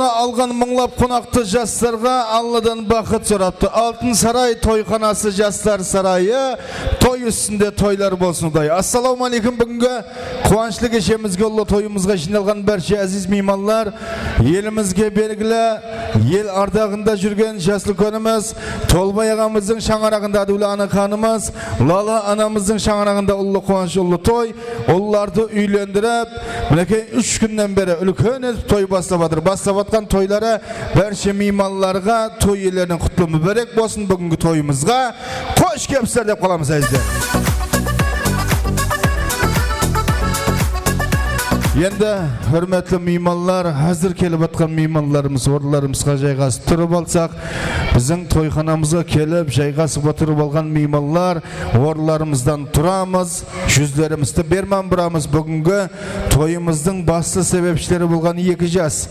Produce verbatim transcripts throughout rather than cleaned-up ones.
Alǵan mıńlap qonaqtı jaslarǵa Alladan baxıt soraptı. Altın Saray toyxanası, jaslar sarayı, toy ústinde toylar bolsın, Quday. Assalawma áleykum, búgingi quwanıshlı keshemizge, ullı toyımızǵa jıynalǵan bárshe áziz miymanlar, elimizge belgili, el ardaǵında júrgen jas úlkenimiz, Tolbay aǵamızdıń shańaraǵında Ádiwla ana xanımız, Lala anamızdıń shańaraǵında ullı quwanısh, ullı toy, ullardı úylendirip, minekey, úsh kúnnen beri úlken etip toy baslap atır. Baslap atqan toyları bárshe miymanlarǵa toy iyelerinen qutlı múbárek bolsın, búgingi toyımızǵa xosh kelipsizler dep qalamız, ázizler. Endi, húrmetli miymanlar, házir kelip atqan miymanlarımız orınlarımızǵa jayǵasıp turıp alsaq, biziń toyxanamızǵa kelip jayǵasıp otırıp alǵan miymanlar orınlarımızdan turamız. Júzlerimizdi berman buramız. Búgingi toyımızdıń baslı sebepshileri bolǵan eki jas,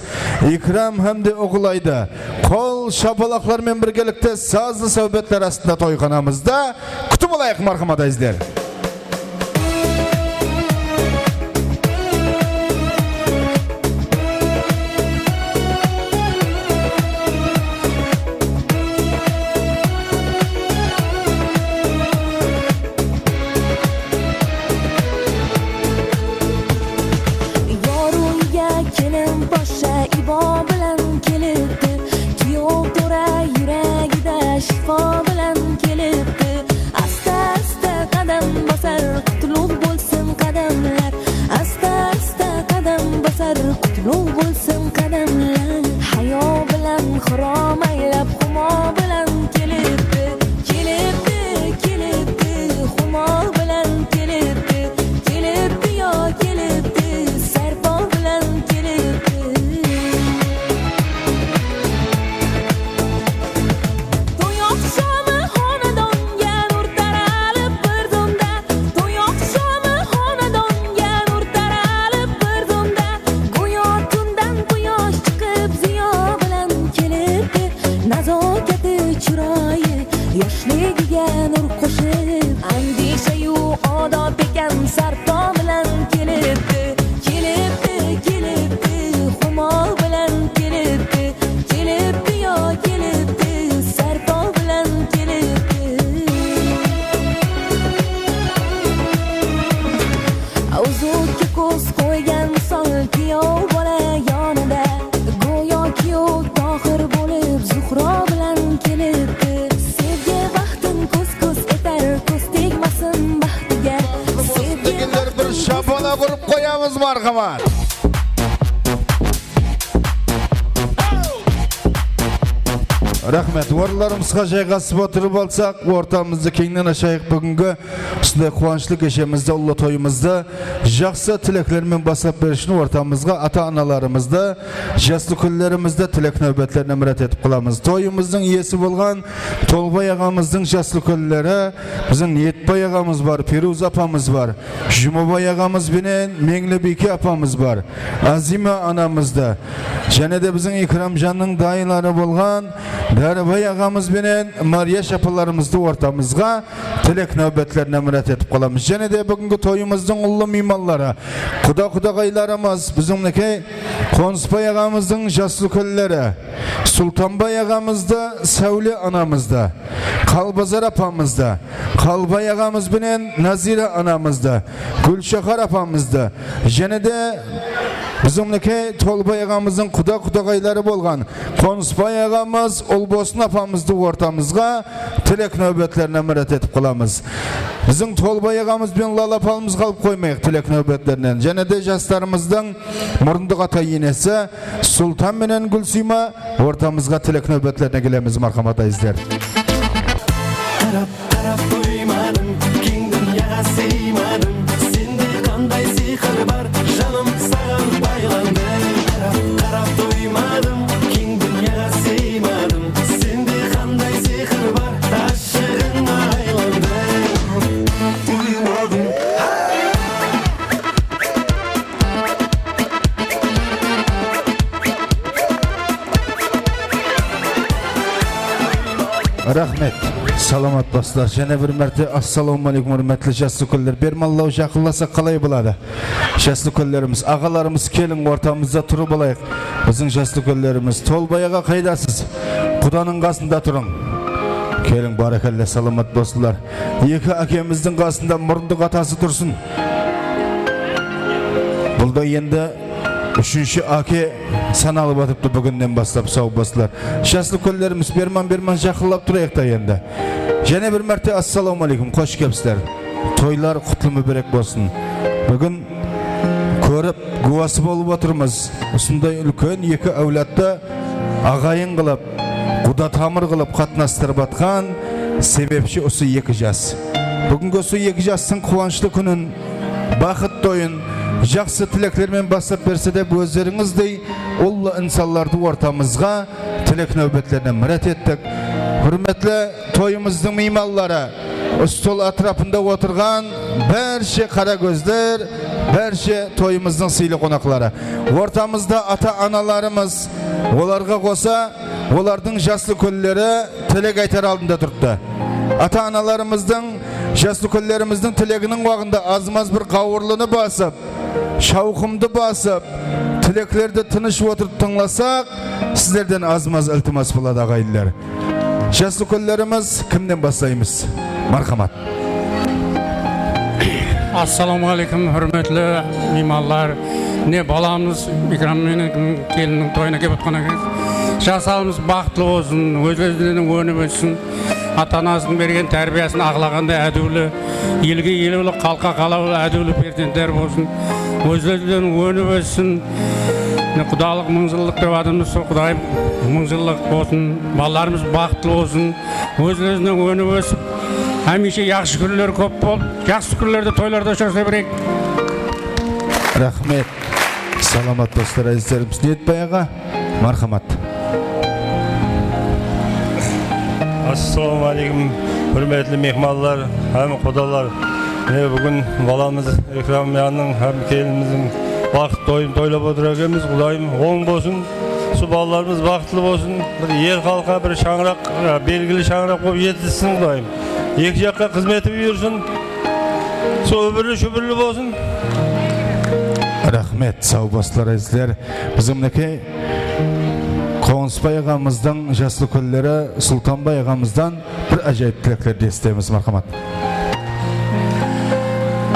Ikram hám de Uǵılaydı qol shapalaqlar menen birgelikte sazlı sáwbetler astında toyxanamızda kútip alayıq, marhamat, ázizler. Yor úyge kelin poshsha ibo bilan kelibdi. Kúyov to'ra yuragida shifo bilan kelibdi. Asta-asta qadam bosar, qutluq bo'lsin qadamlar. Asta-asta qadam bosar, qutluq bo'lsin qadamlar. Hayo bilan xurmo aylab, humo bilan kelibdi. Kelibdi, kelibdi, humo bilan kelibdi. Kelibdi, yo, kelibdi, sarpo bilan kelibdi. To'y oqshomi xonadonga nur taralib bir zumda. To'y oqshomi xonadonga nur taralib bir zumda. Go'yo tundan quyosh chiqib ziyo bilan kelibdi. Nazokati chiroyi yoshligiga nur qo'shib. Andishayu odob ekan sarpo bilan kelibdi. Kelibdi, kelibdi, humo bilan kelibdi. Kelibdi, yo, kelibdi, sarpo bilan kelibdi. Uzukka ko'z qo'ygan misol kuyov bola yonida. Go'yo kuyov Tohir bo'lib Zuhro bilan kelibdi. Sevgi baxtin ko'z-ko'z etar, ko'z tegmasin baxtiga. Sevgi degenler bir shapalaq urıp qoyamız, marhamat. Raxmet. Orınlarımızǵa jayǵasıp otırıp alsaq, ortamızdı keńnen ashayıq. Búgingi usınday quwanıshlı keshemizdi, ullı toyımızdı jaqsı tilekler menen baslap berish ushın ortamızǵa ata-analarımızdı, jas úlkenlerimizdi tilek náwbetlerine mirát etip qalamız. Toyımızdıń iyesi bolǵan Tolbay aǵamızdıń jas úlkenleri, biziń Niyetbay aǵamız bar, Peruz apamız bar, Jumabay aǵamız benen Meńlibiyke apamız bar. Azima anamızdı, jáne de biziń Ikramjannıń dayıları bolǵan Dáribay aǵamız benen Mariyash apalarımızdı ortamızǵa tilek náwbetlerine mirát etip qalamız. Jáne de búgingi toyımızdıń ullı miymanları, quda-qudaǵaylarımız, biziń, minekey, Qońsıbay aǵamızdıń jas úlkenleri, Sultanbay aǵamızdı, Sáwle anamızdı, Qalbazar apamızdı, Qalbay aǵamız benen Nazira anamızdı, Gúlshahar apamızdı, jáne de biziń, minekey, Tolbay aǵamızdıń quda-qudaǵayları bolǵan Qońsıbay aǵamız, Ulbosın apamızdı ortamızǵa tilek náwbetlerine mirát etip qalamız. Biziń Tolbay aǵamız benen Lala apamızdı alıp qoymayıq tilek náwbetlerinen. Jáne de jaslarımızdıń murındıq ata-enesi Sultan menen Gúlsıyma ortamızǵa tilek náwbetlerine kelemiz, marhamat, ázizler. Qarap, qarap toymadım, keń dúnyaǵa sıymadım. Sende qanday sıyqır bar, janım saǵan baylandı. Qarap, qarap toymadım, keń dúnyaǵa sıymadım. Sende qanday sıyqır bar, ashıǵıńa aylandım. Toymadım. Raxmet. Salamat doslar, jáne bir márte assalawma áleykum, húrmetli jas úlkenler. Bermanlaw jaqınlasa qalay boladı? Jas úlkenlerimiz, aǵalarımız, keliń, ortamızda turıp alayıq. Biziń jas úlkenlerimiz, Tolbay aǵa, qaydasız? Qudanıń qasında turıń. Keliń, bárekella, salamat bolsınlar. Eki ákemizdiń qasında murındıq atası tursın. Bul da endi úshinshi áke sanalıp atırıptı búginnen baslap, saw doslar. Jas úlkenlerimiz, berman-berman jaqınlap turayıq ta endi. Jáne bir márte assalawma áleykum, xosh kelipsizler. Toylar qutlı múbárek bolsın. Búgin kórip, gúwası bolıp otırmız. Usınday úlken eki áwladtı aǵayın qılıp, quda tamır qılıp qatnastırıp atqan sebepshi usı eki jas. Búgingi usı eki jastıń quwanıshlı kúnin, baxıt toyın jaqsı tileklermen baslap berse dep, ózlerińizdey ullı insanlardı ortamızǵa tilek náwbetlerine mirát ettik. Húrmetli toyımızdıń miymanları, stol átirapında otırǵan bárshe qara kózler, bárshe toyımızdıń sıylı qonaqları. Ortamızda ata-analarımız, olarǵa qosa olardıń jas úlkenleri tilek aytar aldında turıptı. Ata-analarımızdıń, jas úlkenlerimizdiń tileginiń waǵında azmaz bir ǵawırlını basıp, shawqımdı basıp, tileklerdi tınısh otırıp tıńlasaq, sizlerden azmaz iltimas boladı, aǵayinler. Jas úlkenlerimiz, kimnen baslaymız? Marhamat. Assalawma áleykum, húrmetli miymanlar. Mine, balamız Ikram menen kelinniń toyına kelip otqan ekensiz. Jaslarımız baxıtlı bolsın, óz-ózlerinen ónip óssin. Ata-anasınıń bergen tárbiyasın aqlaǵanday ádiwli, elge elewli, xalıqqa qalawlı, ádiwli perzentler bolsın. Óz-ózlerinen ónip óssin. Mine, qudalıq mıń jıllıq dep atırmız, sol Qudayım mıń jıllıq bolsın. Balalarımız baxıtlı bolsın. Óz-ózinen ónip ósip, hámiyshe jaqsı kúnler kóp bolıp, jaqsı kúnlerde, toylarda ushırasa bereyik. Raxmet. Salamat doslar, ázizlerimiz. Niyetbay aǵa, marhamat. Assalawma áleykum, húrmetli miymanlar hám qudalar. Mine, búgin balamız Ikramjanıń hám kelinimizdiń baxıt toyın toylap otır ekenbiz. Qudayım oń bolsın. Usı balalarımız baxıtlı bolsın. Bir el xalqqa bir shańaraq, e, belgili shańaraq bolıp jetissin, Qudayım. Eki jaqqa xızmeti buyırsın. Usı úmirli-shúmirli bolsın. Raxmet, saw bolsınlar, ázizler. Biziń, minekey, Qońısbay aǵamızdıń jas úlkenleri Sultanbay aǵamızdan bir ájayıp tileklerdi esitemiz, marhamat.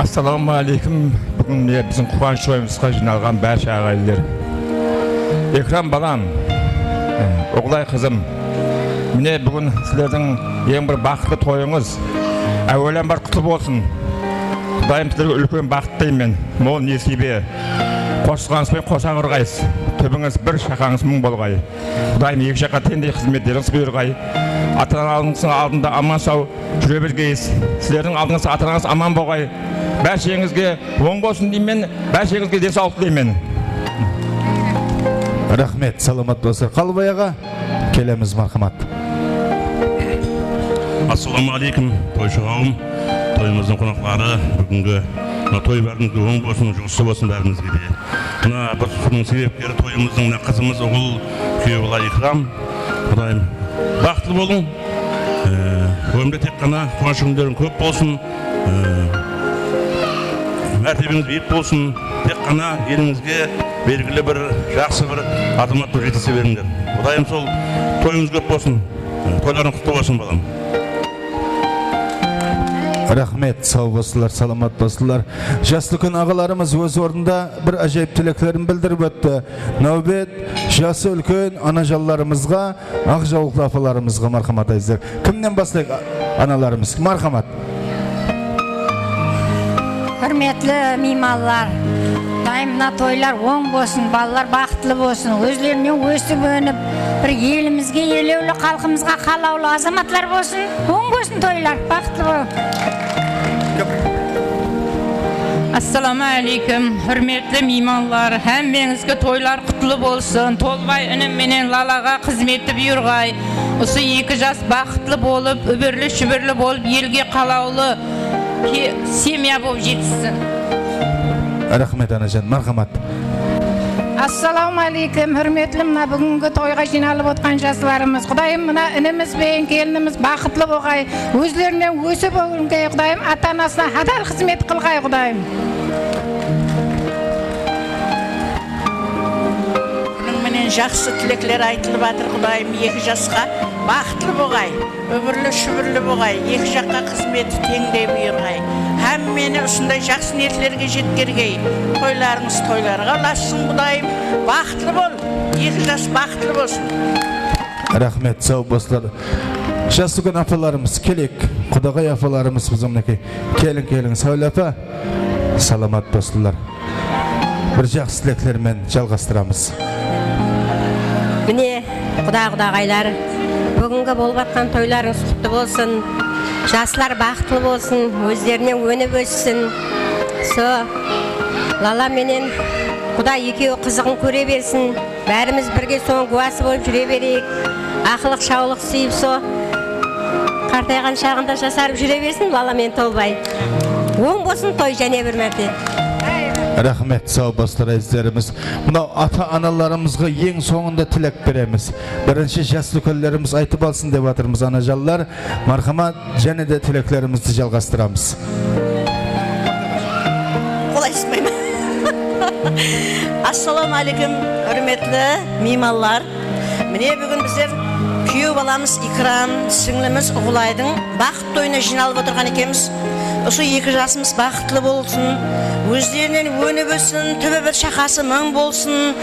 Assalawma áleykum. Búgin, mine, biziń quwanısh toyımızǵa jıynalǵan bárshe aǵayinler. Ikram balam, Oǵlay qızım, mine, búgin sizlerdiń eń bir baxıtlı toyıńız áwelán bir qutlı bolsın. Qudayım sizlerge úlken baxıt tileymen, mol nesiybe, qosılǵanıńız benen qosa qurǵaysız. Túbińiz bir, shaqańız mıń bolǵay. Qudayım eki jaqqa teńdey xızmetlerińiz buyırǵay. Ata-analarıńızdıń aldında aman-saw júre bergeyiz. Sizlerdiń aldıńızda ata-anańız aman bolǵay. Bársheńizge oń bolsın deymen, bársheńizge densawlıq tileymen. Raxmet, salamat bolsın. Qalıbay aǵa, kelemiz, marhamat. Assalawma áleykum, toyshı qawım, toyımızdıń qonaqları, búgingi mına toy bárimizge oń bolsın, juǵıslı bolsın bárimizge de. Mına bir sonıń sebepkeri toyımızdıń mına qızımız, uǵıl kúyew bala Ikram. Qudayım, baxıtlı bolıń. Ee, ómirde tek ǵana quwanıshlı kúnleriń kóp bolsın. Ee, mártebeńiz biyik bolsın. Tek ǵana elińizge belgili bir, jaqsı bir azamat bolıp jetise berińler. Qudayım sol toyıńız kóp bolsın. Ee, toylarıń qutlı bolsın, balam. Raxmet, saw bolsınlar, salamat bolsınlar. Jas úlken aǵalarımız óz ornında bir ájayıp tileklerin bildirip ótti. Náwbet jası úlken anajanlarımızǵa, aq jawlıqlı apalarımızǵa, marhamat, ázizler. Kimnen baslayıq, a-, analarımız? Marhamat. Húrmetli miymanlar, dayım mına toylar oń bolsın, balalar baxıtlı bolsın, ózlerinen ósip-ónip, bir elimizge elewli, xalqımızǵa qalawlı azamatlar bolsın. Oń bolsın toylar, baxıtlı bolıń. Assalawma áleykum, húrmetli miymanlar, hámmeńizge toylar qutlı bolsın. Tolbay inim menen Lalaǵa xızmetti buyırǵay. Usı eki jas baxıtlı bolıp, úbirli-shúbirli bolıp, elge qalawlı ke-, semya bolıp jetissin. Raxmet, anajan, marhamat. Assalawma áleykum, húrmetli mına búgingi toyǵa jıynalıp otqan jaslarımız. Qudayım, mına inimiz benen kelinimiz baxıtlı bolǵay, ózlerinen ósip óngey, Qudayım, ata-anasına hadal xızmet qılǵay, Qudayım. Bunıń menen jaqsı tilekler aytılıp atır, Qudayım, eki jasqa baxıtlı bolǵay. Úbirli-shúbirli bolǵay, eki jaqqa xızmeti teńdey buyırǵay. Hámmeni usınday jaqsı niyetlerge jetkergey. Toylarıńız toylarǵa ulassın, Qudayım. Baxıtlı bol, eki jas baxıtlı bolsın. Raxmet, saw bolsınlar. Jas úlken apalarımız, kelek, qudaǵay apalarımız, biziń minekey, keliń, keliń, Sáwle apa. Salamat bolsınlar. Bir jaqsı tilekler menen jalǵastıramız. Mine, quda-qudaǵaylar, búgingi bolıp atqan toylarıńız quttı bolsın. Jaslar baxıtlı bolsın, ózlerinen ónip óssin. So, Lala menen quda ekewi qızıǵın kóre bersin. Bárimiz birge sonıń gúwası bolıp júre bereyik. Aqlıq, shawlıq súyip, so qartayǵan shaǵında jasarıp júre bersin, Lala menen Tolbay. Oń bolsın toy jáne bir márte. Raxmet, saw bolsınlar, ázizlerimiz. Mınaw ata-analarımızǵa eń sońında tilek beremiz. Birinshi jas úlkenlerimiz aytıp alsın dep atırmız, anajanlar. Marhamat, jáne de tileklerimizdi jalǵastıramız. Qolay sıpayma. Assalawma áleykum, húrmetli miymanlar. Mine, búgin bizler kúyew balamız Ikram, sińlimiz Uǵılaydıń baxıt toyına jıynalıp otırǵan ekenbiz. Usı eki jasımız baxıtlı bolsın, ózlerinen ónip óssin, túbi bir shaqası mıń bolsın.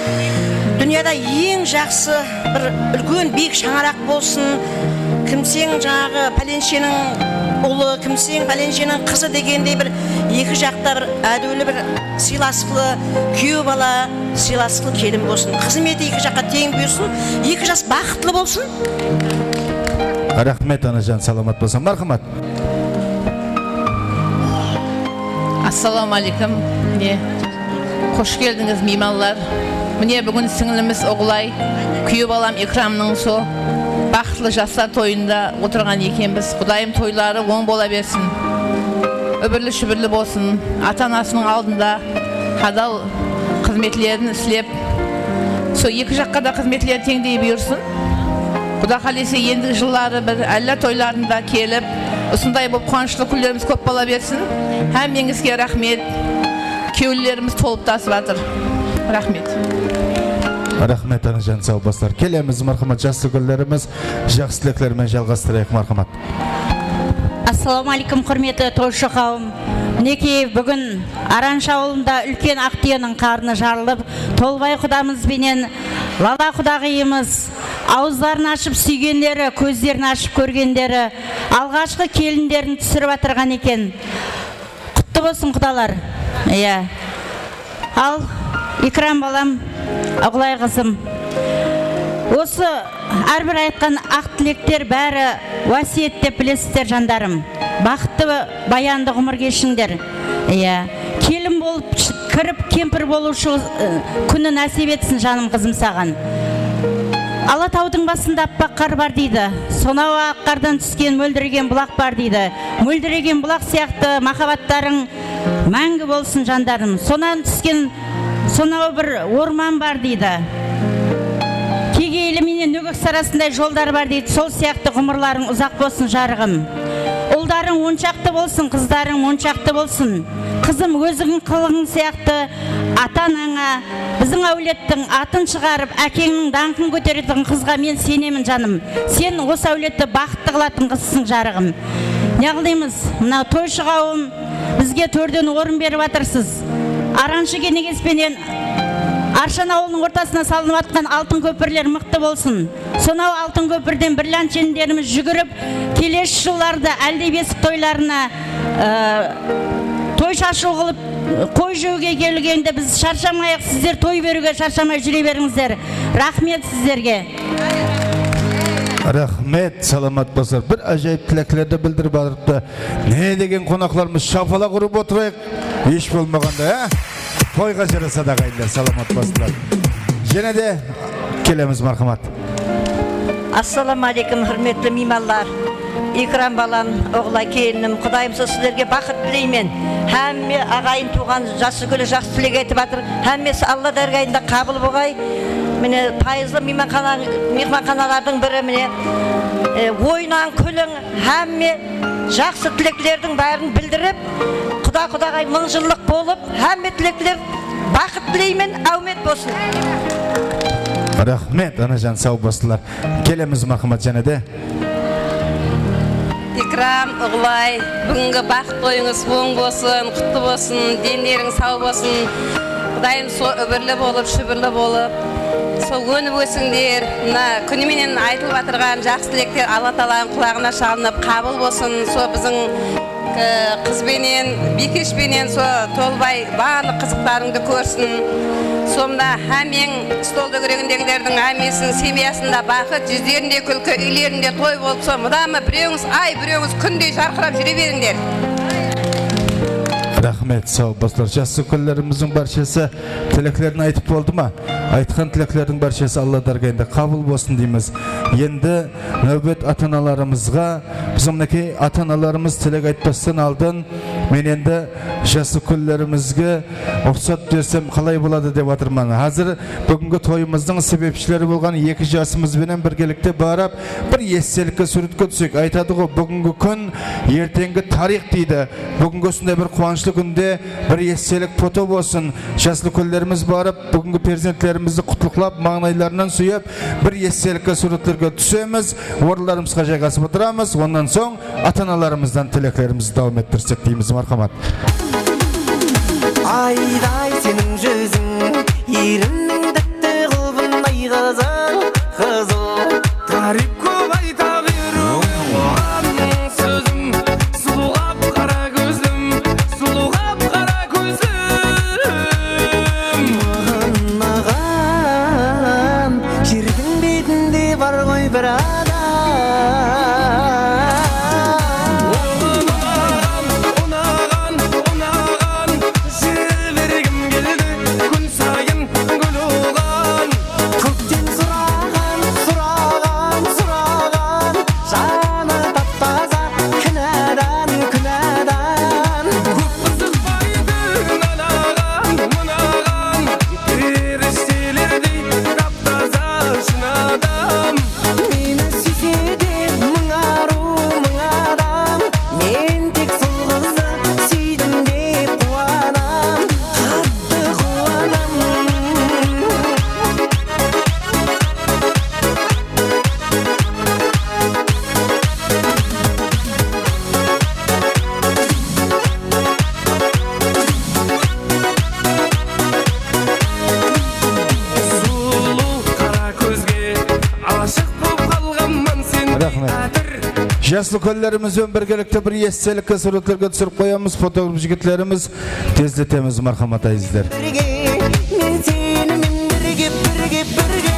Dúnyada eń jaqsı bir úlken biyik shańaraq bolsın. Kimseń jańaǵı pálenseniń ulı, kimseń pálenseniń qızı degendey bir eki jaqta bir ádiwli bir sıylasıqlı kúyew bala, sıylasıqlı kelin bolsın. Xızmeti eki jaqqa teń buyırsın, eki jas baxıtlı bolsın. Raxmet, anajan, salamat bolsań. Marhamat. Assalawma áleykum. Mine, xosh keldińiz, miymanlar. Mine, búgin sińlimiz Uǵılay, kúyew balam Ikramnıń usı baxıtlı jaslar toyında otırǵan ekenbiz. Qudayım, toyları oń bola bersin. Úbirli-shúbirli bolsın. Ata-anasınıń aldında hadal xızmetlerin islep, sol eki jaqqa da xızmetleri teńdey buyırsın. Quda qálese, endigi jılları bir álla toylarında kelip, usınday bolıp quwanıshlı kúnlerimiz kóp bola bersin. Hámmeńizge raxmet. Kewillerimiz tolıp tasıp atır. Raxmet. Raxmet, anajan, saw bolsınlar. Kelemiz, marhamat, jas úlkenlerimiz, jaqsı tilekler menen jalǵastırayıq, marhamat. Assalawma áleykum, húrmetli toyshı qawım. Minekey, búgin Aranshı awılında úlken aq túyeniń qarnı jarılıp, Tolbay qudamız benen Lala qudaǵıyımız awızların ashıp súygenleri, kózlerin ashıp kórgenleri alǵashqı kelinlerin túsirip atırǵan eken. Quttı bolsın, qudalar. Iya. Al, Ikram balam, Uǵılay qızım. Usı hár bir aytqan aq tilekler bári wásiyet dep bilesizler, jandarım. Baxıtlı, bayandı ǵumır keshińler. Iya. Kelin bolıp sh-, kirip, kempir bolıwshı, ı, kúni násiyp etsin, janım, qızım, saǵan. Alatawdıń basında appaq qar bar deydi. Sonaw aq qardan túsken móldiregen bulaq bar deydi. Móldiregen bulaq sıyaqlı mahabbatlarıń máńgi bolsın, jandarım. Sonan túsken sonaw bir orman bar deydi. Kegeyli menen Nógek sarasınday jollar bar deydi. Sol sıyaqlı ǵumırlarıń uzaq bolsın, jarıǵım. Uldarıń onshaqtı bolsın, qızdarıń monshaqtı bolsın. Qızım, ózińniń qılıǵıń sıyaqtı ata-anańa, biziń áwlettiń atın shıǵarıp, ákeńniń dańqın kóteretuǵın qızǵa men senemin, janım. Sen usı áwletti baxıtlı qılatuǵın qızsıń, jarıǵım. Ne qılaymız, mına toyshı qawım bizge tórden orın berip atırsız. Aranshı Keneges penen Arshan awılınıń ortasına salınıp atqan altın kópirler mıqtı bolsın. Sonaw altın kópirden brilliant jeńlerimiz júgirip, kelesi jıllarda Áldey besik toylarına, ı, toy shashıw qılıp, qoy jewge kelgende biz sharshamayıq, sizler toy beriwge sharshamay júre berińizler. Raxmet sizlerge. Raxmet, salamat bolsınlar. Bir ájayıp tileklerdi bildirip atırıptı. Ne degen qonaqlarımız shapalaq urıp otırayıq. Hesh bolmaǵanda, á? Toyǵa jarasa da, aǵayinler, salamat bolsınlar. Jáne de kelemiz, marhamat. Assalawma áleykum, húrmetli miymanlar. Ikram balam, Oǵlay kelinim, Qudayım sol sizlerge baxıt tileymen. Hámme aǵayin tuwǵan Jasgúl jaqsı tilek aytıp atır. Hámmesi Alla dárgayında qabıl boǵay. Mine, payızlı miymanxana, miymanxanalardıń biri, mine, e, oynań, kúliń, hámme jaqsı tileklerdiń bárin bildirip, quda qudaǵay mıń jıllıq bolıp, hámme tilekler baxıt tileymen, áwmet bolsın. Raxmet, anajan, saw bolsınlar. Kelemiz, marhamat, jáne de. Ikram, Uǵlay, búgingi baxıt toyıńız oń bolsın, qutlı bolsın, denleriń saw bolsın. Qudayım so-, úbirli bolıp, shúbirli bolıp, so ónip ósińler. Mına kúni menen aytılıp atırǵan jaqsı tilekler Alla taalaǵın qulaǵına shalınıp, qabıl bolsın. So biziń, e, qız benen, Biykesh penen so Tolbay barlıq qızıqlarıńdı kórsin. Sonda hámmeń, stol dógeregindegilerdiń hámmesin semyasında baxıt, júzlerinde kúlki, úylerinde toy bolıp, so mudamı birewińiz ay, birewińiz kúndey jarqırap júre berińler. Raxmet, saw bolsınlar. Jasúlkenlerimizdiń bárshesi tileklerin aytıp boldı ma? Aytqan tileklerdiń bárshesi Alla dárgayında qabıl bolsın deymiz. Endi náwbet ata-analarımızǵa, biziń minekey ata-analarımız tilek aytpastan aldın, men endi jasúlkenlerimizge ruxsat bersem qalay boladı dep atırman. Házir búgingi toyımızdıń sebepshileri bolǵan eki jasımız benen birgelikte barıp, bir estelikke súwretke túseyik. Aytadı ǵo, búgingi kún erteńgi tariyx deydi. Búgingi usınday bir quwanıshlı kúnde bir estelik foto bolsın. Jasúlkenlerimiz barıp, búgingi perzentlerimizdi qutlıqlap, mańlaylarınan súyip, bir estelikke súwretlerge túsemiz, orınlarımızǵa jayǵasıp otıramız. Onnan soń ata-analarımızdan tileklerimizdi dawam ettirsek deymiz, marhamat. Ayday seniń júziń, elimniń dápti qılbınday qızıl, qızıl. Táriyp kóp ayta beriw, oǵan sózim. Sulıw qap-qara kózlim, sulıw qap-qara kózlim. Maǵan, maǵan jerdiń betinde bar ǵoy bir adam. Ol maǵan unaǵan, unaǵan, jibergim keldi kún sayın gúl oǵan. Kókten suraǵan, suraǵan, suraǵan, janı tap-taza, kúnadan, kúnadan. Kóp qızıqpaydı anaǵan, mınaǵan, perishtelerdiy tap-taza shın adam. Meni súyse de mıń arıw, mıń adam, men tek sol qızdı súydim dep quwanam, qattı quwanam. Sulıw qara kózge ashıq bolıp qalǵanman sen. Raxmet. Jasúlkenlerimiz benen birgelikte bir estelikke súwretlerge túsirip qoyamız, fotograf jigitlerimiz. Tezletemiz, marhamat, ázizler. Birge, men senimen birge, birge, birge.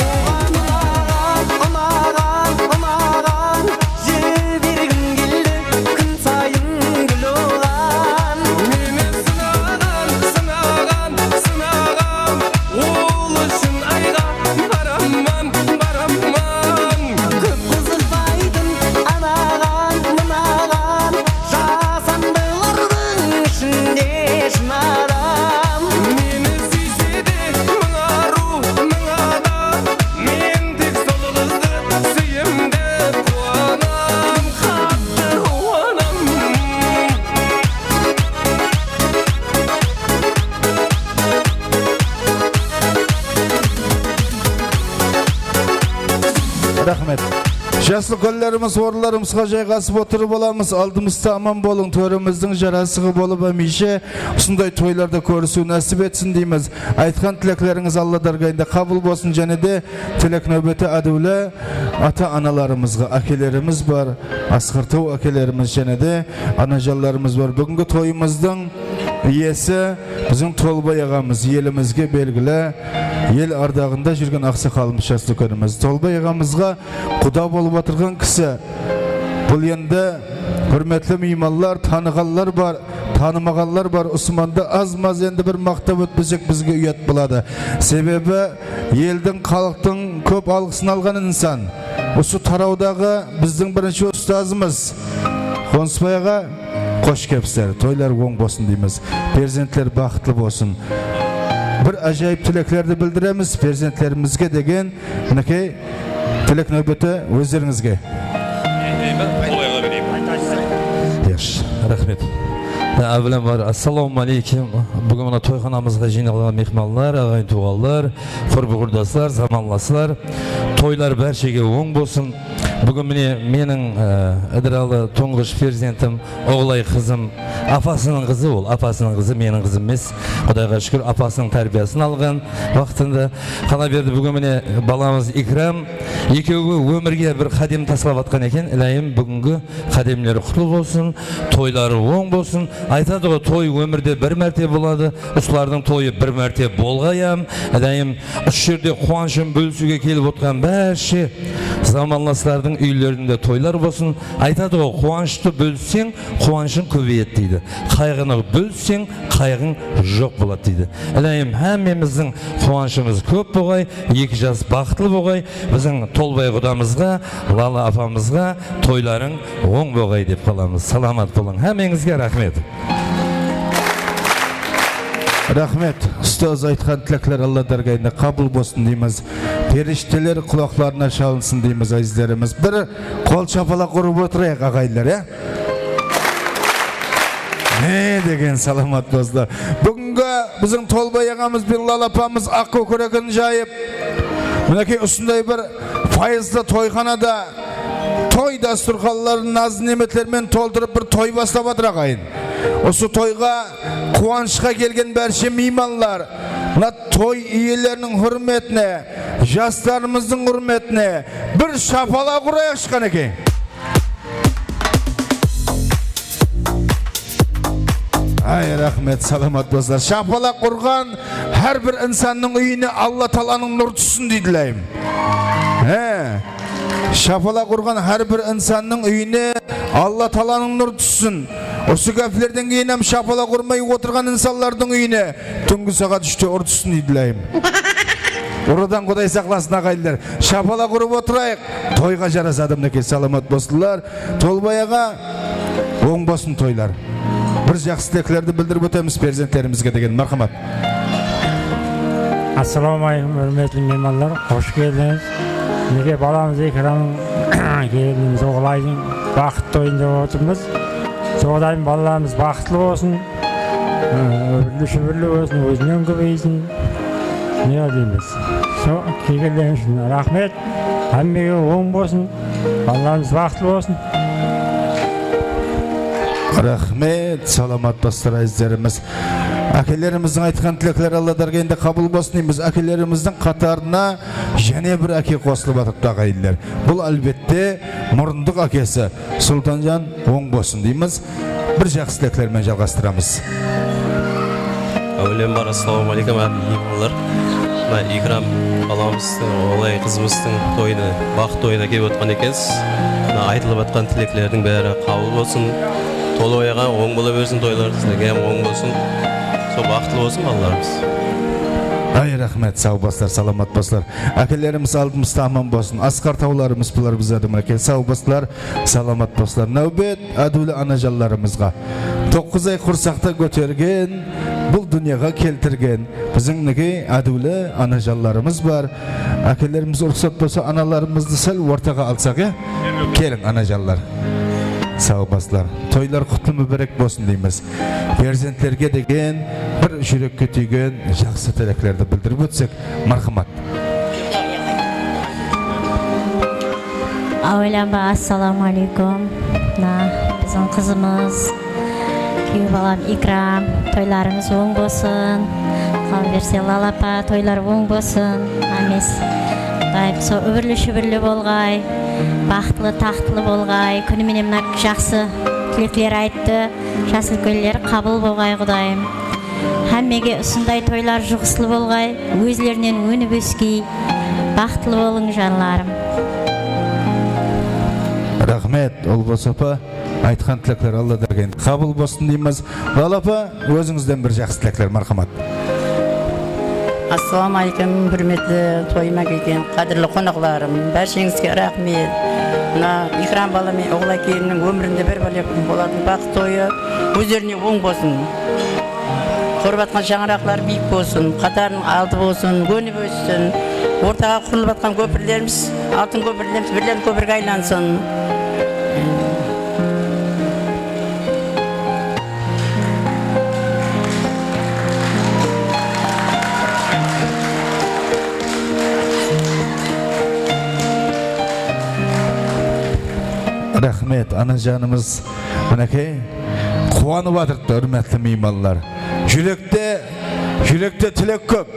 Oǵan unaǵan, unaǵan, unaǵan, jibergim keldi kún sayın gúl oǵan. Meni sınaǵan, sınaǵan, sınaǵan, ol ushın ayǵa baraman, baraman. Kóp qızıqpaytın anaǵan, mınaǵan, jasandılardıń ishinde shın adam. Meni súyse de mıń arıw, mıń adam, men tek sol qızdı súyem dep quwanam, qattı quwanam. Raxmet. Jasúlkenlerimiz orınlarımızǵa jayǵasıp otırıp alamız. Aldımızda aman bolıń, tórimizdiń jarasıǵı bolıp hámiyshe usınday toylarda kórisiw násip etsin deymiz. Aytqan tileklerińiz Alla dárgayında qabıl bolsın. Jáne de tilek náwbeti ádiwli ata-analarımızǵa, ákelerimiz bar, asqırtaw ákelerimiz, jáne de anajanlarımız bar. Búgingi toyımızdıń iyesi biziń Tolbay aǵamız, elimizge belgili, el ardaǵında júrgen aqsaqalımız, jas úlkenimiz. Tolbay aǵamızǵa quda bolıp atırǵan kisi. Bul endi, húrmetli miymanlar, tanıǵanlar bar, tanımaǵanlar bar. Usmanda az-maz endi bir maqtap ótpesek bizge uyat boladı. Sebebi eldiń, xalıqtıń kóp alǵısın alǵan insan. Usı tarawdaǵı bizdiń birinshi ustazımız Qońsıbay aǵa, xosh kelipsizler. Toylar oń bolsın deymiz. Perzentler baxıtlı bolsın. Bir ájayıp tileklerdi bildiremiz perzentlerimizge degen. Minekey, tilek náwbeti ózlerińizge. Yaxshi, raxmet. Áwelambor, assalamu aleykum. Búgin mına toyxanamızǵa jıynaǵan mehmanlar, aǵayin-tuwǵanlar, qurbi-qurdaslar, zamanlaslar. Toylar bárshege oń bolsın. Búgin mine meniń, e, idralı tuńǵısh perzentim, uǵılay qızım, apasınıń qızı ol, apasınıń qızı, meniń qızım emes. Qudayǵa shúkir, apasınıń tárbiyasın alǵan waqtında. Qala berdi, búgin mine balamız Ikram ekewi ómirge bir qádem taslap atqan eken. Ilayım, búgingi qádemleri qutlı bolsın, toyları oń bolsın. Aytadı ǵoy, toy ómirde bir márte boladı, usılardıń toyı bir márte bolǵay hám. Ilayım, usı jerde quwanıshın bólisiwge kelip otırǵan bárshe zamanlaslardıń úylerinde toylar bolsın. Aytadı ǵoy, quwanıshtı bólisseń, quwanıshıń kóbeyedi deydi. Qayǵını bólisseń, qayǵıń joq boladı deydi. Ilayım, hámmemizdiń quwanıshımız kóp bolǵay, eki jas baxıtlı bolǵay, biziń Tolbay qudamızǵa, Lala apamızǵa toylarıń oń bolǵay dep qalamız. Salamat bolıń. Hámmeńizge raxmet. Raxmet. Ustaz aytqan tilekler Alla dárgayında qabıl bolsın deymiz. Perishteler qulaqlarına shalınsın deymiz, ázizlerimiz. Bir qol shapalaq urıp otırayıq, aǵayinler, ya? Ne degen salamat bolsınlar. Búgingi biziń Tolbay aǵamız benen Lala apamız aq kókiregin jayıp, minekey, usınday bir fayızlı toyxanada toy dasturxanların nazlı nemetler menen toltırıp bir toy baslap atır, aǵayin. Usı toyǵa quwanıshqa kelgen bárshe miymanlar, mına toy iyeleriniń húrmetine, jaslarımızdıń húrmetine bir shapalaq urayıqshı, qánekey. Ay, raxmet, salamat bolsınlar. Shapalaq urǵan hár bir insannıń úyine Alla taalanıń nur tússin deydi, ilayım. He. Shapalaq urǵan hár bir insannıń úyine Alla taalanıń nur tússin. Usı gáplerden keyin hám shapalaq urmay otırǵan insanlardıń úyine túngi saat úshte ur tússin deydi, ilayım. Urıdan Quday saqlasın, aǵayinler. Shapalaq urıp otırayıq. Toyǵa jarasadı, minekey, salamat bolsınlar. Tolbay aǵa, oń bolsın toylar. Bir jaqsı tileklerdi bildirip ótemiz perzentlerimizge degen. Marhamat. Assalawma aleykum, húrmetli miymanlar, xosh keldińiz. Minekey, balamız Ikramnıń, kelinimiz Oǵılaydıń baxıt toyında otırmız. Sol Qudayım balalarımız baxıtlı bolsın. Úbirli-shúbirli bolsın, ózinen kóbeysin. Ne deymiz? Sol kelgenlerińiz ushın raxmet. Hámmege oń bolsın. Balalarımız baxıtlı bolsın. Raxmet, salamat baslar, ázizlerimiz. Ákelerimizdiń aytqan tilekleri Alla dárgayında qabıl bolsın deymiz. Ákelerimizdiń qatarına jáne bir áke qosılıp atırıptı, aǵayinler. Bul, álbette, murındıq ákesi Sultanjan, oń bolsın deymiz. Bir jaqsı tilekler menen jalǵastıramız. Áwelambor, assalawma aleykum, miymanlar. Mına Ikram balamızdıń, Oǵılay qızımızdıń toyına, baxıt toyına kelip otırǵan ekensiz. Mına aytılıp atqan tileklerdiń bári qabıl bolsın. Tolbay aǵa, oń bola bersin toylar, sizlerge hám oń bolsın. Sol baxıtlı bolsın balalarımız. Ay, raxmet, saw baslar, salamat baslar. Ákelerimiz aldımızda aman bolsın. Asqar tawlarımız bular bizlerdiń, minekey, saw baslar, salamat baslar. Náwbet Ádiwli anajanlarımızǵa. Toǵız ay qursaqta kótergen, bul dúnyaǵa keltirgen biziń, minekey, ádiwli anajanlarımız bar. Ákelerimiz ruxsat bolsa, analarımızdı sál ortaǵa alsaq, ya? Keliń, anajanlar. Saw baslar. Toylar qutlı, múbárek bolsın deymiz. Perzentlerge degen bir júrekke túygen jaqsı tileklerdi bildirip ótsek, marhamat. Áwelamba, assalawma aleykum. Mına, biziń qızımız, kúyew balam Ikram, toylarıńız oń bolsın. Qalaberse, Lala apa, toylar oń bolsın. Ámes, dayıp, sol úbirli-shúbirli bolǵay, baxıtlı, taxtlı bolǵay. Kúni menen mına jaqsı tilekler ayttı. Jas úlkenler qabıl bolǵay, Qudayım. Hámmege usınday toylar juǵıslı bolǵay, ózlerinen ónip óskey. Baxıtlı bolıń, janlarım. Raxmet, Ulbas apa. Aytqan tilekler Alla dárgayında qabıl bolsın deymiz. Lala apa, ózińizden bir jaqsı tilekler, marhamat. Assalawma áleykum, húrmetli toyıma kelgen qádirli qonaqlarım. Bársheńizge raxmet. Mına Ikram bala menen Oǵılay kelinniń ómirinde bir bálek kún bolatın baxıt toyı ózlerine oń bolsın. Qurıp atqan shańaraqları biyik bolsın, qatarınıń aldı bolsın, ónip óssin. Ortaǵa qurılıp atqan kópirlerimiz, altın kópirlerimiz birden kópirge aylansın. Raxmet, anajanımız. Minekey, quwanıp atırıptı, húrmetli miymanlar. Júrekte, júrekte tilek kóp.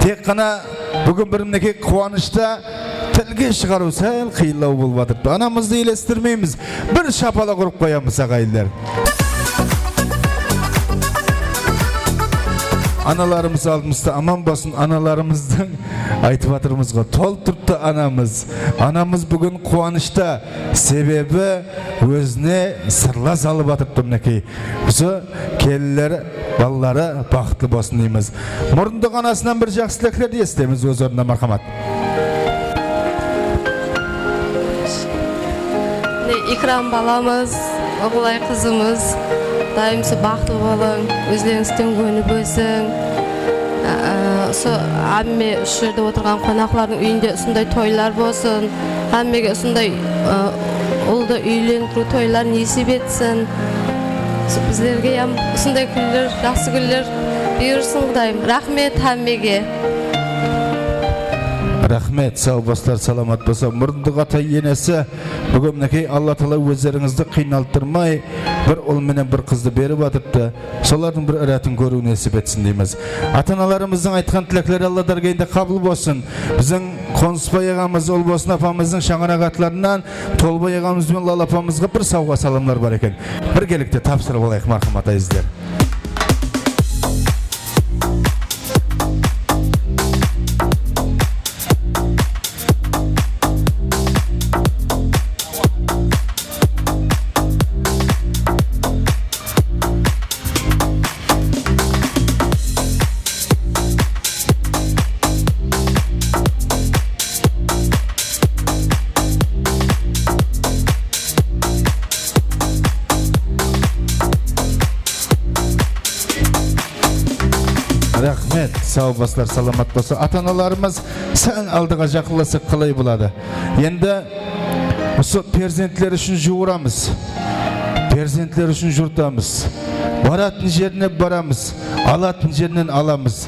Tek ǵana búgin bir minekey quwanıshta tilge shıǵarıw sál qıyınlaw bolıp atırıptı. Anamızdı elestirmeymiz. Bir shapalaq urıp qoyamız, aǵayinler. Analarımız aldımızda aman bolsın, analarımızdıń aytıp atırmız ǵo, tolıp turıptı anamız. Anamız búgin quwanıshta, sebebi ózine sırla salıp atırıptı, minekey. Usı kelinler, balaları baxıtlı bolsın deymiz. Murındıq anasınan bir jaqsı tileklerdi esitemiz, óz ornında, marhamat. Mine, Ikram balamız, Oǵılay qızımız, dayımsı baxıtlı bolıń, ózlerińizden ónip ósiń. Aa, usı ámme, usı jerde otırǵan qonaqlardıń úyinde usınday toylar bolsın, hámmege usınday, aa, uldı úylendiriw toylar nesip etsin. Bizlerge hám usınday kúnler, jaqsı kúnler buyırsın Qudayım. Raxmet hámmege. Raxmet, saw baslar salamat bolsa. Murındıq ata enesi, búgin minekey Alla taala ózlerińizdi qıynalıp turmay, bir ul menen bir qızdı berip atırıptı. Solardıń bir írátın kóriw nesip etsin deymiz. Ata-analarımızdıń aytqan tilekleri Alla dárgeyinde qabıl bolsın. Biziń Qonısbay aǵamız, Ulbosın apamızdıń shańaraq atlarınan Tolbay aǵamız benen Lala apamızǵa bir sawǵa salamlar bar eken. Birgelikte tapsırıp alayıq, marhamat, ázizler. Raxmet, saw baslar salamat bolsa. Ata-analarımız sál aldıǵa jaqınlasaq qalay boladı? Endi usı perzentler ushın juwıramız, perzentler ushın jurtamız, baratın jerine baramız, alatın jerinen alamız.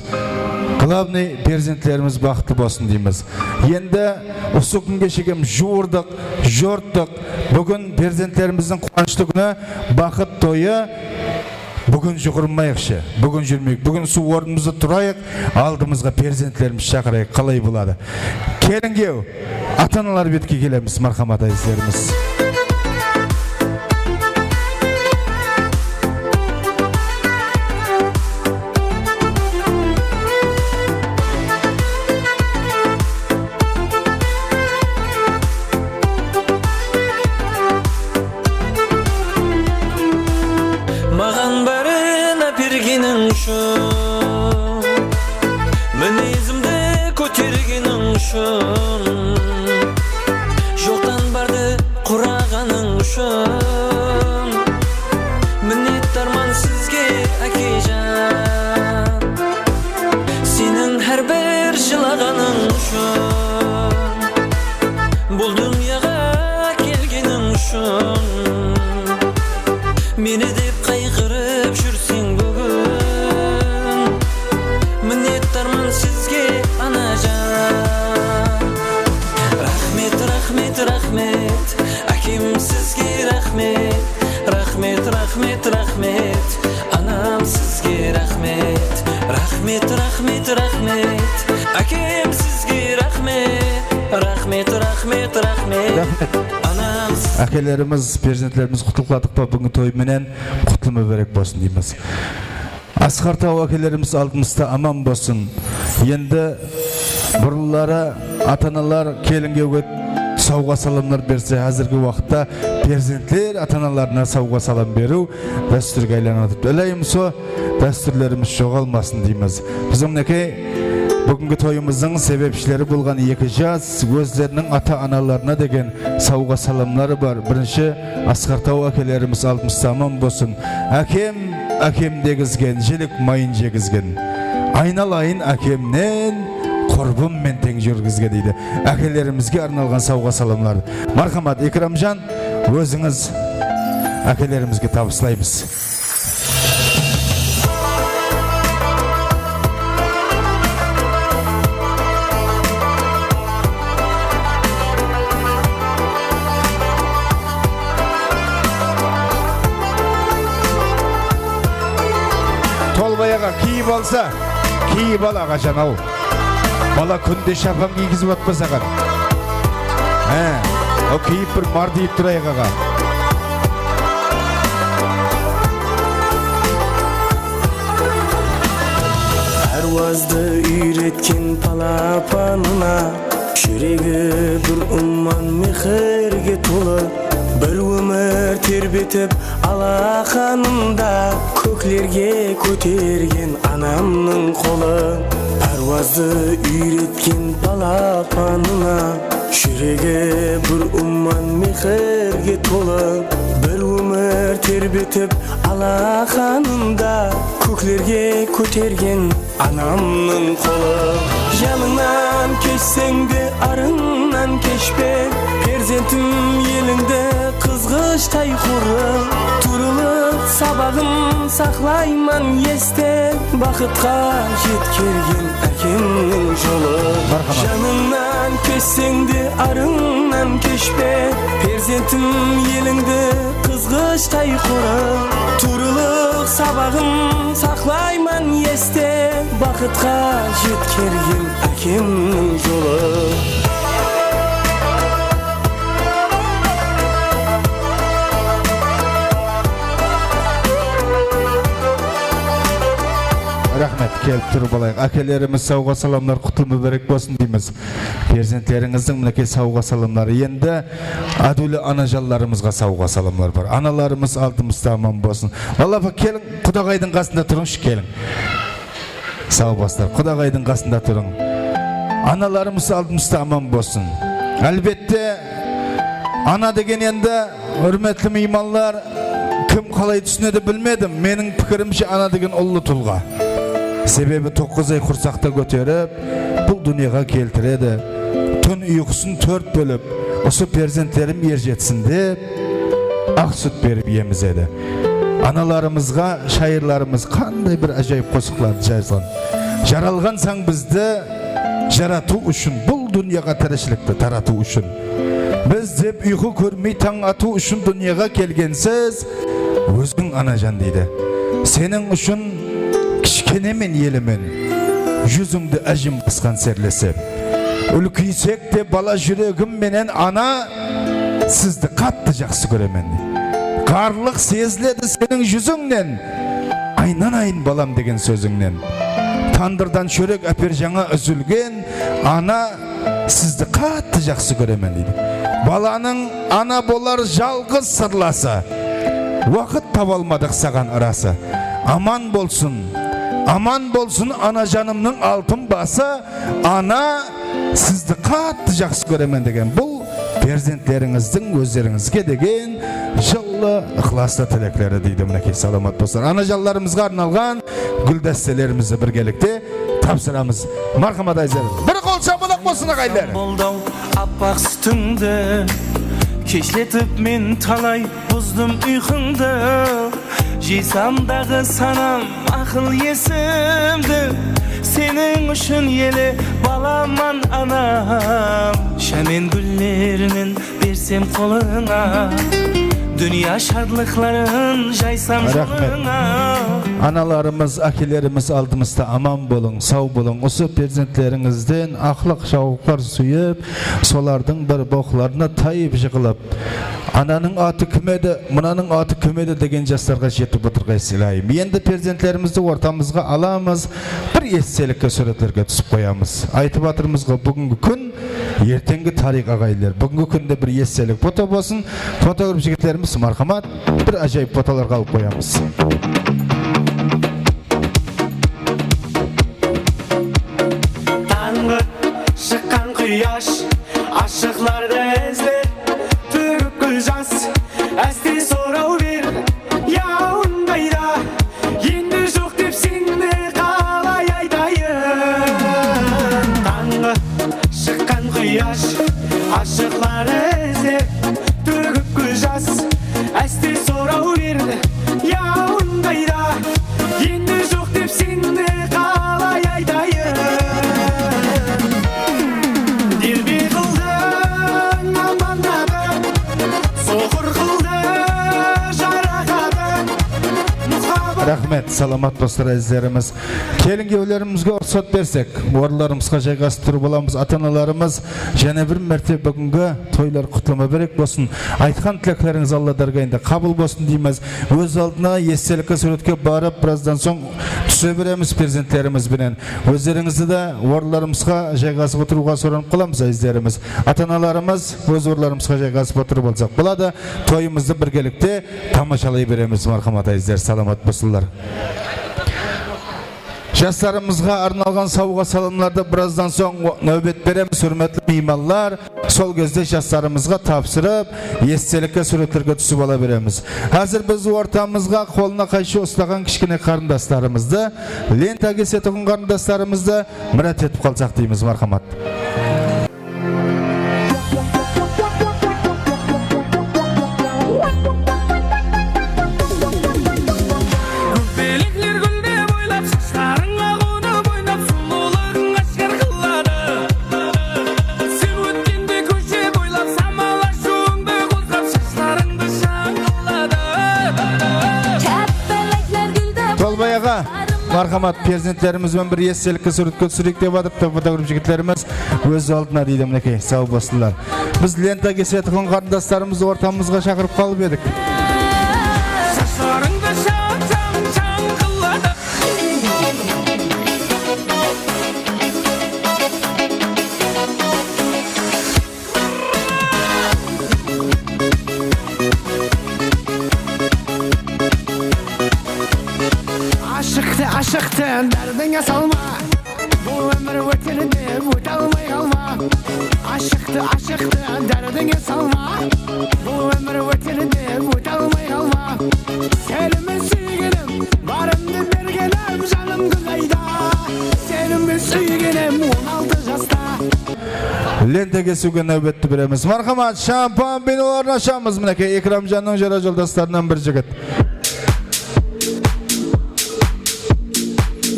Glavnıy, perzentlerimiz baxıtlı bolsın deymiz. Endi usı kúnge shekem juwırdıq, jorttıq. Búgin perzentlerimizdiń quwanıshlı kúni, baxıt toyı. Búgin juwırmayıqshı, búgin júrmeyik. Búgin usı ornımızda turayıq, aldımızǵa perzentlerimizdi shaqırayıq. Qalay boladı? Kelingew, ata-analar betke kelemiz, marhamat, ázizlerimiz. Maǵan bárin ápergeniń ushın, minezimdi kótergeniń ushın, joqtan bardı quraǵanıń ushın, minnetdarman sizge, ákejan. Seniń hár bir jılaǵanıń ushın, bul dúnyaǵa kelgeniń ushın, meni dep qayǵırıp júrseń búgin, minnetdarman sizge, anajan. Raxmet, raxmet, raxmet, ákem sizge raxmet. Raxmet, raxmet, raxmet, anam sizge raxmet. Raxmet, raxmet, raxmet, ákem sizge raxmet. Raxmet, raxmet, raxmet, anam siz- Ákelerimiz, perzentlerimiz, qutlıqladıq pa búgingi toy menen? Qutlı múbárek bolsın deymiz. Asqar Taw ákelerimiz aldımızda aman bolsın. Endi burınları ata-analar kelingewge sawǵa salamlar berse, házirgi waqıtta perzentler ata-analarına sawǵa salam beriw dástúrge aylanıp atır. Ilayım, so dástúrlerimiz joǵalmasın deymiz. Biziń, minekey, Búgingi toyımızdıń sebepshileri bolǵan eki jas ózleriniń ata-analarına degen sawǵa-salamları bar. Birinshi Asqartaw ákelerimiz aldımızda aman bolsın. Ákem, ákem degizgen, jilip mayın jegizgen. Aynalayın ákemnen, qurbım men teń júrgizge, deydi. Ákelerimizge arnalǵan sawǵa-salamlar. Marhamat, Ikramjan, ózińiz ákelerimizge tabıslaymız. Tolbay aǵa, kiyip alsa, kiyip al, aǵajan-aw. Bala kúnde shapan kiygizip atpa saǵan. Há, o kiyip bir mardıyıp turayıq, aǵa. Párwazdı úyretken palapanına, júregi bir umman mehirge tolı. Bir ómir terbetip alaqanımda, kóklerge kótergen anamnıń qolı. Párwazdı úyretken palapanına, júregi bir umman mehirge tolı. Bir ómir terbetip alaqanımda, kóklerge kótergen anamnıń qolı. Janıńnan keshseń de, arıńnan keshpe, perzentim elińdi qızǵıshtay qorı. Turılıq sabaǵın saqlayman este, baxıtqa jetkergen ákemniń jolı. Marhamat. Janıńnan keshseń de, arıńnan keshpe, perzentim elińdi qızǵıshtay qorı. Turılıq sabaǵın saqlayman este, baxıtqa jetkergen ákemniń jolı. Raxmet, kelip turıp alayıq. Ákelerimiz sawǵa-salamlar qutlı múbárek bolsın deymiz. Perzentlerińizdiń, minekey, sawǵa-salamları. Endi ádiwli anajanlarımızǵa sawǵa-salamlar bar. Analarımız aldımızda aman bolsın. Bala apa, keliń, qudaǵaydıń qasında turıńshı, keliń. Saw baslar, qudaǵaydıń qasında turıń. Analarımız aldımızda aman bolsın. Álbette, ana degen endi, húrmetli miymanlar, kim qalay túsinedi bilmedim. Meniń pikirimshe, ana degen ullı tulǵa. Sebebi toǵız ay qursaqta kóterip, bul dúnyaǵa keltiredi. Tún uyqısın tórt bólip, usı perzentlerim er jetsin dep, aq sút berip emizedi. Analarımızǵa shayırlarımız qanday bir ájayıp qosıqlardı jazǵan. Jaralǵansań bizdi jaratıw ushın, bul dúnyaǵa tirishilikti taratıw ushın. Biz dep uyqı kórmey tań atıw ushın dúnyaǵa kelgensiz, óziń, anajan, deydi. Seniń ushın kishkenemen elimen, júzińdi ájim basqan serlesep. Úlkeysek te bala júregim menen, ana, sizdi qattı jaqsı kóremen. Ǵarlıq seziledi seniń júzińnen, aynanayın, balam, degen sózińnen. Tandırdan shórek áper jańa úzilgen, ana, sizdi qattı jaqsı kóremen, deydi. Balanıń ana bolar jalǵız sırlası. Waqıt taba almadıq saǵan ırası. Aman bolsın, aman bolsın anajanımnıń altın bası. Ana, sizdi qattı jaqsı kóremen degen bul perzentlerińizdiń ózlerińizge degen jıllı, ıqlaslı tilekleri, deydi. Minekey, salamat bolsın. Anajanlarımızǵa arnalǵan gúldastelerimizdi birgelikte tapsıramız. Marhamat, Ayzer. Bir qol shapalaq bolsın, aǵayinler. Boldı-aw, appaq sútińdi, keshletip men talay buzdım uyqıńdı. Jiysam daǵı sanam aqıl esimdi, seniń ushın ele balaman, anam. Shamen gúllerinen bersem qolıńa, dúnya shadlıqların jaysam jolıńa. Analarımız, ákelerimiz aldımızda aman bolıń, saw bolıń. Usı perzentlerińizden aqlıq jawıqlar súyip, solardıń bir boqlarına tayıp jıǵılıp, ananıń atı kim edi, mınanıń atı kim edi degen jaslarǵa jetip otırǵay, ilayım. Endi perzentlerimizdi ortamızǵa alamız, bir estelikke súwretlerge túsip qoyamız. Aytıp atırmız ǵo, búgingi kún, erteńgi tariyx, aǵayinler. Búgingi kúnde bir estelik foto bolsın. Fotograf jigitlerimiz, marhamat, bir ájayıp fotolarǵa alıp qoyamız. quyash, ashıqlardı izlep, tógip gúl jas. Áste soraw ber, yawın qayda? Endi joq dep seni qalay aytayın? Tańǵı shıqqan quyash, ashıqlardı izlep, tógip gúl jas. Áste soraw ber, yawın qayda? Endi joq dep seni qalay aytayın? Delbe qıldıń amannadı, soqır qıldı jaraqadı. Muhabbat. Raxmet, salamat bolsın, ázizlerimiz. Kelin-kúyewlerimizge ruxsat bersek, orınlarımızǵa jayǵasıp turıp alamız. Ata-analarımız, jáne bir márte búgingi toylar qutlıma berek bolsın. Aytqan tileklerińiz Alla dárgayında qabıl bolsın deymiz. Óz aldına estelikke súwretke barıp, birazdan soń túse beremiz perzentlerimiz benen. Ózlerińizdi de orınlarımızǵa jayǵasıp otırıwǵa soranıp qalamız, ázizlerimiz. Ata-analarımız, óz orınlarımızǵa jayǵasıp otırıp alsaq boladı. Toyımızdı birgelikte tamashalay beremiz, marhamat, ázizler, salamat bolsınlar. Jaslarımızǵa arnalǵan sawǵa-salamlardı birazdan soń náwbet beremiz, húrmetli miymanlar. Sol gezde jaslarımızǵa tapsırıp, estelikke súwretlerge túsip ala beremiz. Házir biz ortamızǵa qolına qayshı uslaǵan kishkene qarındaslarımızdı, lenta kesetuǵın qarındaslarımızdı mirát etip qalsaq deymiz, marhamat. Kópelekler gúldep oylap, shashlarıńa qonıp oynap, sulıwlıǵıń áshkar qıladı. Sen ótkende kóshe boylap, samal ashıwıńdı qozǵap, shashlarıńdı shań qıladı. Kópelekler gúldep Tolbay aǵa, marhamat, perzentlerimiz benen bir estelikke súwretke túsireyik dep atırıptı fotograf jigitlerimiz. Óz aldına deydi, minekey, saw bolsınlar. Biz lenta kesetuǵın qarındaslarımızdı ortamızǵa shaqırıp qalıp edik. Shashlarıńdı shań-shań-shań qıladı. Ashıqtı, ashıqtı dárdińe salma. Bul ómir óter dep óte almay qalma. Ashıqtı, ashıqtı dárdińe salma. Bul ómir óter dep óte almay qalma. Senmen súygenim, barımdı bergenim, janım gúl qayda? Senmen súygenim, on altı jasta. Lenta kesiwge náwbetti beremiz. Marhamat, shampan binoların ashamız. Minekey, Ikramjannıń jara joldaslarınan bir jigit.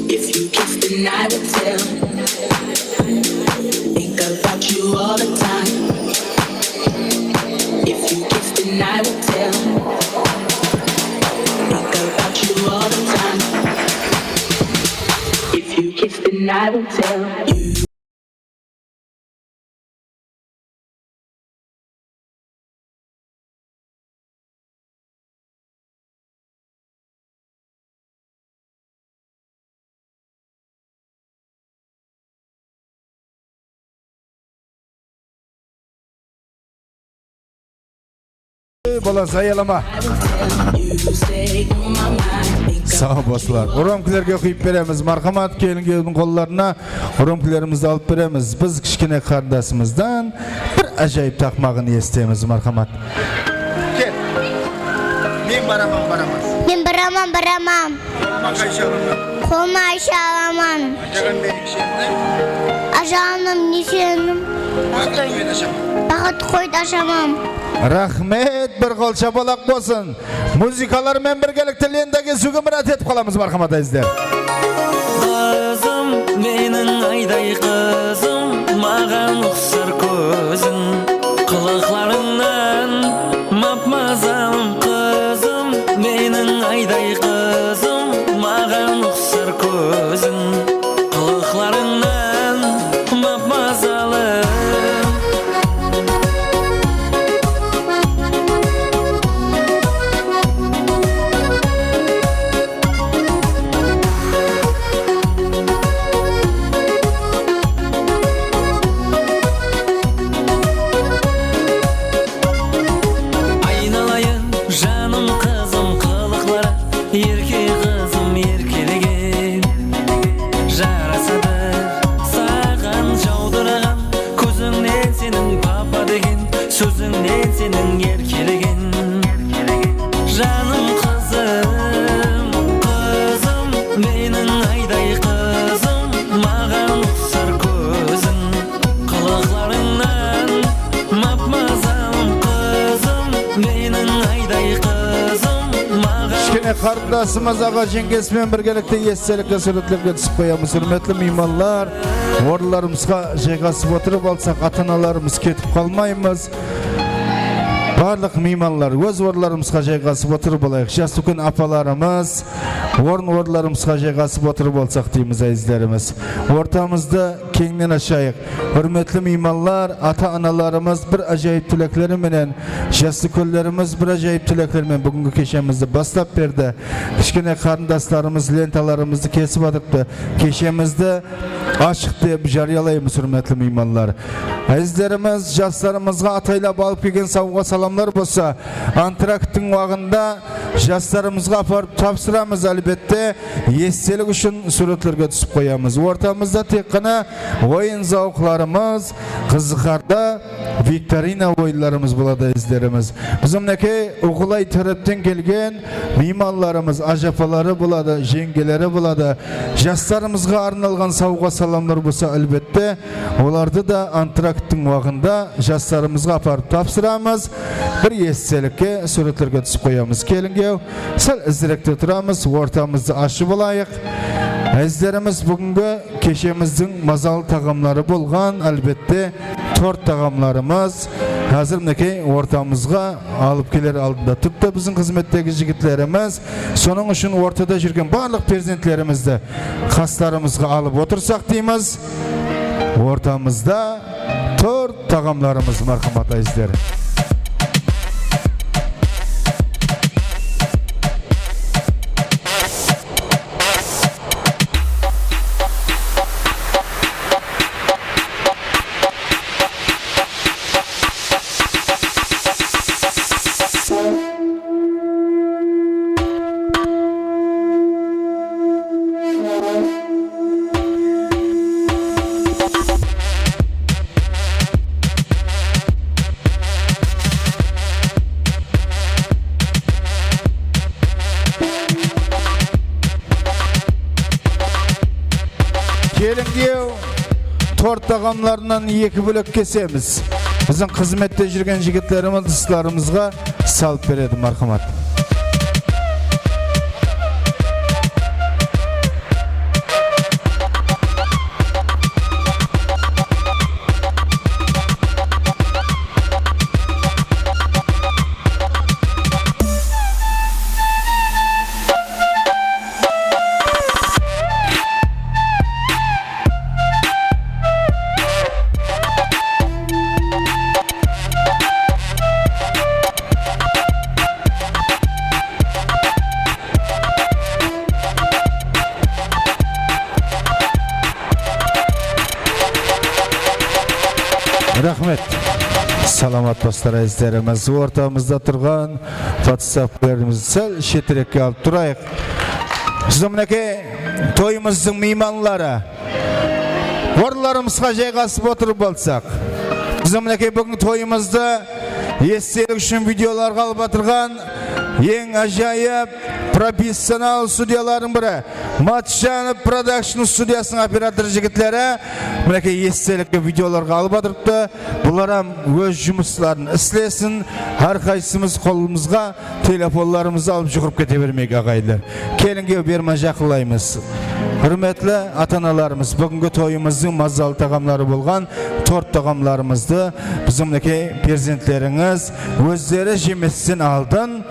If you kiss, then I will tell. Think about you all the time. If you kiss, then I will tell. Think about you all the time. If you kiss, then I will tell you. Ey, balası, ayalama. Saw bolsınlar. Romkilerge quyıp beremiz. Marhamat, kelin-kúyewdiń qollarına romkilerimizdi alıp beremiz. Biz kishkene qarındasımızdan bir ájayıp taqmaǵın esitemiz. Marhamat. Kel. Men baraman, baraman. Men baraman, baraman. Qolıma qaysha alaman? Qolıma qaysha alaman? Ajaǵan meniń ishenim. Ajaǵanım ne ishenim? Baxıt qoydı ashaman. Baxıt qoydı ashaman. Raxmet, bir qol shapalaq bolsın. Muzıkalar menen birgelikte lenta kesiwge mirát etip qalamız, marhamat, ázizler. Qızım, meniń ayday qızım, maǵan uqsar kóziń. Qılıqlarıńnan map-mazalım qızım, meniń ayday qızım, maǵan uqsar kóziń. Qılıqlarıńnan map-mazalım. Meniń erkeligim, janım qızım, qızım, meniń ayday qızım, maǵan uqsar kóziń, qılıqlarıńnan map-mazam qızım, meniń ayday qızım, maǵan. Kishkene qarındasımız, aǵa jeńgesi menen birgelikte estelikke súwretlerge túsip qoyamız. Húrmetli miymanlar, orınlarımızǵa jayǵasıp otırıp alsaq, ata-analarımız ketip qalmaymız. Barlıq miymanlar óz orınlarımızǵa jayǵasıp otırıp alayıq. Jas úlken apalarımız orın-orınlarımızǵa jayǵasıp otırıp alsaq deymiz, ázizlerimiz. Ortamızdı keńnen ashayıq. Húrmetli miymanlar, ata-analarımız bir ájayıp tilekleri menen, jas úlkenlerimiz bir ájayıp tilekleri menen búgingi keshemizdi baslap berdi. Kishkene qarındaslarımız lentalarımızdı kesip atırıptı. Keshemizdi ashıq dep jariyalaymız, húrmetli miymanlar. Ázizlerimiz, jaslarımızǵa ataylap alıp kelgen sawǵa-salamlar bolsa, antrakttıń waǵında jaslarımızǵa aparıp tapsıramız, álbette, estelik ushın súwretlerge túsip qoyamız. Ortamızda tek ǵana oyın-zawıqlarımız, qızıqarlı viktorina oyınlarımız boladı, ázizlerimiz. Biziń, minekey, Uǵılay tárepten kelgen miymanlarımız, ájapaları boladı, jeńgeleri boladı. Jaslarımızǵa arnalǵan sawǵa-salamlar bolsa, álbette, olardı da antrakttıń waǵında jaslarımızǵa aparıp tapsıramız. Bir estelikke súwretlerge túsip qoyamız. Kelińew, sál izirekte turamız, ortamızdı ashıp alayıq. Ázizlerimiz, búgingi keshemizdiń mazalı taǵamları bolǵan, álbette, tort taǵamlarımız házir, minekey, ortamızǵa alıp keler aldında turıptı biziń xızmettegi jigitlerimiz. Sonıń ushın ortada júrgen barlıq perzentlerimizdi qaslarımızǵa alıp otırsaq deymiz. Ortamızda tort taǵamlarımız, marhamat, ázizler. Kelińew, tort taǵamlarınan eki bólek kesemiz. Biziń xızmette júrgen jigitlerimiz dıslarımızǵa salıp beredi, marhamat. Raxmet. Salamat baslar, ázizlerimiz. Ortamızda turǵan WhatsApp-larımızdı sál shetirekke alıp turayıq. Biziń, minekey, toyımızdıń miymanları. Orınlarımızǵa jayǵasıp otırıp alsaq. Biziń, minekey, búgin toyımızdı estelik ushın videolarǵa alıp atırǵan eń ájayıp professional studiyalardıń biri, Matjanov Production studiyasınıń operator jigitleri, minekey, estelikke videolarǵa alıp atırıptı. Bular hám óz jumısların islesin, hár qaysımız qolımızǵa telefonlarımızdı alıp juwırıp kete bermeyik, aǵayinler. Kelińge berman jaqınlaymız. Húrmetli ata-analarımız, búgingi toyımızdıń mazalı taǵamları bolǵan tort taǵamlarımızdı biziń, minekey, perzentlerińiz ózleri jemesten aldın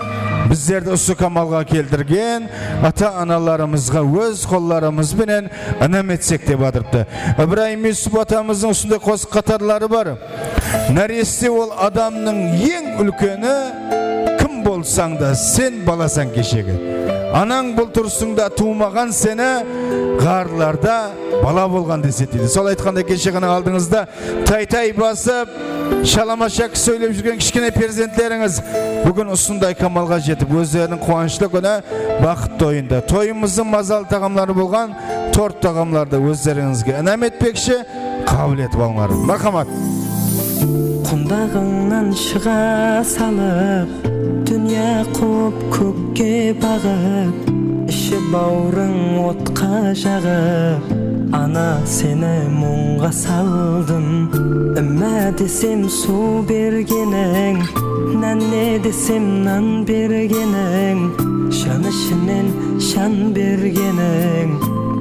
bizlerdi usı kamalǵa keltirgen ata-analarımızǵa óz qollarımız benen inam etsek dep atırıptı. Ibrayım Yusup atamızdıń usınday qosıq qatarları bar. Náreste ol adamnıń eń úlkeni, kim bolsań da, sen balasań keshegi. Anań bul turısıńda tuwmaǵan seni, ǵarrılarda bala bolǵan desedi, deydi. Sol aytqanday, keshe ǵana aldıńızda tay-tay basıp, shalama-shaki sóylep júrgen kishkene perzentlerińiz búgin usınday kamalǵa jetip, ózleriniń quwanıshlı kúni, baxıtlı oyında, toyımızdıń mazalı taǵamları bolǵan tort taǵamlardı ózlerińizge inam etpekshi. Qabıl etip alıńlar. Marhamat. Qundaǵıńnan shıǵa salıp, dúnya quwıp kókke baǵıp, ishi-bawırıń otqa jaǵıp, ana, seni muńǵa saldım. Imma desem, suw bergeniń, nánne desem, nan bergeniń, jan ishinen jan bergeniń,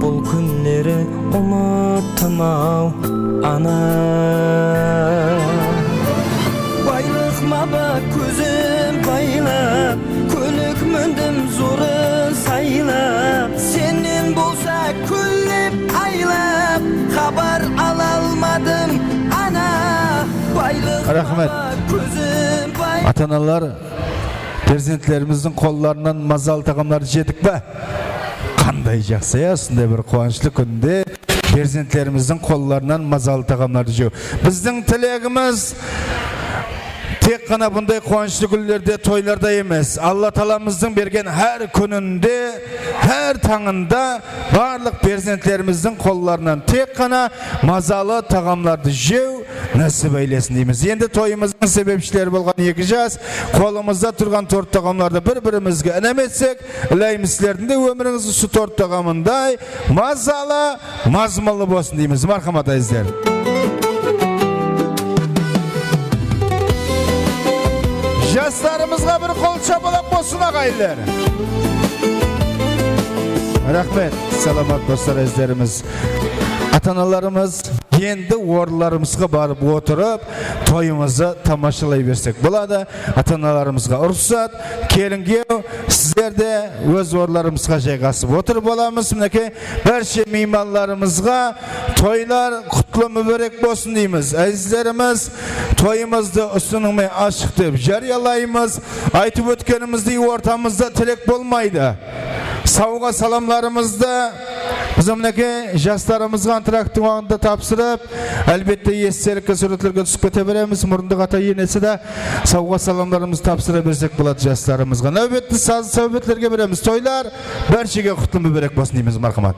bul kúnleri umıttım-aw, ana. Baylıqma ba kózim baylap, kólik mindim zorın saylap, sennen bolsa kúnlep aylap, xabar alalmadım, ana. Baylıqma ba kózim baylap. Raxmet. Ata-analar perzentlerimizdiń qollarınan mazalı taǵamlardı jedik pa? Qanday jaqsı, ya, usınday bir quwanıshlı kúnde perzentlerimizdiń qollarınan mazalı taǵamlardı jew. Bizdiń tilegimiz tek ǵana bunday quwanıshlı kúnlerde, toylarda emes, Alla taalamızdıń bergen hár kúninde, hár tańında barlıq perzentlerimizdiń qollarınan tek ǵana mazalı taǵamlardı jew násip eylesin deymiz. Endi toyımızdıń sebepshileri bolǵan eki jas qolımızda turǵan tort taǵamlardı bir-birimizge inam etsek, ilayım, sizlerdiń de ómirińiz usı tort taǵamınday mazalı, mazmunlı bolsın deymiz. Marhamat, ázizler. Jaslarımızǵa bir qol shapalaq bolsın, aǵayinler. Raxmet, salamat doslar, ázizlerimiz. Ata-analarımız, endi orınlarımızǵa barıp otırıp, toyımızdı tamashalay bersek boladı. Ata-analarımızǵa ruxsat, kelin-giyew, sizler de óz orınlarımızǵa jayǵasıp otırıp alamız. Minekey, bárshe miymanlarımızǵa toylar qutlı múbárek bolsın deymiz. Ázizlerimiz, toyımızdı usınıń menen ashıq dep járiyalaymız. Aytıp ótkenimizdey, ortamızda tilek bolmaydı. Sawǵa salamlarımızdı biz, minekey, jaslarımızǵa antrakt waqtında tapsırıp, álbette, estelikke, súwretlerge túsip kete beremiz. Murındıq ata-enesi de sawǵa salamlarımızdı tapsıra bersek boladı jaslarımızǵa. Náwbetti sazlı sáwbetlerge beremiz. Toylar bárshege qutlı múbárek bolsın deymiz. Marhamat.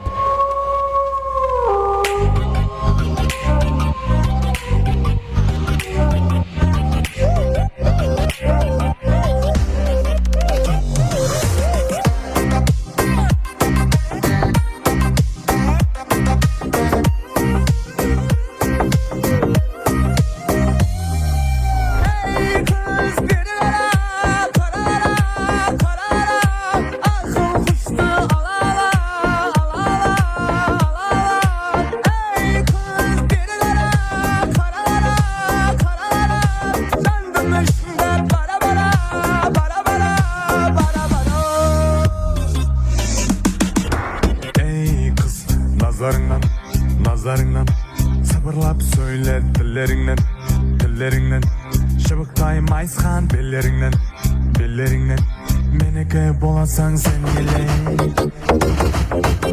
Ey qız, beri qara, qara, qara, qara, qara. Aqıl hushdı ala, ala, ala, ala, ala, ala. Ey qız, beri qara, qara, qara, qara, qara. Jandım ishimde bara, bara, bara, bara, bara, bara. Ey qız, nazarıńnan, nazarıńnan, sabırlap sóyle tillerińnen, tillerińnen, shıbıqtay mayısqan bellerińnen, bellerińnen, meniki bolasań sen ele.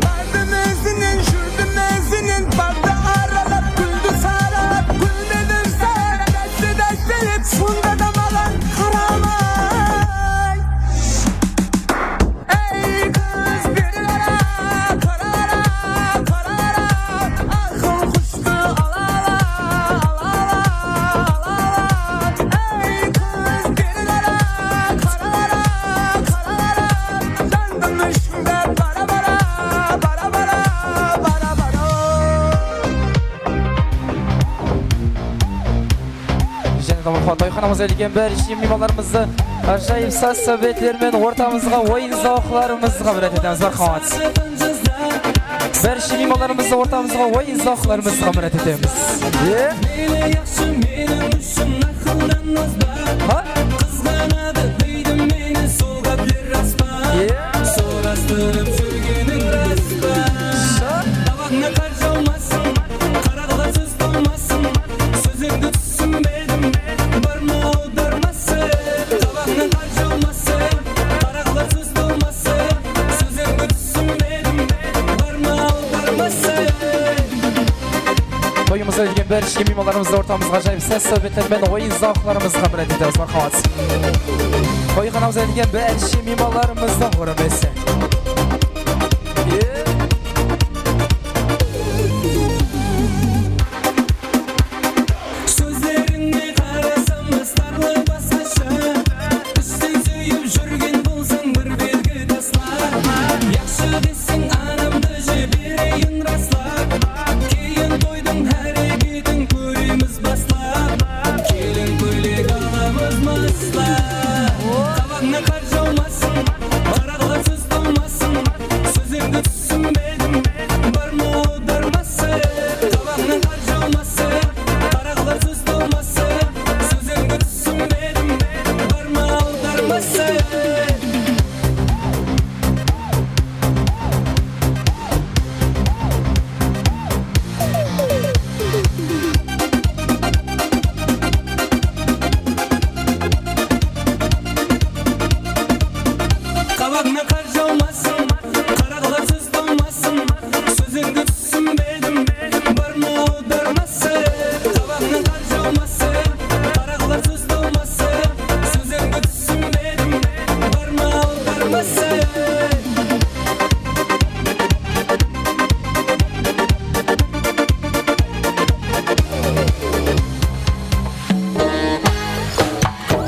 Bardım izinen, júrdim izinen, bardı aralap, gúldi saralap, gúlmedim saralap, dáste-dástelep, sonda da maǵan qaramay. Ey qız, beri qara, qara, qara, qara, qara. Aqıl hushdı ala, ala, ala, ala, ala, ala. Ey qız, beri qara, qara, qara, qara, qara. Jandım ishimde bara, bara, bara, bara, bara, bara. Jáne de bir toyxanamızǵa kelgen bárshe miymanlarımızdı ájayıp saz-sáwbetler menen ortamızǵa, oyın-zawıqlarımızǵa húrmet etemiz. Marhamat. Bárshe miymanlarımızdı ortamızǵa, oyın-zawıqlarımızǵa húrmet etemiz. Ye? Meyli, yaqshı, meniń ushın aqıldan ozba. Ha? Qızǵanadı deydi meni sol gápler ras pa? Ye? Sorastırıp júrgeniń ras pa? Sha? Tabaǵıńa qar jawmasın, qara-qara sóz tawmasın, sózińdi túsinbedim, bar ma awdarması? Tabaǵıńa qar jawmasın, qara-qara sóz tawmasın, sózińdi túsinbedim, bar ma awdarması? Toyımızǵa kelgen bárshe miymanlarımızdı ortamızǵa ájayıp saz-sáwbetler menen oyın-zawıqlarımızǵa húrmet etemiz. Marhamat. Toyxanamızǵa kelgen bárshe miymanlarımızdı húrmeti.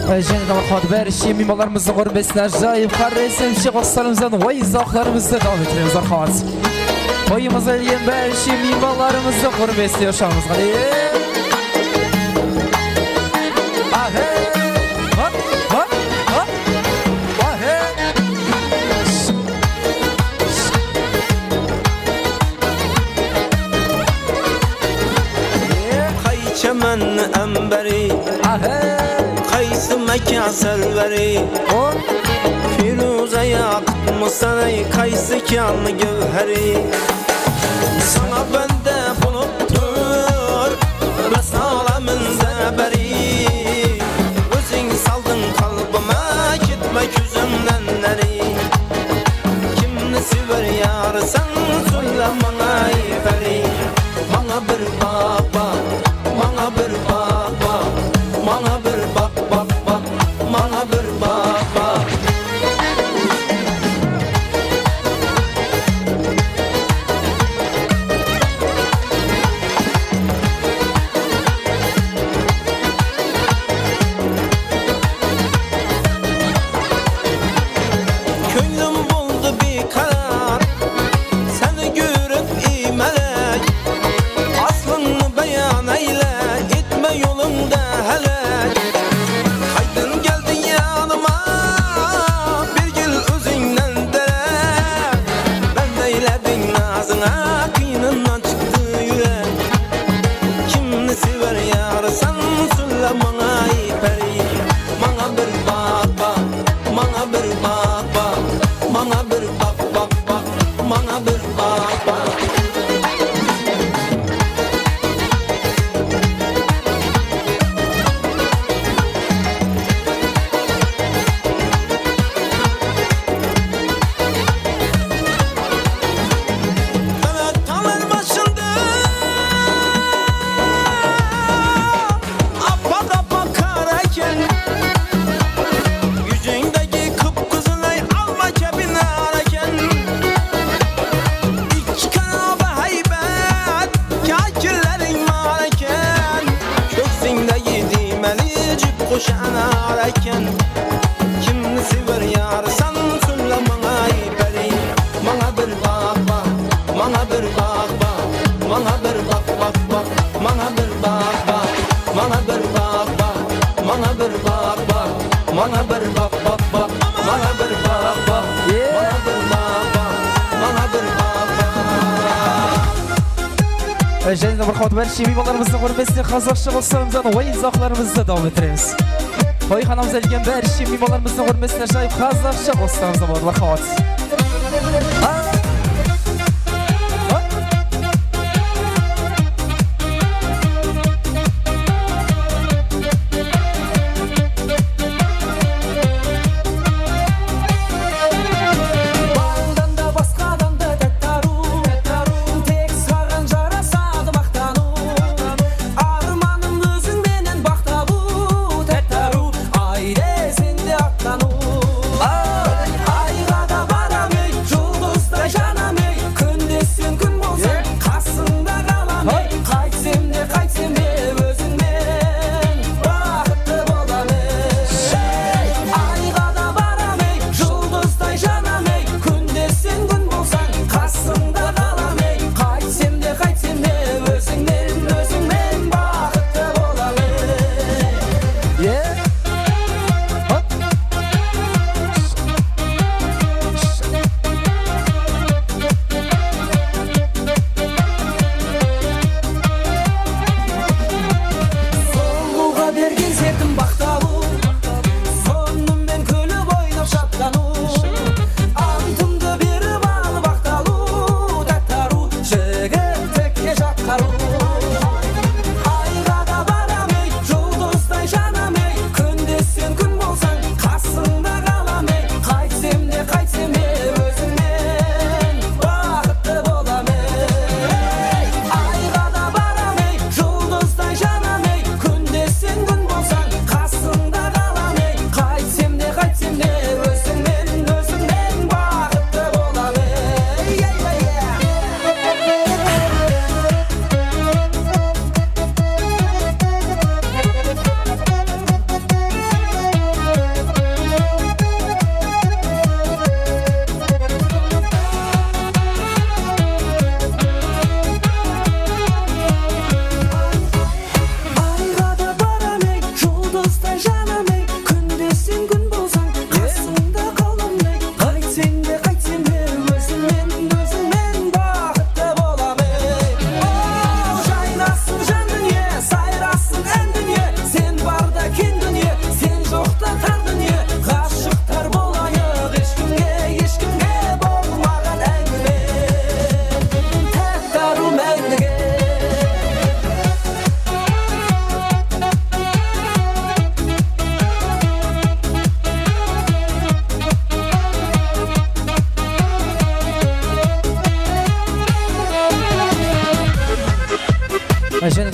Jáne de marhamat, bárshe miymanlarımızdıń húrmetine ájayıp qáresimshe qosıqlarımızdan oyın-sawıqlarımızdı dawam ettiremiz, marhamat. Toyımızǵa kelgen bárshe miymanlarımızdıń húrmetine ushıramız, qáne. Ahe! Hop, hop, hop! Ahe! Qayshı ámber, ahe, qaysı mákan sárweri? O, Feruza yaqıtmısan, ay, qaysı kán gewheri? Sańa bende bolıp tur basqalar minzeberi. Óziń saldıń qálbime, ketpe kózimnen ári. Kimni sever yarısań, sóyle mańa, ay, pári. Mańa bir baq, baq, mańa bir baq, baq, mańa bir baq, baq, baq, mańa bir baq, baq. Kóńlim boldı biykarar, seni kórip iymalak. Aslıńdı bayan ayle, etme jolıńdı hálek. Qaydan keldiń yanıma, bergil ózińnen dárek. Bándey lábiń nazıńa, qıyınınan shıqtı júrek. Kimni sever yarısań, sóyle mańa, ay, pári. Mańa bir baq, baq, mańa bir baq, baq, mańa bir baq, baq, baq, mańa bir baq, baq. Mine, tańlar basında apa-tapa qara eken. Júzińdegi qıp-qızılay alma kebin ara eken. Ikki qara bahaybet, kákilleriń bar eken. Kóksińdegi diymeli jip qoshanı ara eken. Kimni sever yarısań, sóyle mańa, ay, pári. Mańa bir baq, baq, mańa bir baq, baq, mańa bir baq, baq, baq, mańa bir baq, baq, mańa bir baq, baq, mańa bir baq, baq, mańa bir baq, baq, baq, mańa bir baq, baq, mańa bir baq, baq, mańa bir baq, baq. Jáne de bir qat bárshe miymanlarımızdıń húrmetine qazaqsha qosıqlarımızdan oyın-sawıqlarımızdı dawam ettiremiz. Toyxanamızǵa kelgen bárshe miymanlarımızdıń húrmetine ájayıp qazaqsha qosıqlarımızdan boladı, marhamat. Baldan da, basqadan da tátti aruw, tek saǵan jarasadı maqtanıw. Armanım óziń menen baxt alıw, tátti aruw, ayde sen de atlanıw. Ayǵa da baram ey, juldızday janam ey, kúndesseń kún bolsań, qasıńda qalam ey, qaytsem de, qaytsem de ózińnen baxıtlı bolam ey. Ayǵa da baram ey, juldızday janam ey, kúndesseń kún bolsań, qasıńda qalam ey, qaytsem de, qaytsem de ózińnen, ózińnen baxıtlı bolam ey. Sonlıwǵa bergen sertim baxt alıw, sonımen kúlip oynap shatlanıw. Antımdı berip al baxt alıw, tátti aruw, jigitlikke jaqtıraw. Ayǵa da baram ey, juldızday janam ey,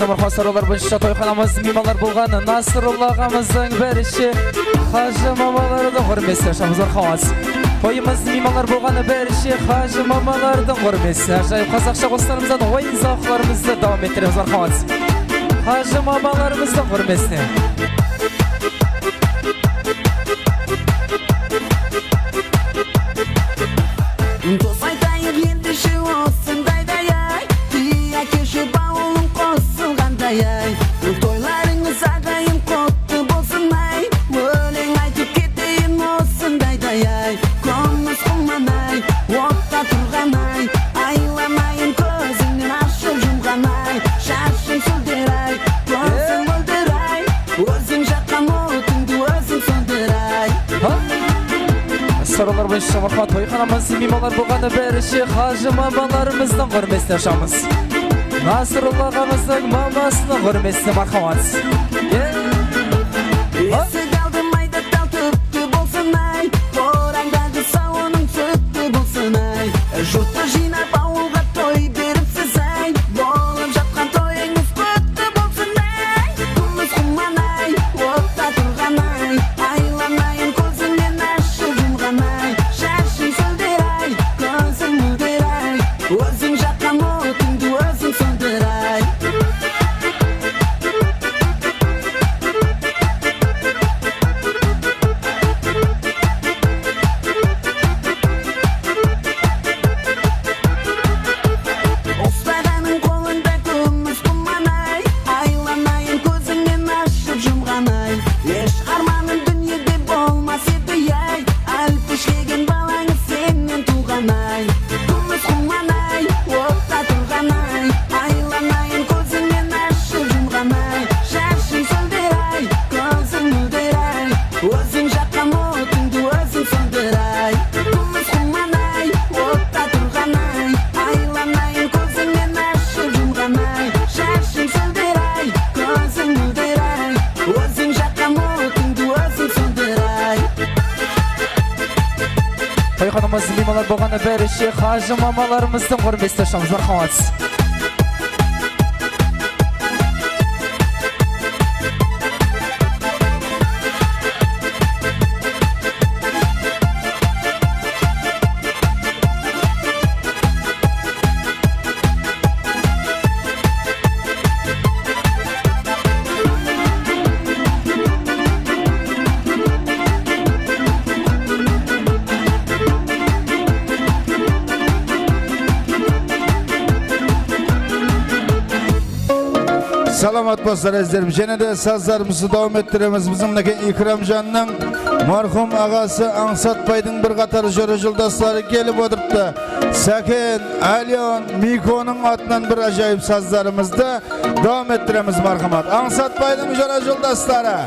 Marhamat, sorawlar boyınsha toyxanamızdıń miymanları bolǵan Nasırullı aǵamızdıń bárshe hajı mamalardıń húrmetine shamız marhamat. Toyımızdıń miymanları bolǵan bárshe hajı mamalardıń húrmetine ajayıp qazaqsha qosıqlarımızdan oyın-zawıqlarımızdı dawam ettiremiz marhamat. Hajı mamalarımızdıń húrmetine. Dos aytayıq endishi osındayday ay, túy ákeshi bawılım qosılǵanday ay. Toylarıńız aǵayın quttı bolsın ay, óleń aytıp keteyin osındayday ay. Kúmiz quman ay, otta turǵan ay, aylanayın kózińnen ashıp jumǵan ay. Shashıń súlder ay, kóziń mólder ay, óziń jaqqan otıńdı óziń sónder ay. Sorawlar boyınsha marhamat, toyxanamızdıń miymanları bolǵan bárshe hajı mamalarımızdıń húrmetine ashamız. Nasırullı aǵamızdıń mamasınıń húrmetine marhamat. Esik aldı mayda tal túpti bolsın ay, qorańdaǵı sawınıń sútti bolsın ay. Jurttı jıynap awılǵa toy beripsiz ay, bolıp jatqan toyıńız quttı bolsın ay. Kúmiz quman ay, otta turǵan ay, aylanayın kózińnen ashıp jumǵan ay. Shashıń súlder ay, kóziń mólder ay, óziń jaqqan otıńdı óziń sónder ay. Ustaǵanıń qolında kúmiz quman ay, aylanayın kózińnen ashıp jumǵan ay. Esh armanım dúnyede bolmas edi ay, álpishegen balańız sennen tuwǵan ay. Kúmiz quman ay, otta turǵan ay, aylanayın kózińnen ashıp jumǵan ay. Shashıń súlder ay, kóziń mólder ay, óziń jaqqan otıńdı óziń sónder ay. Kúmiz quman ay, otta turǵan ay, aylanayın kózińnen ashıp jumǵan ay. Shashıń súlder ay, kóziń mólder ay, óziń jaqqan otıńdı óziń sónder ay. Toyxanamızdıń miymanları bolǵan bárshe hajı mamalarımızdıń húrmetine ashamız marhamat. Salamat bolsın, ázizlerim. Jáne de sazlarımızdı dawam ettiremiz. Biziń, minekey, Ikramjannıń marhum aǵası Ańsatbaydıń bir qatar jora-joldasları kelip otırıptı. Sáken, Ályon, Miykonıń atınan bir ájayıp sazlarımızdı dawam ettiremiz, marhamat. Ańsatbaydıń jora-joldasları.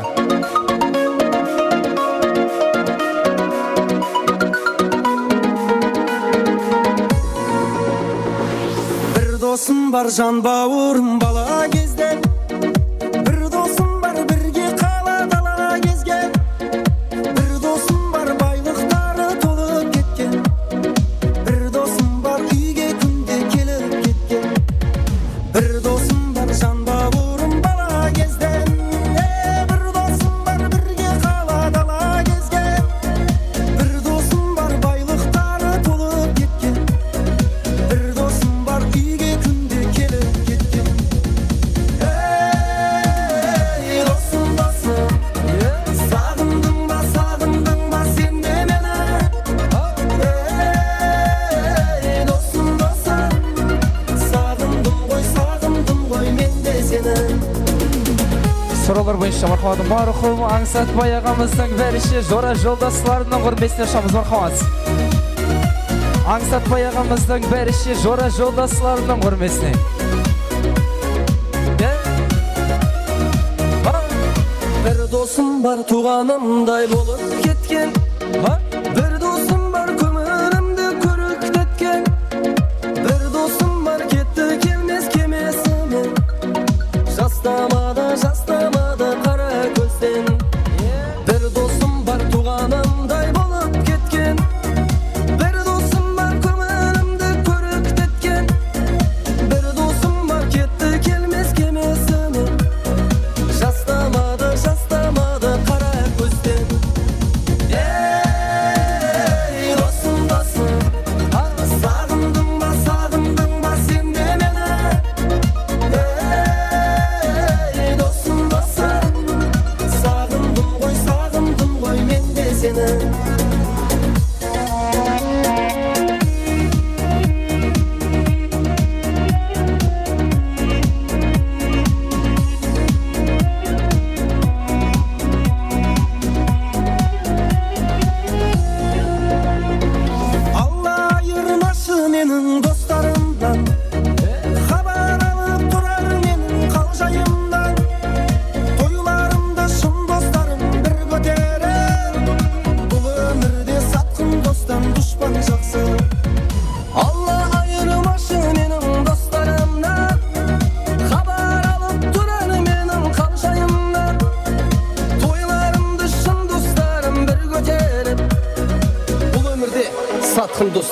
Bir dosım bar jan bawırım bala gezden. Bir dosım bar birge qala dala gezgen. Bir dosım bar baylıqları tolıp ketken. Bir dosım bar úyge kúnde kelip ketken. Bir dosım bar jan bawırım bala gezden. E, bir dosım bar birge qala dala gezgen. Bir dosım bar baylıqları tolıp ketken. Bir dosım bar úyge kúnde kelip ketken. Ey, dosım, dosım, saǵındıń ba, saǵındıń ba sen de meni? Ey, dosım, dosım, saǵındım ǵoy, saǵındım ǵoy men de seni. Sorawlar boyınsha marhamat, marhum Ańsatbay aǵamızdıń bárshe jora-joldaslarınıń húrmetine ashamız, marhamat. Ańsatbay aǵamızdıń bárshe jora-joldaslarınıń húrmetine. Bir dosım bar tuwǵanımday bolıp ketken. Bir dosım bar kóńlimdi kóriktetken. Bir dosım bar ketti kelmes kemesime. Jaslamada, jaslamada qara kózden. Bir dosım bar tuwǵanımday bolıp ketken. Bir dosım bar kóńlimdi kóriktetken. Bir dosım bar ketti kelmes kemesi.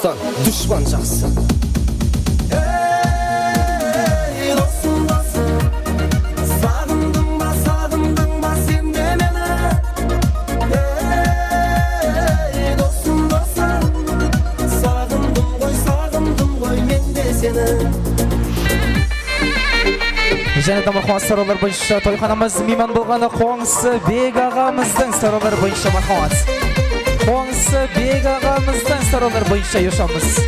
Dushpan jaqsı. Ey, dosım, dosım, saǵındıń ba, saǵındıń ba sen de meni? Ey, dosım, dosım, saǵındım ǵoy, saǵındım ǵoy men de seni. Jáne de marhamat, sorawlar boyınsha toyxanamız miyman bolǵanı Qońsı Bek aǵamızdıń sorawları boyınsha, marhamat. Qońsı Bek aǵamızdıń sorawları boyınsha yoshapmız.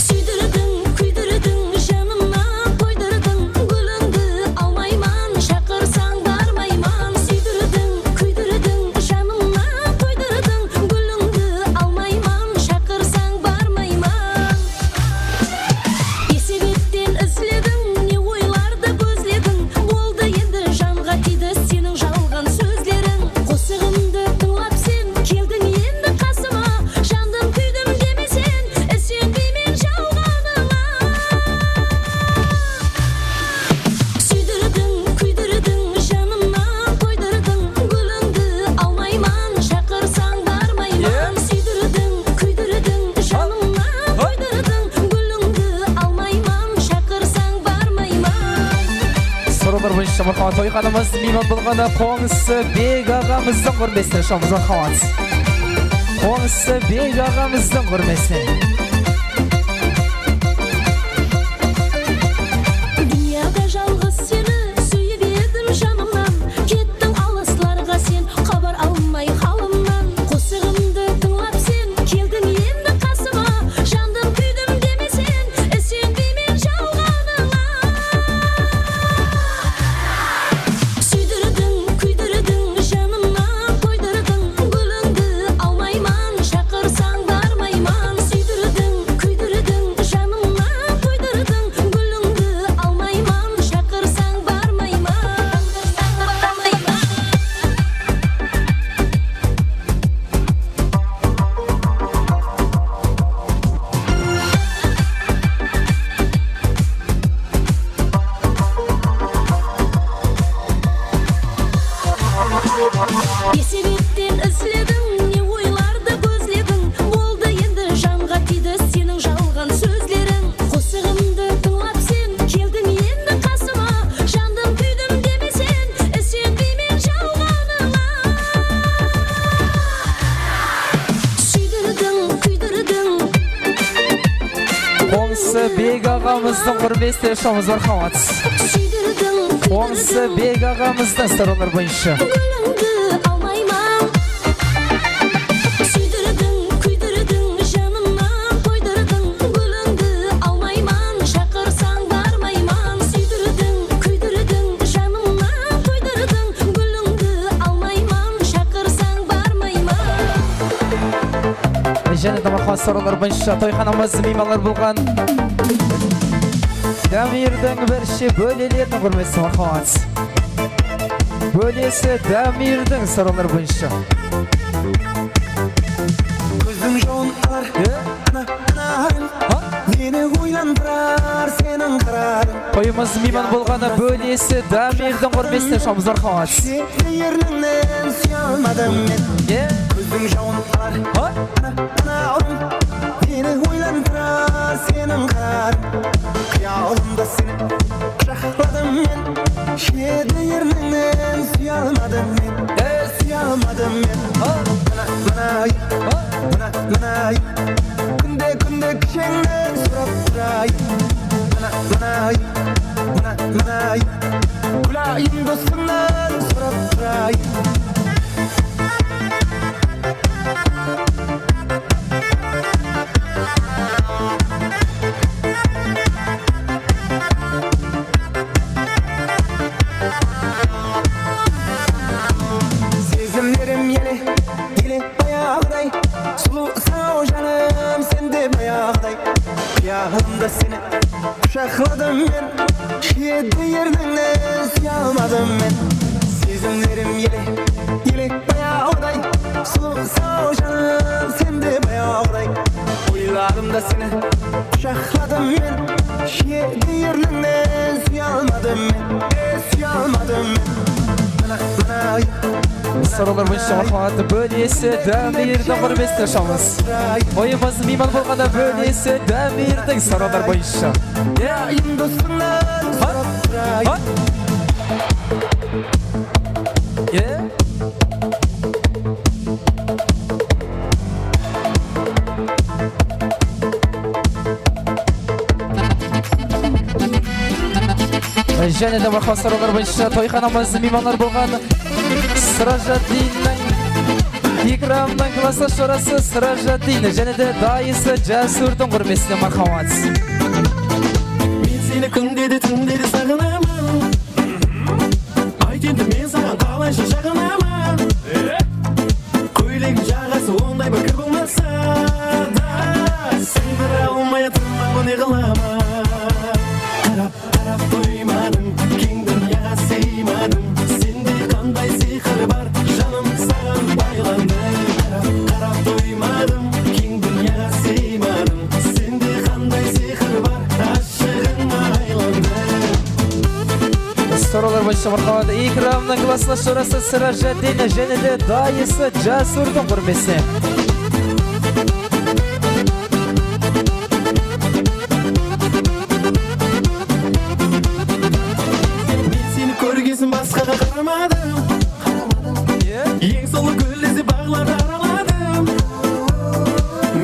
Súydirdiń, kúydirdiń, janımnan toydırdıń, gúlińdi almayman, shaqırsań barmayman. Súydirdiń, kúydirdiń, janımnan toydırdıń, gúlińdi almayman, shaqırsań barmayman. Esep etten izlediń, ne oylardı gózlediń, boldı endi janǵa tiydi seniń jalǵan sózleriń. Qosıǵımdı tıńlap sen keldiń endi qasıma, jandım kúydim demeseń, isenbeymen jalǵanıńa. Súydirdiń, kúydirdiń, janımnan toydırdıń, gúlińdi almayman, shaqırsań barmayman. Súydirdiń, kúydirdiń, janımnan toydırdıń, gúlińdi almayman, shaqırsań barmayman. Sorawlar boyınsha, marhamat, toyxanamız miyman bolǵanı Qońsı Bek aǵamızdıń húrmetine shomız, marhamat. Qońsı Bek aǵamızdıń húrmetine. Dúnyada jalǵız seni súyip edim janımnan, kettiń alıslarǵa sen, xabar almay halımnan. Qosıǵımdı tıńlap sen keldiń endi qasıma, jandım kúydim demeseń, isenbeymen jalǵanıńa. Súydirdiń, kúydirdiń, janımnan toydırdıń, gúlińdi almayman, shaqırsań barmayman. Súydirdiń, kúydirdiń, janımnan toydırdıń, gúlińdi almayman, shaqırsań barmayman. Esep etten izlediń, ne oylardı gózlediń, boldı endi janǵa tiydi seniń jalǵan sózleriń. Qosıǵımdı tıńlap sen keldiń endi qasıma, jandım kúydim demeseń, isenbeymen jalǵanıńa. Súydirdiń, kúydirdiń. Qońsı Bek aǵamızdıń húrmetine shomız, marhamat. Súydirdiń, kúydirdiń. Qońsı Bek aǵamızdıń sorawları boyınsha. Gúlińdi almayman. Súydirdiń, kúydirdiń, janımnan toydırdıń, gúlińdi almayman, shaqırsań barmayman. Súydirdiń, kúydirdiń, janımnan toydırdıń, gúlińdi almayman, shaqırsań barmayman. Jáne de marhamat, sorawlar boyınsha toyxanamız miymanları bolǵan Damirdiń birinshi bóleleriniń húrmetine, marhamat. Bólesi Damirdiń sorawları boyınsha. Kózdiń jawın alar, ana, ana, meni oylandırar seniń qararıń. Toyımız miyman bolǵanı bólesi Damirdiń húrmetine shomız, marhamat. Shette ernińnen súye almadım men. Kózdiń jawın alar, ana, ana, meni oylandırar seniń qararıń. Qıyalımda seni qushaqladım men. Shette ernińnen súye almadım men. Ey, súye almadım men. Mına, mına, mına, mına. Kúnde, kúnde kisheńnen sorap turayın. Mına, mına, mına, mına. Gúlayım dosıńnan sorap turayın. Sezimlerim ele, ele bayaǵıday. Sulıwsań-aw janım, sen de bayaǵıday. Qıyalımda seni qushaqladım men. Shette ernińnen súye almadım men. Sezimlerim ele, ele bayaǵıday. Sulıwsań-aw janım, sen de bayaǵıday. Oyladım da seni qushaqladım men. Shette ernińnen súye almadım men. E, súye almadım men. Mına, mına, mına. Sorawlar boyınsha marhamat, Bólesi Damirdiń húrmetine ushıramız. Toyımızdıń miymanı bolǵanda Bólesi Damirdiń sorawlar boyınsha. Ya. Ha? Ha? Ya. Jáne de marhamat, sorawlar boyınsha toyxanamızdıń miymanları bolǵan Sırajatdinniń, Ikramnıń klasslass jorası Sırajatdin jáne de dayısı Jásurdıń húrmetine marhamat. Men seni kúnde de, túnde de saǵınaman. Ayt endi, men saǵan qalayshı jaǵınaman? Kóylegiń jaǵası onday bir kir bolmasa da, sıydıra almay atırman, ne qılaman? Qarap, qarap toymadım, keń dúnyaǵa sıymadım. Sende qanday sıyqır bar, janım saǵan baylandı. Qarap, qarap toymadım, keń dúnyaǵa sıymadım. Sende qanday sıyqır bar, ashıǵıńa aylandı. Sorawlar boyınsha marhamat, Ikramnıń klasslass jorası Sırajatdin jáne de dayısı Jásurdıń húrmetine. Men seni kórgesin basqaǵa qaramadım. Eń sulıw gúllisi baǵlardı araladım.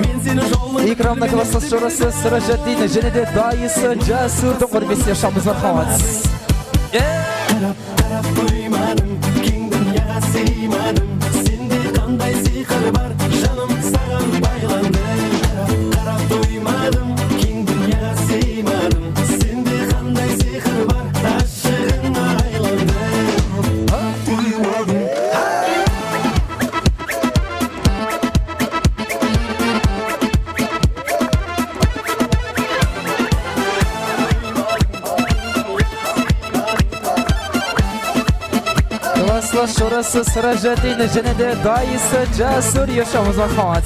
Men seni jolın Ikramnıń klasslass jorası Sırajatdin jáne de dayısı Jásurdıń húrmetine ushıramız, marhamat. Qarap, qarap toymadım, keń dúnyaǵa sıymadım. Sende qanday sıyqır bar, janım saǵan baylandı. Qarap, qarap toymadım, keń dúnyaǵa sıymadım. Sende qanday sıyqır bar, ashıǵıńa aylandı. Klasslass jorası Sırajatdin jáne de dayısı Jásur, yashańız, marhamat.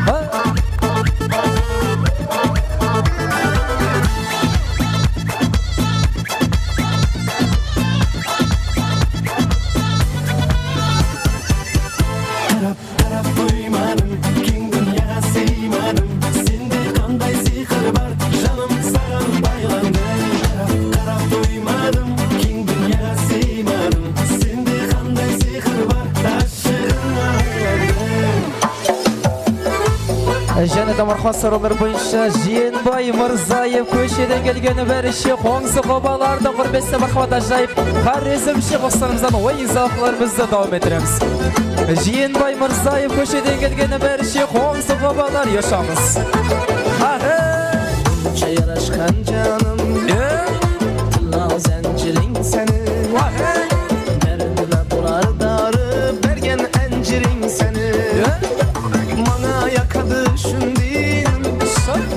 Ha? Qarap, qarap toymadım, keń dúnyaǵa sıymadım. Sende qanday sıyqır bar, janım saǵan baylandı. Qarap, qarap toymadım, keń dúnyaǵa sıymadım. Sende qanday sıyqır bar, ashıǵıńa aylandım. Jáne de marhamat, sorawlar boyınsha Jiyenbay Mırzaev kósheden kelgen bárshe qońsı-qobalardıń húrmetine marhamat, ájayıp. Xorezmshe qosıqlarımızdan, oyın-zawıqlarımızdı dawam ettiremiz. Jiyenbay Mırzaev kósheden kelgen bárshe qońsı-qobalar, yashańız. Ahe! Bunca yarashqan janım, e? Tırnaǵı zánjiriń seni. Ahe! Dárdime bolar darı bergen ánjiriń seni. E? Mańa yaqadı shúndiń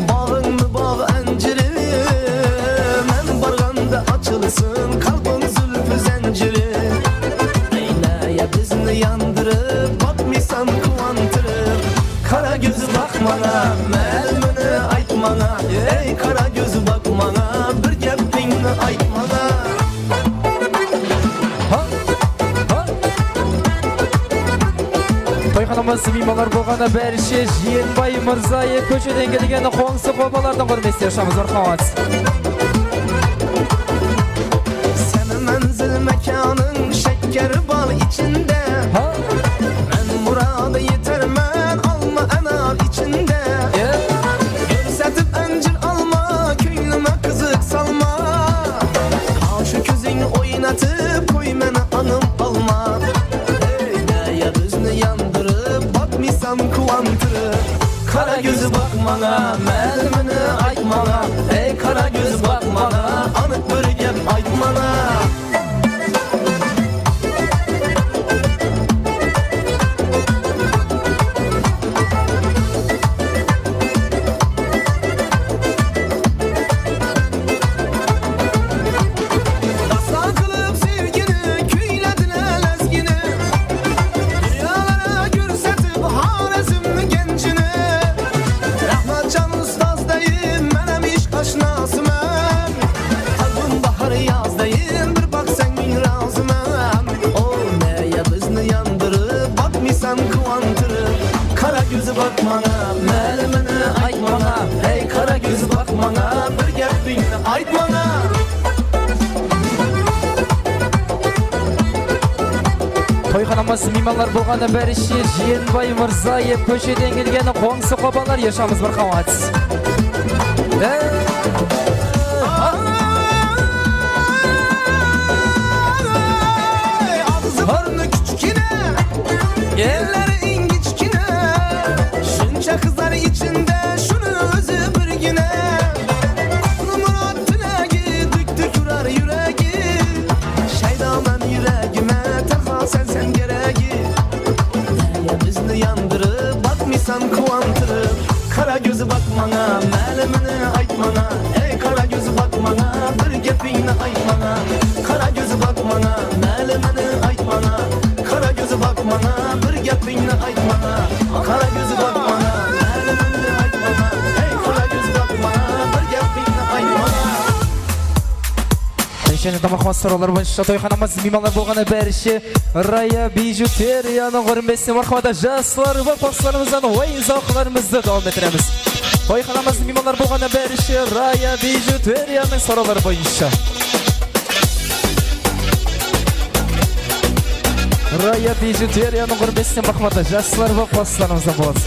baǵıńdı baǵ ánjiri. Mán barǵanda ashılsın qalbıń zúlpi zánjiri. Eynaya bizni yandırıp, baqmıysań quwantırıp. Qara kóz baq mańa, málimini ayt mańa. Ey, qara kóz baq mańa, bir gepińdi ayt mańa. Ha? Ha? Toyxanamız miymanlar bolǵanda bárshe Jiyenbay Mırzaev kósheden kelgen qońsı-qobalardıń húrmetine yashańız, marhamat. Seni mánzil mákanıń shekker bal ichinde. Ha? Men muradı yetermen alma, anar ichinde. E? Kórsetip ánjir alma, kóńlime qızıq salma. Qashı kóziń oynatıp, qoy meni, anım, alma. Ey, daya bizni yandırıp, baqmıysań quwantırıp. Qara kóz baq mańa, málimini ayt mańa. Ey, qara kóz baq mańa, anıq bir gep ayt mańa. Dástan qılıp sevgini, kúylediń lázgini. Dúnyalara kórsetip Xorezmniń genjini. Raxmatjan Mańa, málimini ayt mańa, ey qara kóz, baq mańa, bir gápińni ayt mańa. Toyxanamız miymanlar bolǵanı bárishe Jiyenbay Mırzaev kósheden kelgen qońsı qobanlar, yashamız marhamat. Ey! Ay, aǵzı burnı kichkene, elleri ingichkene, shuncha qızlar ichinde shuni o'zi birgina. Qutlımurod tilegi, dik-dik urar yuregi, shaydoman yuragime, tanho sensen keregi. Daryo bizni yandırıp, baqmıysan quwantırıp. Qara kóz, baq mańa, málimini ayt mańa. Ey qara kóz, baq mańa, bir gápińni ayt mańa. Qara kóz, baq mańa, málimini ayt mańa. Qara kóz, baq mańa, bir gápińni ayt mańa. Qara kóz, baq mańa, málimini ayt mańa. Ey qara kóz, baq mańa, bir gápińni ayt mańa. Jáne de marhamat, sorawlar boyınsha toyxanamız miymanlar bolǵanı bárishe Raya bijuteriyanıń húrmetine marhamat. Jaslar, baq, baslarımızdan oyın-zawıqlarımızdı dawam ettiremiz. Toyxanamız miymanlar bolǵanı bárishe Raya bijuteriyanıń sorawları boyınsha. Raya bijuteriyanıń húrmetine marhamat. Jaslar, baq, baslarımızdan bolasız.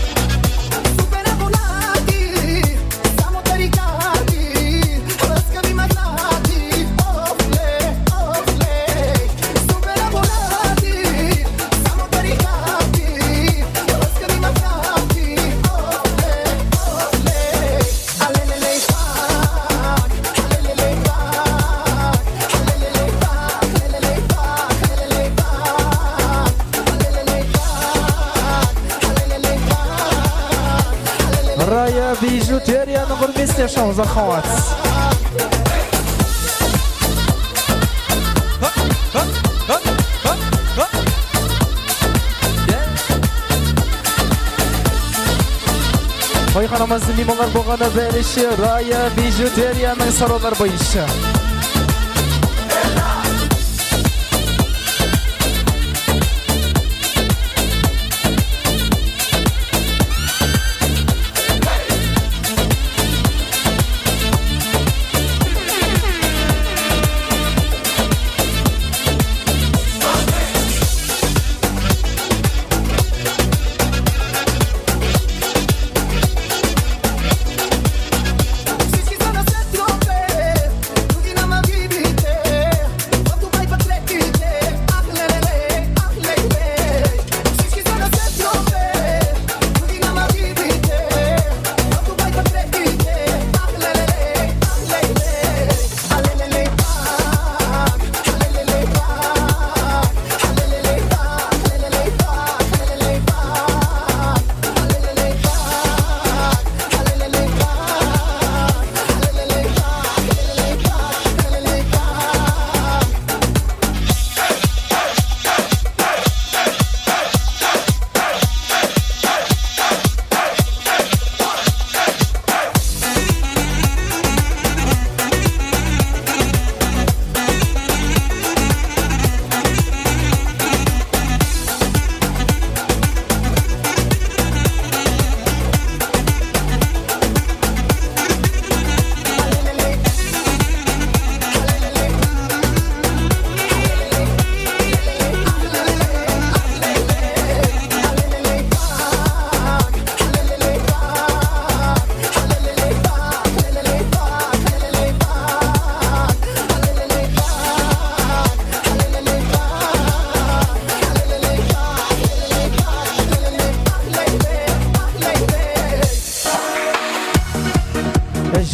Raya bijuteriyanıń húrmetine yashamız marhamat. Toyxanamızdıń miymanlar bolǵanı bárishe Raya bijuteriyanıń sorawları boyınsha.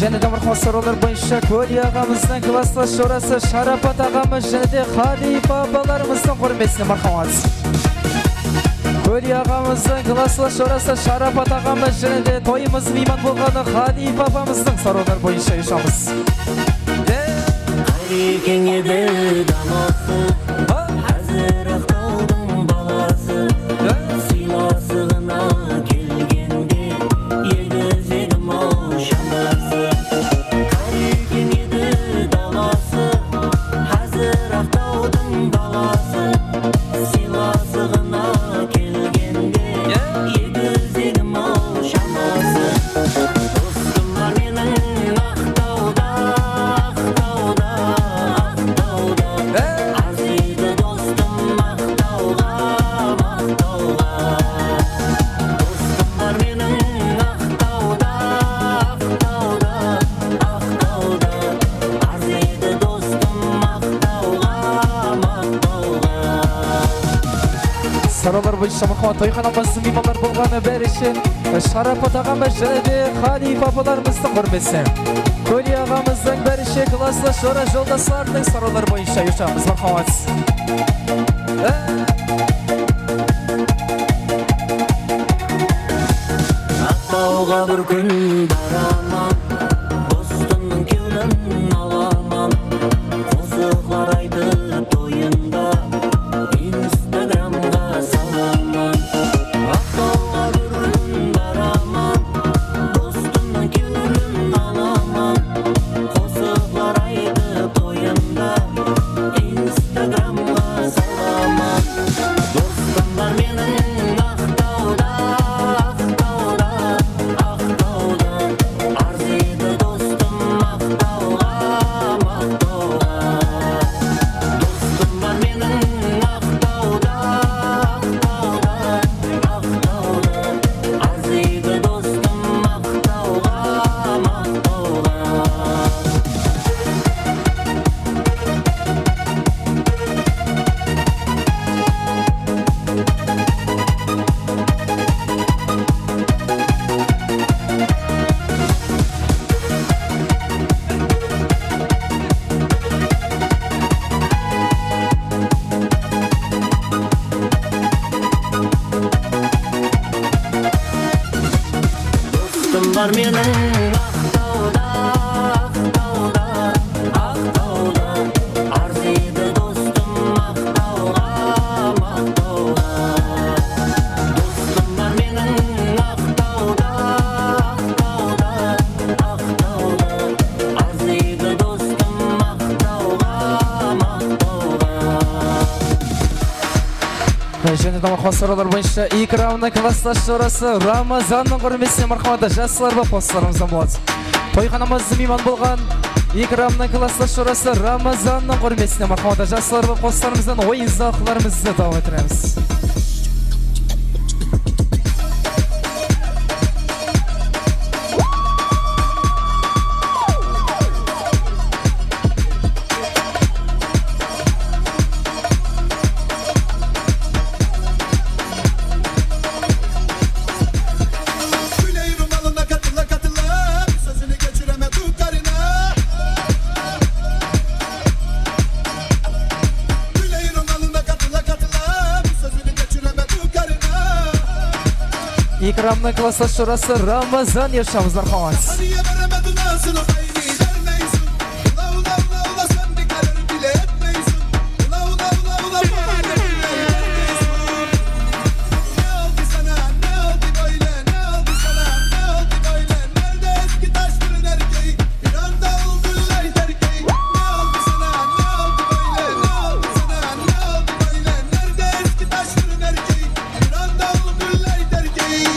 Jáne de bir qosırıwlar boyınsha Kóli aǵamızdıń klasslas jorası Sharapat aǵamız jáne de Xalifa apalarımızdıń húrmetine marhamat. Kóli aǵamızdıń klasslas jorası Sharapat aǵamız jáne de toyımız miyman bolǵanı Xalifa apamızdıń sorawları boyınsha yashamız. Qárekeń edi dalası, házir Aqtawdıń balası. Sıylasıǵına kelgende, egizegim-aw shanası. Qárekeń edi dalası, házir Aqtawdıń balası. Sıylasıǵına kelgende, egizegim-aw Sorawlar boyınsha, marhamat, toyxanamızdıń miymanları bolǵanı bárshe, Sharapat aǵamız jáne de Xalifa apalarımızdıń húrmetine. Kóli aǵamızdıń bárshe klasslash jora joldaslarınıń sorawları boyınsha uyırshamız, marhamat. Aqtawǵa bir kún baraman, dostımnıń kewlin alaman, qosıqlar aytıp toyında Instagramǵa salaman. Aqtawǵa bir kún baraman, dostımnıń kewlin alaman, qosıqlar aytıp toyında Instagramǵa salaman. Dostım bar meniń Aqtawda, Aqtawda, Aqtawda. Arzıydı dostım Aqtawǵa, Aqtawǵa. Dostım bar meniń Aqtawda, Aqtawda, Aqtawda. Arzıydı dostım Aqtawǵa, Aqtawǵa. Dostım bar meniń Aqtawda, Aqtawda, Aqtawda. Arzıydı dostım Aqtawǵa, Aqtawǵa. Dostım bar meniń Aqtawda, Aqtawda, Aqtawda. Arzıydı dostım Aqtawǵa, Aqtawǵa. Jáne de marhamat, sorawlar boyınsha Ikramnıń klasslash jorası Ramazannıń húrmetine, marhamat, jaslar ba, postlarımızdan boladı. Toyxanamızdıń miymanı bolǵan Ikramnıń klasslash jorası Ramazannıń húrmetine, marhamat, jaslar ba, postlarımızdan oyın-zawıqlarımızdı dawam ettiremiz. Gúley rumalına katıla katıla, bir sózini kóshireme dukarına. Gúley rumalına katıla katıla, bir sózini kóshireme dukarına. Ikramnıń klasslash jorası Ramazan uyırshamız, marhamat. Haniye beremedi, nasıl payını vermeysin? Ula, ula, ula, ula, sen bir karar bile etmeysin. Ula, ula, ula, ula, bu hale bile vermeysin. Ne oldu sana, ne oldu böyle, ne oldu sana, ne oldu böyle? Nerede eski taş fırın erkeği? Bir anda oldu light erkeği. Ne oldu sana, ne oldu böyle, ne oldu sana, ne oldu böyle? Nerede eski taş fırın erkeği? Bir anda oldu light erkeği.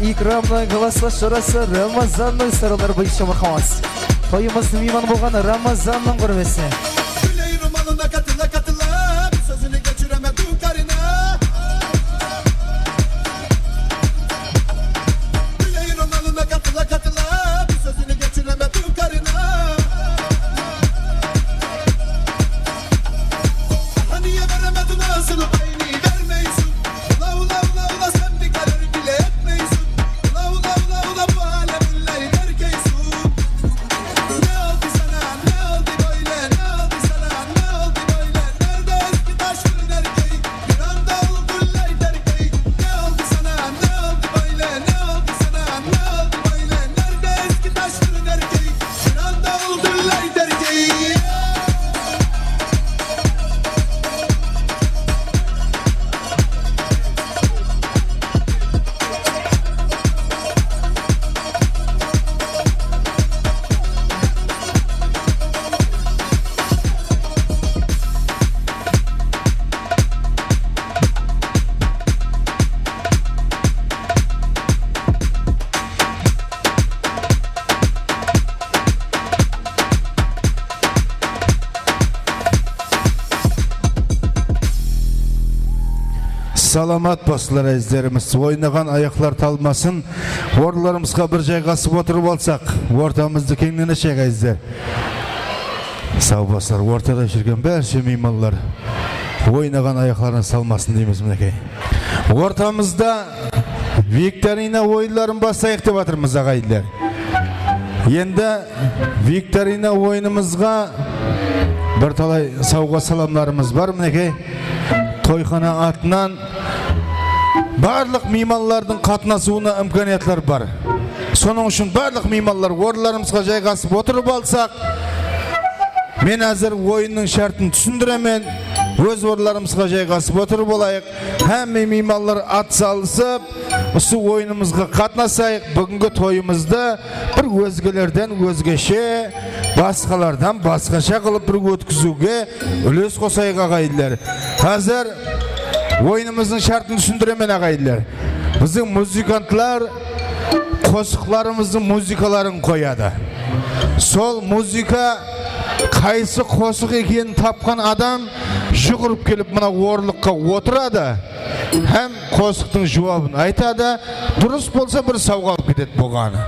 Ikramnıń klasslash jorası Ramazannıń sorawları boyınsha, marhamat. Toyımızdıń miymanı bolǵan Ramazannıń húrmetine. Gúley rumalına katıla katıla, bir sózini kóshireme dukarına. Gúley rumalına katıla katıla, bir sózini kóshireme dukarına. Haniye beremedi, nasıl payını vermeysin? Ula, ula, ula, ula, sen bir karar bile etmeysin. Ula, ula, ula, ula, bu hale bile erkeğisin. Ne oldu sana, ne oldu böyle, ne oldu Salamat baslar, ázizlerimiz. Oynaǵan ayaqlar talmasın. Orınlarımızǵa bir jayǵasıp otırıp alsaq, ortamızdı keńleneshek, ázizler. Saw baslar, ortada júrgen bárshe miymanlar oynaǵan ayaqlarına salmasın deymiz, minekey. Ortamızda viktorina oyınların baslayıq dep atırmız, aǵayinler. Endi viktorina oyınımızǵa bir talay sawǵa salamlarımız bar, minekey. Toyxana atınan barlıq miymanlardıń qatnasıwına imkaniyatlar bar. Sonıń ushın barlıq miymanlar orınlarımızǵa jayǵasıp otırıp alsaq, men házir oyınnıń shártin túsindiremen. Óz orınlarımızǵa jayǵasıp otırıp alayıq. Hámme miymanlar at salısıp, usı oyınımızǵa qatnasayıq. Búgingi toyımızdı bir ózgelerden ózgeshe, basqalardan basqasha qılıp bir ótkiziwge úles qosayıq, aǵayinler. Házir oyınımızdıń shártin túsindiremen, aǵayinler. Biziń muzıkantlar qosıqlarımızdıń muzıkaların qoyadı. Sol muzıka qaysı qosıq ekenin tapqan adam juwırıp kelip mına orınlıqqa otıradı. Hám qosıqtıń juwabın aytadı, durıs bolsa bir sawǵa alıp ketedi bolǵanı.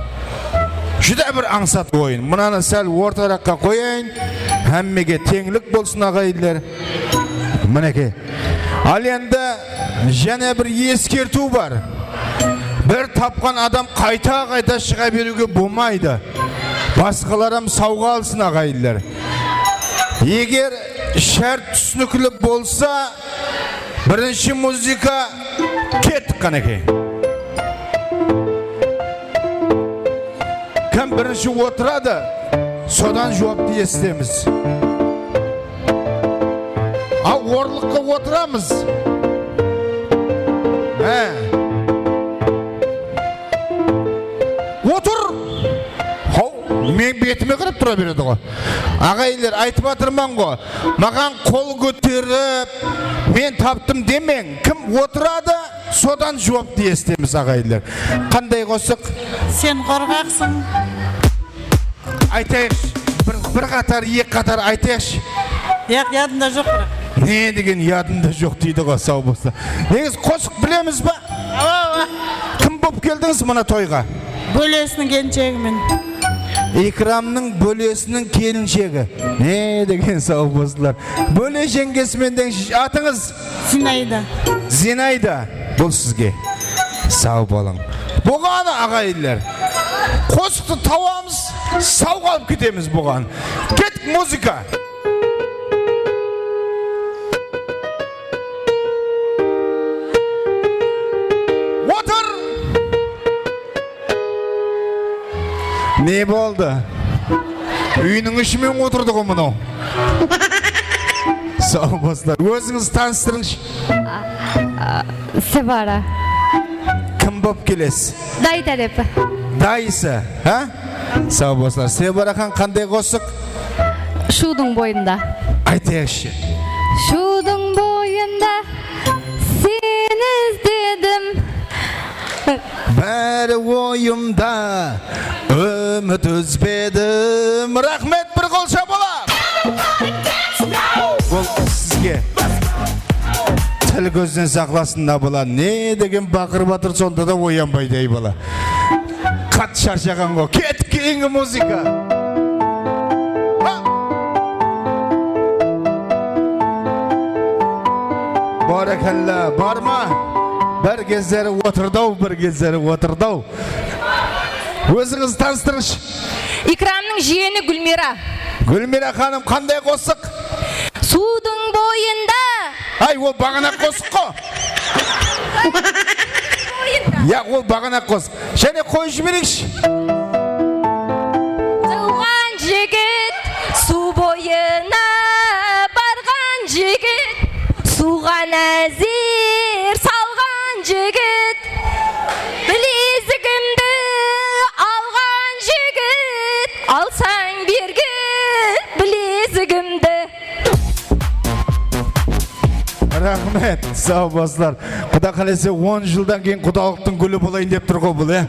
Júdá bir ańsat oyın. Mınanı sál ortaraqqa qoyayın, hámmege teńlik bolsın, aǵayinler. Minekey. Al endi jáne bir eskertiw bar. Bir tapqan adam qayta-qayta shıǵa beriwge bolmaydı. Basqalar hám sawǵa alsın, aǵayinler. Eger shárt túsinikli bolsa, birinshi muzıka kettik, qánekey. Kim birinshi otıradı, sodan juwaptı esitemiz. A, orınlıqqa otıramız. Há. Otır! Haw, men betime kirip tura beredi ǵo. Aǵayinler, aytıp atırman ǵo. Maǵan qol kóterip, men taptım demeń. Kim otıradı, sodan juwaptı esitemiz, aǵayinler. Qanday qosıq? Sen qorqaqsıń. Aytayıqshı, bir, bir qatar, eki qatar aytayıqshı. Yaq, yadımda joq, biraq. Ne degen yadımda joq deydi ǵo, saw bolsa. Negiz qosıq bilemiz ba? Awa, awa. Kim bolıp keldińiz mına toyǵa? Bólesiniń kelinshegi men. Ikramnıń bólesiniń kelinshegi. Ne degen, saw bolsınlar. Bóle jeńgesi menden atıńız? Zinayda. Zinayda, bul sizge. Saw bolıń. Bolǵanı, aǵayinler. Qosıqtı tawamız, sawǵa alıp ketemiz bolǵanı. Kettik, muzıka. Otır! Ne boldı? Úyiniń ishi menen otırdı ǵo mınaw. Saw bolsınlar. Ózińiz tanıstırıńshı. A, a, Sevara. Kim bolıp kelesiz? Dayı tárepi. Dayısı, ha? Saw bolsınlar. Sevaraxan, qanday qosıq? Shuwdıń boyında. Aytayıqshı. Shuwdıń boyında seni izledim. Bári oyımda, úmit úzbedim. Raxmet, bir qol shapalaq. Bul sizge. Til kózden saqlasın, mına bala. Ne degen baqırıp atır, sonda da oyanbaydı, ey bala. Qat sharshaǵan ǵo. Kettik, keyingi muzıka. Ha! Bárekella, bar ma? Bir gezleri otırdı-aw, bir gezleri otırdı-aw. Ózińizdi tanıstırıńızshı. Ikramnıń jiyeni Gúlmira. Gúlmira xanım, qanday qosıq? Suwdıń boyında. Ay, ol baǵana qosıq ǵo. Ya, ol baǵana qosıq. Jáne qoyıp jibereyikshi. Tuwǵan jigit suw boyına barǵan jigit, suwǵa názir salǵan jigit, bilezigimdi alǵan jigit, alsań bergil bilezigimdi. Raxmet, saw bolsınlar. Quda qálese, on jıldan keyin qudalıqtıń gúli bolayın dep tur ǵo bul, ya?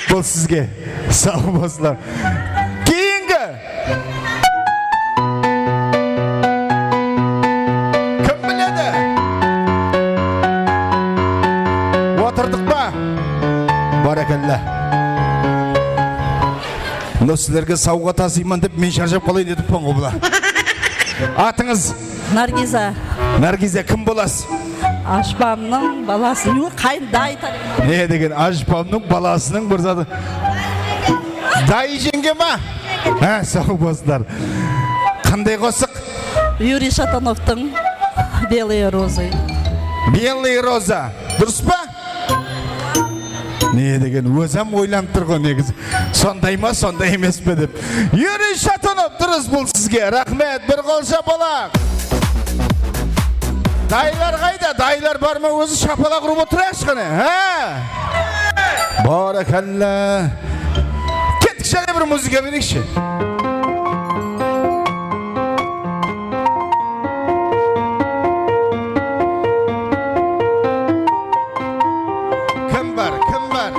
Bul sizge. Saw bolsınlar. Keyingi. Kim biledi? Bardıq pa? Bárekella. Mınaw sizlerge sawǵa tasıyman dep men sharshap qalayın etippan ǵo bula. Atıńız? Nargiza. Nargiza, kim bolasız? Ajapamnıń balası. Yoq, qáyin, dayı tárepten. Ne degen, ajapamnıń balasınıń bir zatı. Dayı jeńge ma? Há, saw bolsınlar. Qanday qosıq? Yuriy Shatonovtıń Belые розы. Belые розы. Durıs pa? Ne degen, ózi-ám oylanıp tur ǵo negizi. Sonday ma, sonday emes pe dep. Yuriy Shatonov, durıs, bul sizge. Raxmet, bir qol shapalaq. Dayılar qayda? Dayılar bar ma? Ózi shapalaq urıp otırayıqshı qáne, há? Bárekella. Kettik, jáne bir muzıka bereyikshi. Kim bar, kim bar?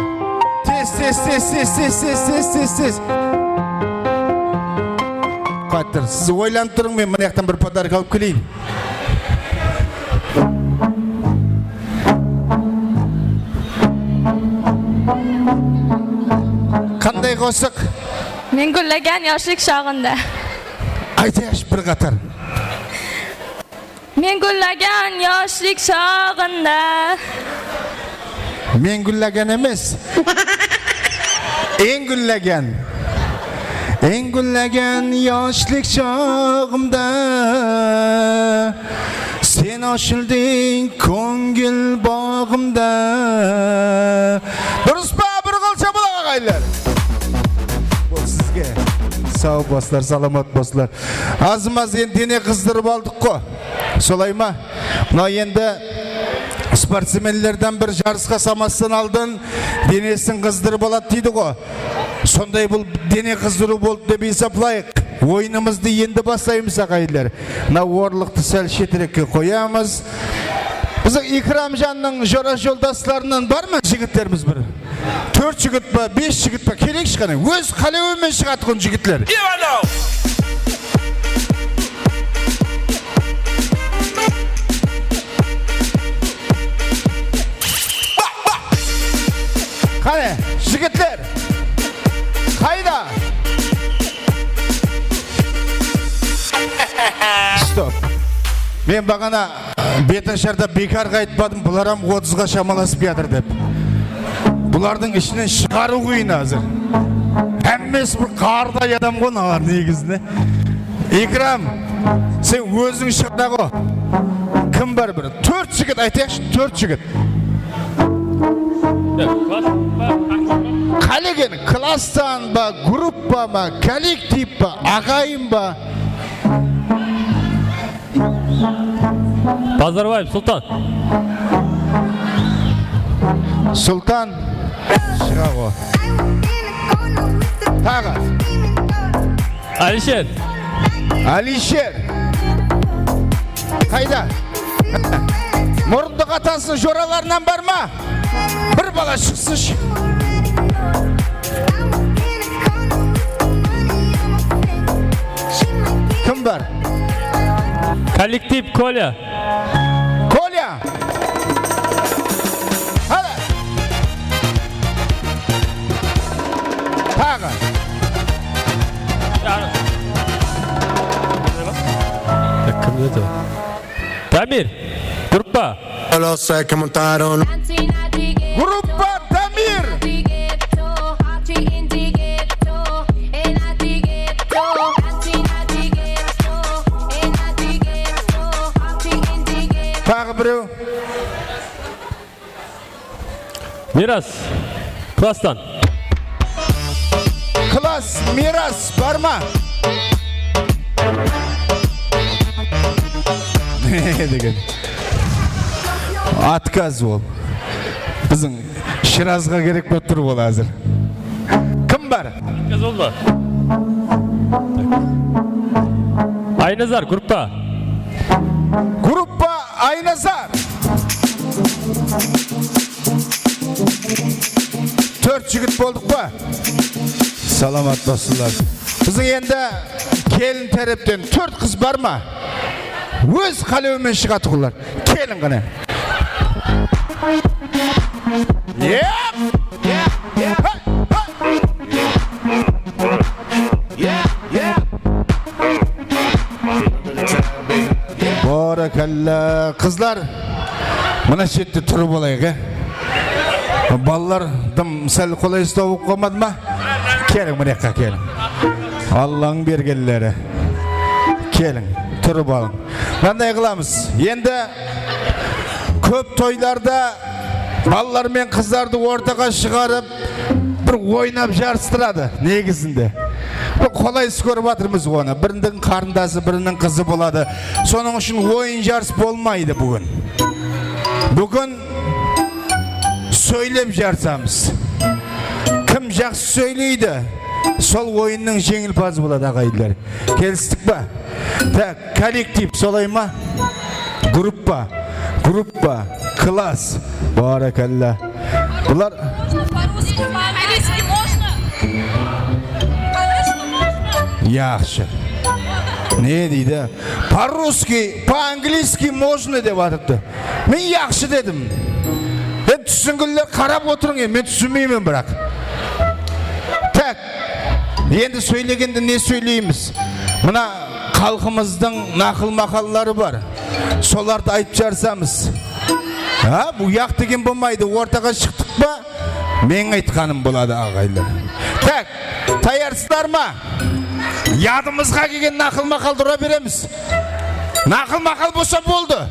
Tez, tez, tez. Qayttır, siz oylanıp turıń, men mına jaqtan bir podarka alıp keleyin. Qanday qosıq? Men gúllegen yoshlik shog'inda. Aytayıqshı bir qatar. Men gúllegen yoshlik shog'inda. Men gúllegen emes. Eń gúllegen. Eń gúllegen yoshlik shog'imda sen ochildiń kóngil bog'imda. Durıs pa? Bir qol shapalaq, aǵayinler. Bul sizge. Saw bolsınlar, salamat bolsınlar. Azmaz endi dene qızdırıp aldıq ǵo. Solay ma? Mına endi sportsmenlerden bir jarısqa samastan aldın denesin qızdırıp aladı deydi ǵo. Sonday bul dene qızdırıw boldı dep esaplayıq. Oyınımızdı endi baslaymız, aǵayinler. Mına orlıqtı sál shetirekke qoyamız. Biziń Ikramjannıń jora joldaslarınan bar ma jigitlerimiz bir? Tórt jigit pa, bes jigit pa, kerek shıǵan. Óz qálewi menen shıǵatuǵın jigitler. Qáne, jigitler. Qayda? Stop. Men baǵana Betashar da biykarǵa aytpadım, bular hám otızǵa shamalasıp kiyatır dep. Bulardıń ishinen shıǵarıw qıyın házir. Hámmesi bir qarday adam ǵo mınalar negizinde. Ikram, sen óziń shıǵara ǵo. Kim bar bir? Tórt jigit aytayıqshı, tórt jigit. Qálegen, klasstan ba, gruppa ma, kollektiv pa, aǵayin ba? Bazarbaev Sultan. Sultan. Shıǵa ǵo. Taǵı. Alisher. Alisher. Qayda? Murındı qatasın joralarınan bar ma? Bir bala shıqsınshı. Kim bar? Kollektiv Kolya. Kolya! Hadi! Taǵı! Kim dedi? Damir, gruppa. Solo sé que montaron. Gruppa Damir. Taǵı birew. Miras. Klasstan. Klass, Miras, bar ma? Ne degen? Otkaz ol. Biziń Shirazǵa kerek bolıp tur ol házir. Kim bar? Otkaz oldı. Aynazar, gruppa. Gruppa Aynazar. Tórt jigit boldıq pa? Salamat bolsınlar. Biziń endi kelin tárepten tórt qız bar ma? Óz qálewi menen shıǵatuǵınlar. Keliń qáne. Alla, qızlar, mına shette turıp alayıq, e. Balalar dım sál qolaysız tawıp qalmadı ma? Keliń, mına jaqqa keliń. Allanıń bergenleri. Keliń, turıp alıń. Mınanday qılamız. Endi kóp toylarda balalar menen qızlardı ortaǵa shıǵarıp, bir oynap jarıstıradı, negizinde. Bir qolaysız kórip atırmız onı. Biriniń qarındası, biriniń qızı boladı. Sonıń ushın oyın jarıs bolmaydı búgin. Búgin sóylep jarısamız. Kim jaqsı sóyleydi, sol oyınnıń jeńimpazı boladı, aǵayinler. Kelistik pa? Tak, kollektiv, solay ma? Gruppa, gruppa, klass. Barakallah. Bular... Можно по-русски, по-английски можно? Конечно, можно. Yaqshı. Ne deydi? По-русски, по-английски можно dep atırıptı. Men yaqshı dedim. Endi túsingenler qarap otırıń, endi men túsinbeymen, biraq. Tak. Endi sóylegende ne sóyleymiz? Mına xalqımızdıń naqıl-maqalları bar. Solardı aytıp jarısamız. Ha, bul yaq degen bolmaydı. Ortaǵa shıqtıq pa, meniń aytqanım boladı, aǵaylar. Tak, tayarsızlar ma? Yadımızǵa kelgen naqıl-maqaldı ura beremiz. Naqıl-maqal bolsa boldı.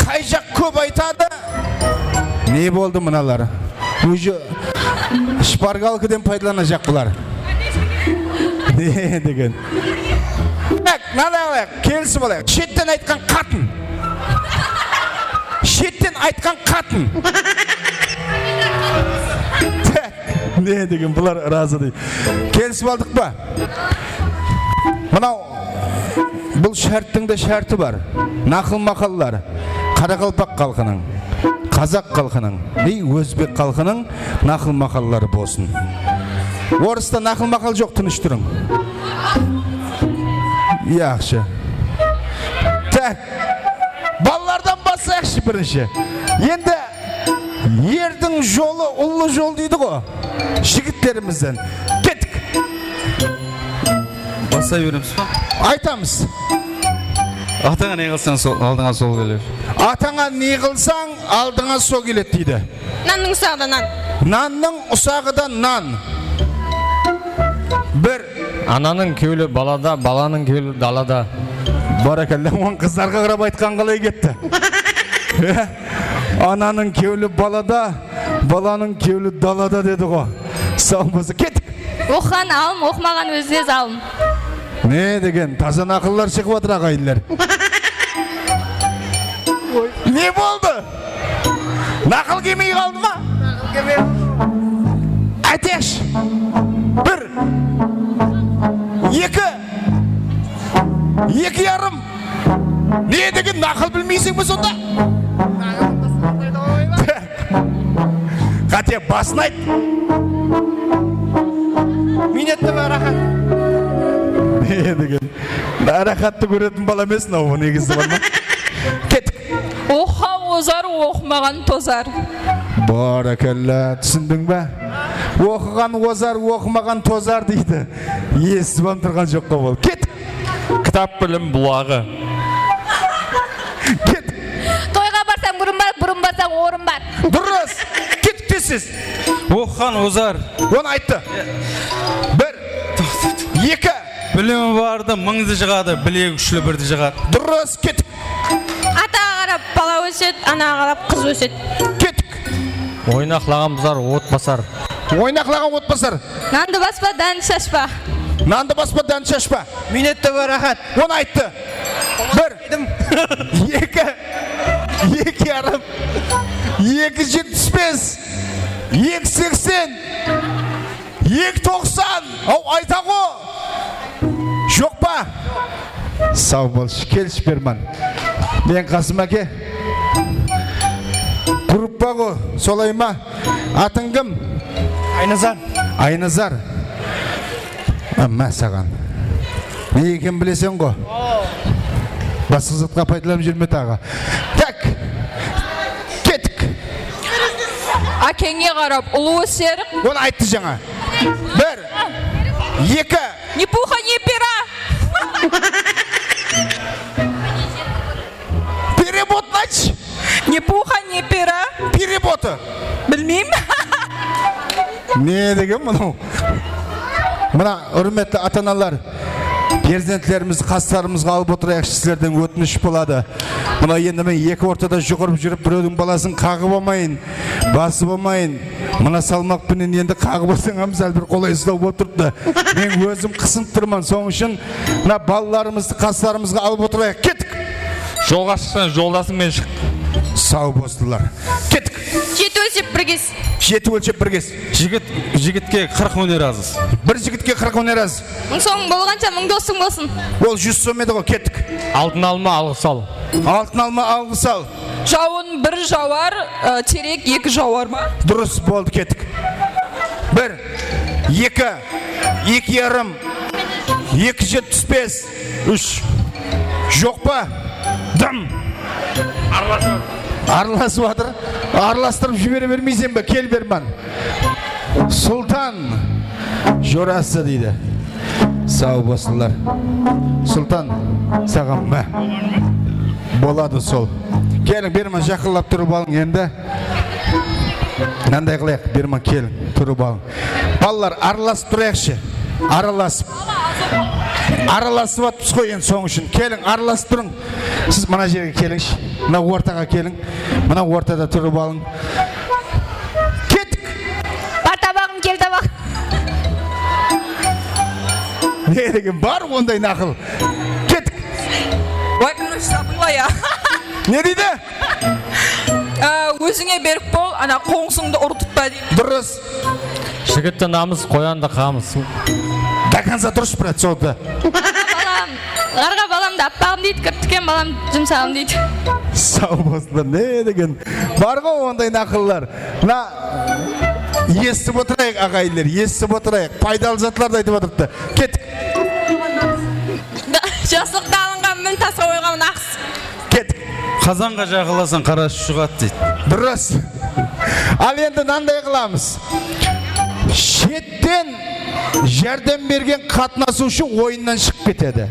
Qay jaq kóp aytadı? Ne boldı mınalar? Уже shpargalkadan paydalanajaq bular. Ne degen? Tak, mınaday qılayıq, kelisip alayıq. Shetten aytqan qatın. Shetten aytqan qatın. Tak, ne degen, bular razı deydi. Kelisip aldıq pa? Mınaw, bul shárttiń de shárti bar. Naqıl-maqallar. Qaraqalpaq xalqınıń, qazaq xalqınıń, ey, ózbek xalqınıń naqıl-maqalları bolsın. Orısta naqıl-maqal joq, tınısh turıń. Yaqshı. Tak. Balalardan baslayıqshı birinshi. Endi erdiń jolı ullı jol deydi ǵo. Jigitlerimizden. Kettik. Baslay beremiz ba? Aytamız. Atańa ne qılsań, sol, aldıńa sol keler. Atańa ne qılsań, aldıńa sol keledi deydi. Nannıń usaǵı da nan. Nannıń usaǵı da nan. Bir. Ananıń kewli balada, balanıń kewli dalada. Barakallah, onı qızlarǵa qarap aytqan qalay ketti? Ananıń kewli balada, balanıń kewli dalada dedi ǵo. Saw bolsın, kettik. Oqıǵan alım, oqımaǵan ózine zalım. Ne degen, taza naqıllar shıǵıp atır, aǵayinler. Ne boldı? Naqıl kelmey qaldı ma? Aytayıqshı. Bir, eki, eki yarım. Ne degen, naqıl bilmeyseń be sonda? Qáte, basın ayt. Miynet te bar, raxat. Ne degen? Raxattı kóretin bala emes mınaw, negizi, bar ma? Kettik. Oqıǵan ozar, oqımaǵan tozar. Barakallah, túsindiń ba? Oqıǵan ozar, oqımaǵan tozar deydi. Esitip ham turǵan joq ǵo bul. Kettik. Kitap bilim bulaǵı. Ket. Toyǵa barsań burın bar, burın barsań orın bar. Durıs. Kettik tez-tez. Oqıǵan ozar. Onı ayttı. Bir. Eki. Bilimi bardı mıńdı jıǵadı, bilegi kúshli birdi jıǵar. Durıs, kettik. Ataǵa qarap bala ósedi, anaǵa qarap qız ósedi. Kettik. Oynaqlaǵan buzar, ot basar. Oynaqlaǵan ot basar. Nandı baspa, dánni shashpa. Nandı baspa, dánni shashpa. Miynet te bar, raxat. Onı ayttı. Bir. Dedim. Eki. Eki yarım. Eki jetpis bes. Eki seksen. Eki toqsan. Aw, ayta ǵo. Joq pa? Saw bol, kelish berman. Men Qasım áke. Gruppa ǵo, solay ma? Atıń kim? Aynazar. Aynazar. Amma saǵan. Ne ekenin bileseń ǵo. Basqa zatqa paydalanıp júrme taǵı. Tak. Kettik. Ákeńe qarap ulıw óserik. Onı ayttı jańa. Bir, eki. Ni puxa, ni pera. Ne puxa, ne pera. Перебота. Bilmeymen. Ne degen mınaw? Mına, húrmetli ata-analar, perzentlerimizdi qaslarımızǵa alıp otırayıqshı, sizlerden ótinish boladı. Mına, endi men eki ortada juwırıp júrip, birewdiń balasın qaǵıp almayın, basıp almayın. Mına salmaq penen endi qaǵıp alsań hám sál bir qolay uslap otırıptı. Men ózim qısınıp turman, sonıń ushın mına balalarımızdı qaslarımızǵa alıp otırayıq. Kettik! Jolǵa shıqsań, joldasıń menen shıq. Saw bolsınlar. Kettik! Jeti ólshep bir kes. Jeti ólshep bir kes. Jigit, jigitke qırq óner az. Bir jigitke qırq óner az. Mıń soń bolǵansha mıń dosıń bolsın. Ol júz som edi ǵoy, kettik. Altın alma, alǵıs al. Altın alma, alǵıs al. Jawın bir jawar, ı, terek eki jawar ma? Durıs, boldı, kettik. Bir, eki, eki yarım, eki jetpis bes, úsh. Joq pa? Dım. Aralastırıp. Aralastırıp atır. Aralastırıp jibere bermeyseń be? Kel, berman. Sultan jorası deydi. Saw bolsınlar. Sultan, saǵan ma? Boladı sol. Keliń, berman, jaqınlap turıp alıń endi. Mınanday qılayıq, berman, keliń, turıp alıń. Balalar, aralasıp turayıqshı. Aralasıp. Aralasıp atırmız ǵoy endi, sonıń ushın. Keliń, aralasıp turıń. Siz mına jerge kelińshi. Mına ortaǵa keliń. Mına ortada turıp alıń. Kettik! Bar tabaǵım, kel tabaǵım. Ne degen bar onday naqıl? Kettik! Oy, короче, забыла я. Ne deydi? Á, ózińe berk bol, ana, qońsıńdı urıtıp pa deydi. Durıs. Jigittiń namıs, qoyandı qamıs. До конца durıs, brat, soldı. Balam, ǵarǵa balamdı appaǵım deydi, kirip túken balam jumsaǵım deydi. Saw bolsınlar, ne degen. Bar ǵo onday naqıllar. Mına, esitip otırayıq, aǵayinler, esitip otırayıq. Paydalı zatlardı aytıp atırıptı. Kettik. Jaslıqta alınǵan min, tasqa qoyǵan naqıs. Kettik. Qazanǵa jaqınlasań, qara shıǵadı deydi. Durıs. Al endi mınanday qılamız. Shetten járdem bergen qatnasıwshı oyınnan shıǵıp ketedi.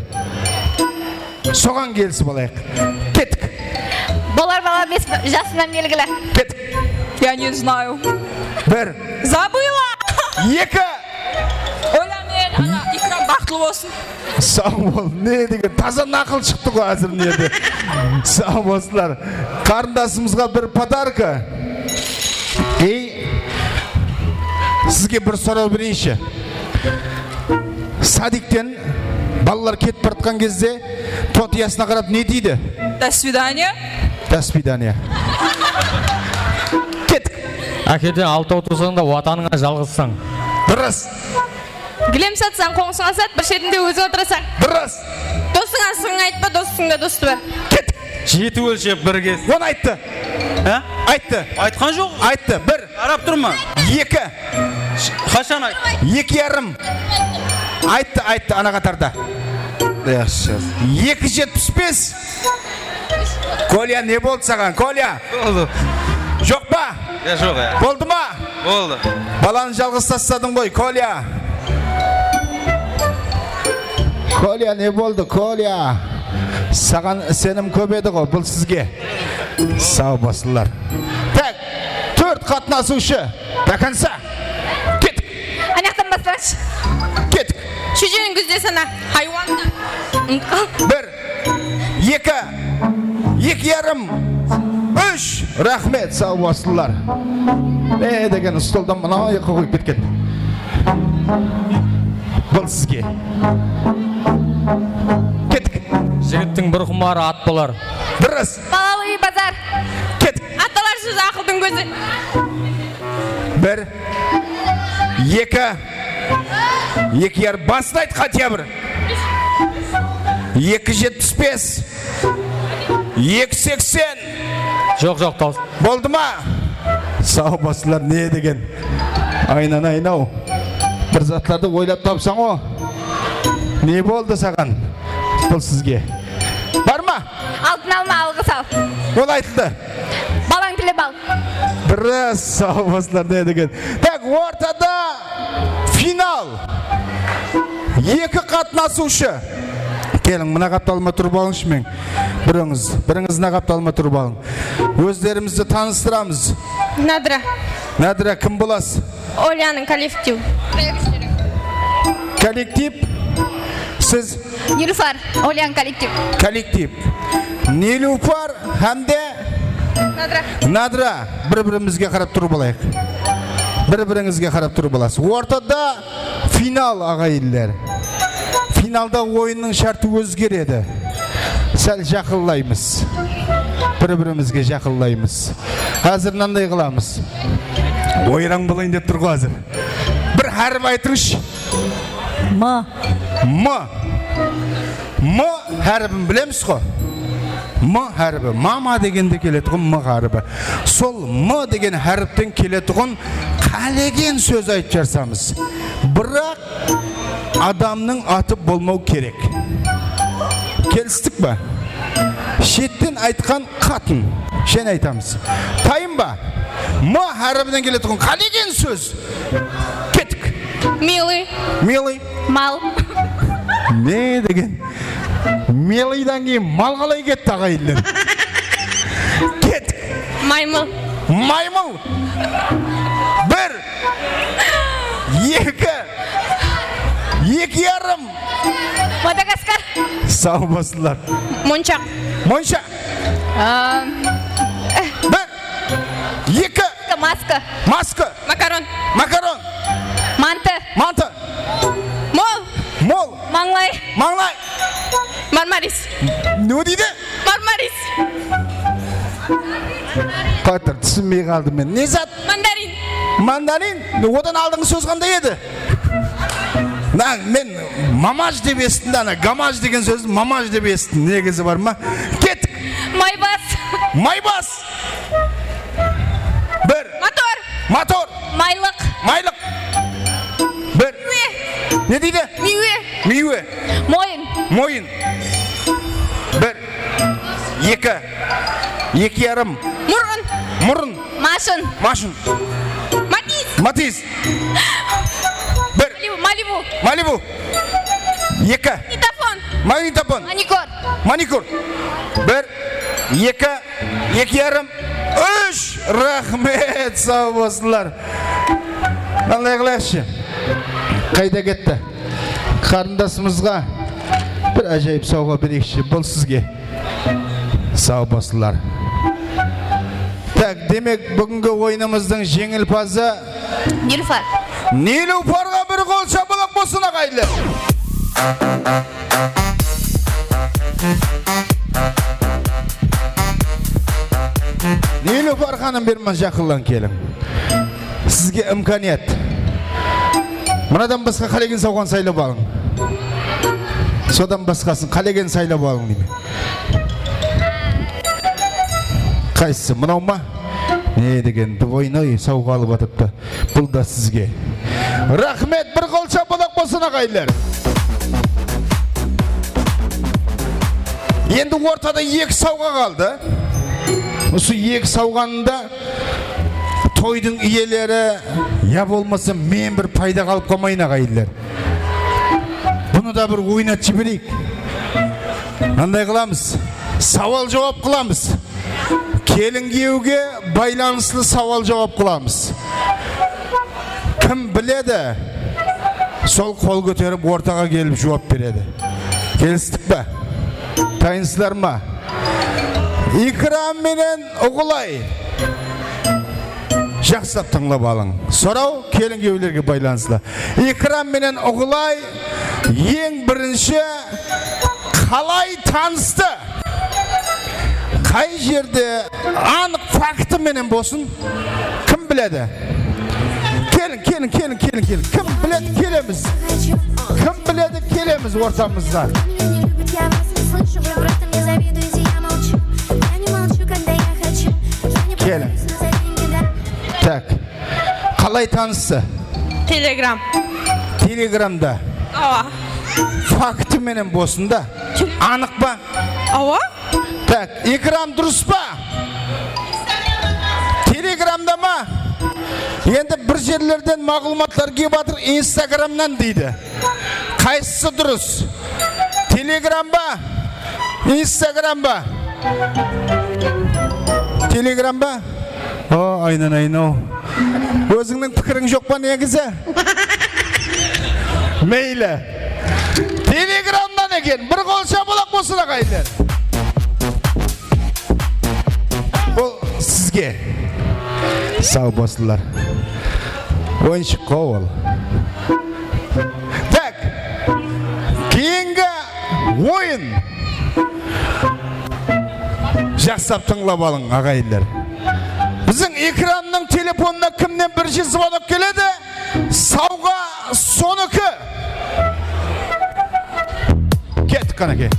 Soǵan kelisip alayıq. Kettik. Bolar bala bes jasınan belgili. Kettik. Я не знаю. Bir. Забыла. Eki. Oylamayın, ana, Ikram baxıtlı bolsın. Saw bol. Ne degen taza naqıl shıqtı ǵoy házir mına jerde. Saw bolsınlar. Qarındasımızǵa bir podarka. Ey, sizge bir soraw bereyinshi. Sadikten balalar ketip baratqan gezde totiyasına qarap ne deydi? До свидания. До свидания. Kettik. Ákeden altaw tuwsań da, watanıńa jalǵızsań. Durıs. Gilem satsań, qońsıńa sat, bir shetinde óziń otırasań. Durıs. Dosıńa sırıń aytpa, dosıńda dostı bar. Kettik. Jeti ólshep bir kes. Onı ayttı. Há? Ayttı. Aytqan joq. Ayttı. Bir. Qarap turman. Eki. Qashan ayttı? Eki yarım. Ayttı, ayttı, ana qatarda. Yaqshı. Eki jetpis bes. Kolya, ne boldı saǵan, Kolya? Boldı. Joq pa? Ya, joq, ya. Boldı ma? Boldı. Balanı jalǵız tasladıń ǵoy, Kolya. Kolya, ne boldı, Kolya? Saǵan isenim kóp edi ǵo, bul sizge. Saw bolsınlar. Tak, tórt qatnasıwshı. До конца. Kettik. Anaqtan baslańshı. Kettik. Shújeni gúzde sana, haywan. Bir, eki, eki yarım, úsh. Raxmet, saw bolsınlar. Ne degen stoldan mına jaqqa qoyıp ketken. Bul sizge. Kettik. Jigittiń bir qumarı at bolar. Durıs. Balalı úy bazar. Kettik. Atalar sózi aqıldıń kózi. Bir, eki, eki yarım, basın ayt, хотя бы. Eki jetpis bes, eki seksen. Joq, joq, taws. Boldı ma? Saw bolsınlar, ne degen. Aynanayın-aw. Bir zatlardı oylap tapsań-ǵo. Ne boldı saǵan? Bul sizge. Bar ma? Altın alma, alǵıs al. Ol aytıldı. Balań tilep al. Durıs, saw bolsınlar, ne degen. Tak, ortada final. Eki qatnasıwshı. Keliń, mına qaptalıma turıp alıńshı men. Birińiz, birińiz mına qaptalıma turıp alıń. Ózlerimizdi tanıstıramız. Nadira. Nadira, kim bolasız? Olyanıń kollektiv. Kollektiv. Siz? Nilufar, Olyan kollektiv. Kollektiv. Nilufar hám de Nadira. Nadira, bir-birimizge qarap turıp alayıq. Bir-birińizge qarap turıp alasız. Ortada final, aǵayinler. Finalda oyınnıń shárti ózgeredi. Sál jaqınlaymız. Bir-birimizge jaqınlaymız. Házir mınanday qılamız. Oyrań bolayın dep tur ǵoy házir. Bir hárip aytıńshı. M. M. M háribin bilemiz ǵo. M háribi. Mama degende keletuǵın M háribi. Sol M degen háripten keletuǵın qálegen sóz aytıp jarısamız. Biraq adamnıń atı bolmaw kerek. Kelistik pa? Shetten aytqan qatın. Shen aytamız. Tayın ba? M háribinen keletuǵın qálegen sóz. Kettik. Милый. Милый. Mal. Ne degen? Милыйдан keyin mal qalay ketti, aǵayinler? Kettik. Maymıl. Maymıl. Bir. Eki. Eki yarım. Madagaskar. Saw bolsınlar. Monshaq. Monshaq. Am. Bir. Eki. Maska. Maska. Makaron. Makaron. Mantı. Mantı. Mol. Mol. Mańlay. Mańlay. Marmaris. Ne deydi? Marmaris. Qatır, túsinbey qaldım men. Ne zat? Mandarin. Mandarin? Odan aldınǵı sóz qanday edi? Na, men mamaj dep esittim de, ana, gamaj degen sózdi mamaj dep esittim. Negizi bar ma? Kettik. Maybas. Maybas. Bir. Motor. Motor. Maylıq. Maylıq. Bir. Miywe. Ne deydi? Miywe. Miywe. Moyın. Moyın. Bir. Eki. Eki yarım. Murın. Murın. Mashın. Mashın. Matiz. Matiz. Bir. Malibu. Malibu. Malibu. Eki. Magnitofon. Magnitofon. Manikür. Manikür. Bir, eki, eki yarım, úsh. Raxmet, saw bolsınlar. Qanday qılayıqshı? Qayda ketti? Qarındasımızǵa bir ájayıp sawǵa bereyikshi. Bul sizge. Saw bolsınlar. Tak, demek, búgingi oyınımızdıń jeńilpazı Nilufar. Nilufarǵa bir qol shapalaq bolsın, aǵayinler. Nilufar xanım, berman jaqınlań, keliń. Sizge imkaniyat. Mınadan basqa qálegen sawǵanı saylap alıń. Sodan basqasın qálegen saylap alıń deymen. Qaysısı? Mınaw ma? Ne degen, двойной sawǵa alıp atırıptı. Bul da sizge. Raxmet, bir qol shapalaq bolsın, aǵayinler. Endi ortada eki sawǵa qaldı. Usı eki sawǵanı da toydıń iyeleri ya bolmasa men bir payda qalıp qalmayın, aǵayinler. Bunı da bir oynatıp jibereyik. Qanday qılamız? Sawal-juwap qılamız. Kelin-kúyewge baylanıslı sawal-juwap qılamız. Kim biledi, sol qol kóterip ortaǵa kelip juwap beredi. Kelistik pa? Tayınsızlar ma? Ikram menen Uǵılay. Jaqsılap tıńlap alıń. Soraw kelin-kúyewlerge baylanıslı. Ikram menen Uǵılay eń birinshi qalay tanıstı? Qay jerde? Anıq faktı menen bolsın. Kim biledi? Keliń, keliń, keliń, keliń, keliń. Kim biledi, kelemiz. Kim biledi, kelemiz ortamızǵa. Keliń. Tak. Qalay tanıstı? Telegram. Telegramda. Awa. Faktı menen bolsın da. Anıq pa? Awa. Tak, Ikram, durıs pa? Telegramda ma? Endi bir jerlerden maǵlıwmatlar kelip atır, Instagramnan deydi. Qaysısı durıs? Telegram ba? Instagram ba? Telegram ba? O, aynanayın-aw. Ózińniń pikiriń joq pa negizi? Meyli. Telegramnan eken. Bir qol shapalaq bolsın, aǵayinler. Bul sizge. Saw bolsınlar. Oyınshıq ǵo ol. Tak. Keyingi oyın. Jaqsılap tıńlap alıń, aǵayinler. Biziń ekrannıń telefonına kimnen birinshi zvonok keledi? Sawǵa sonıki. Kettik, qánekey.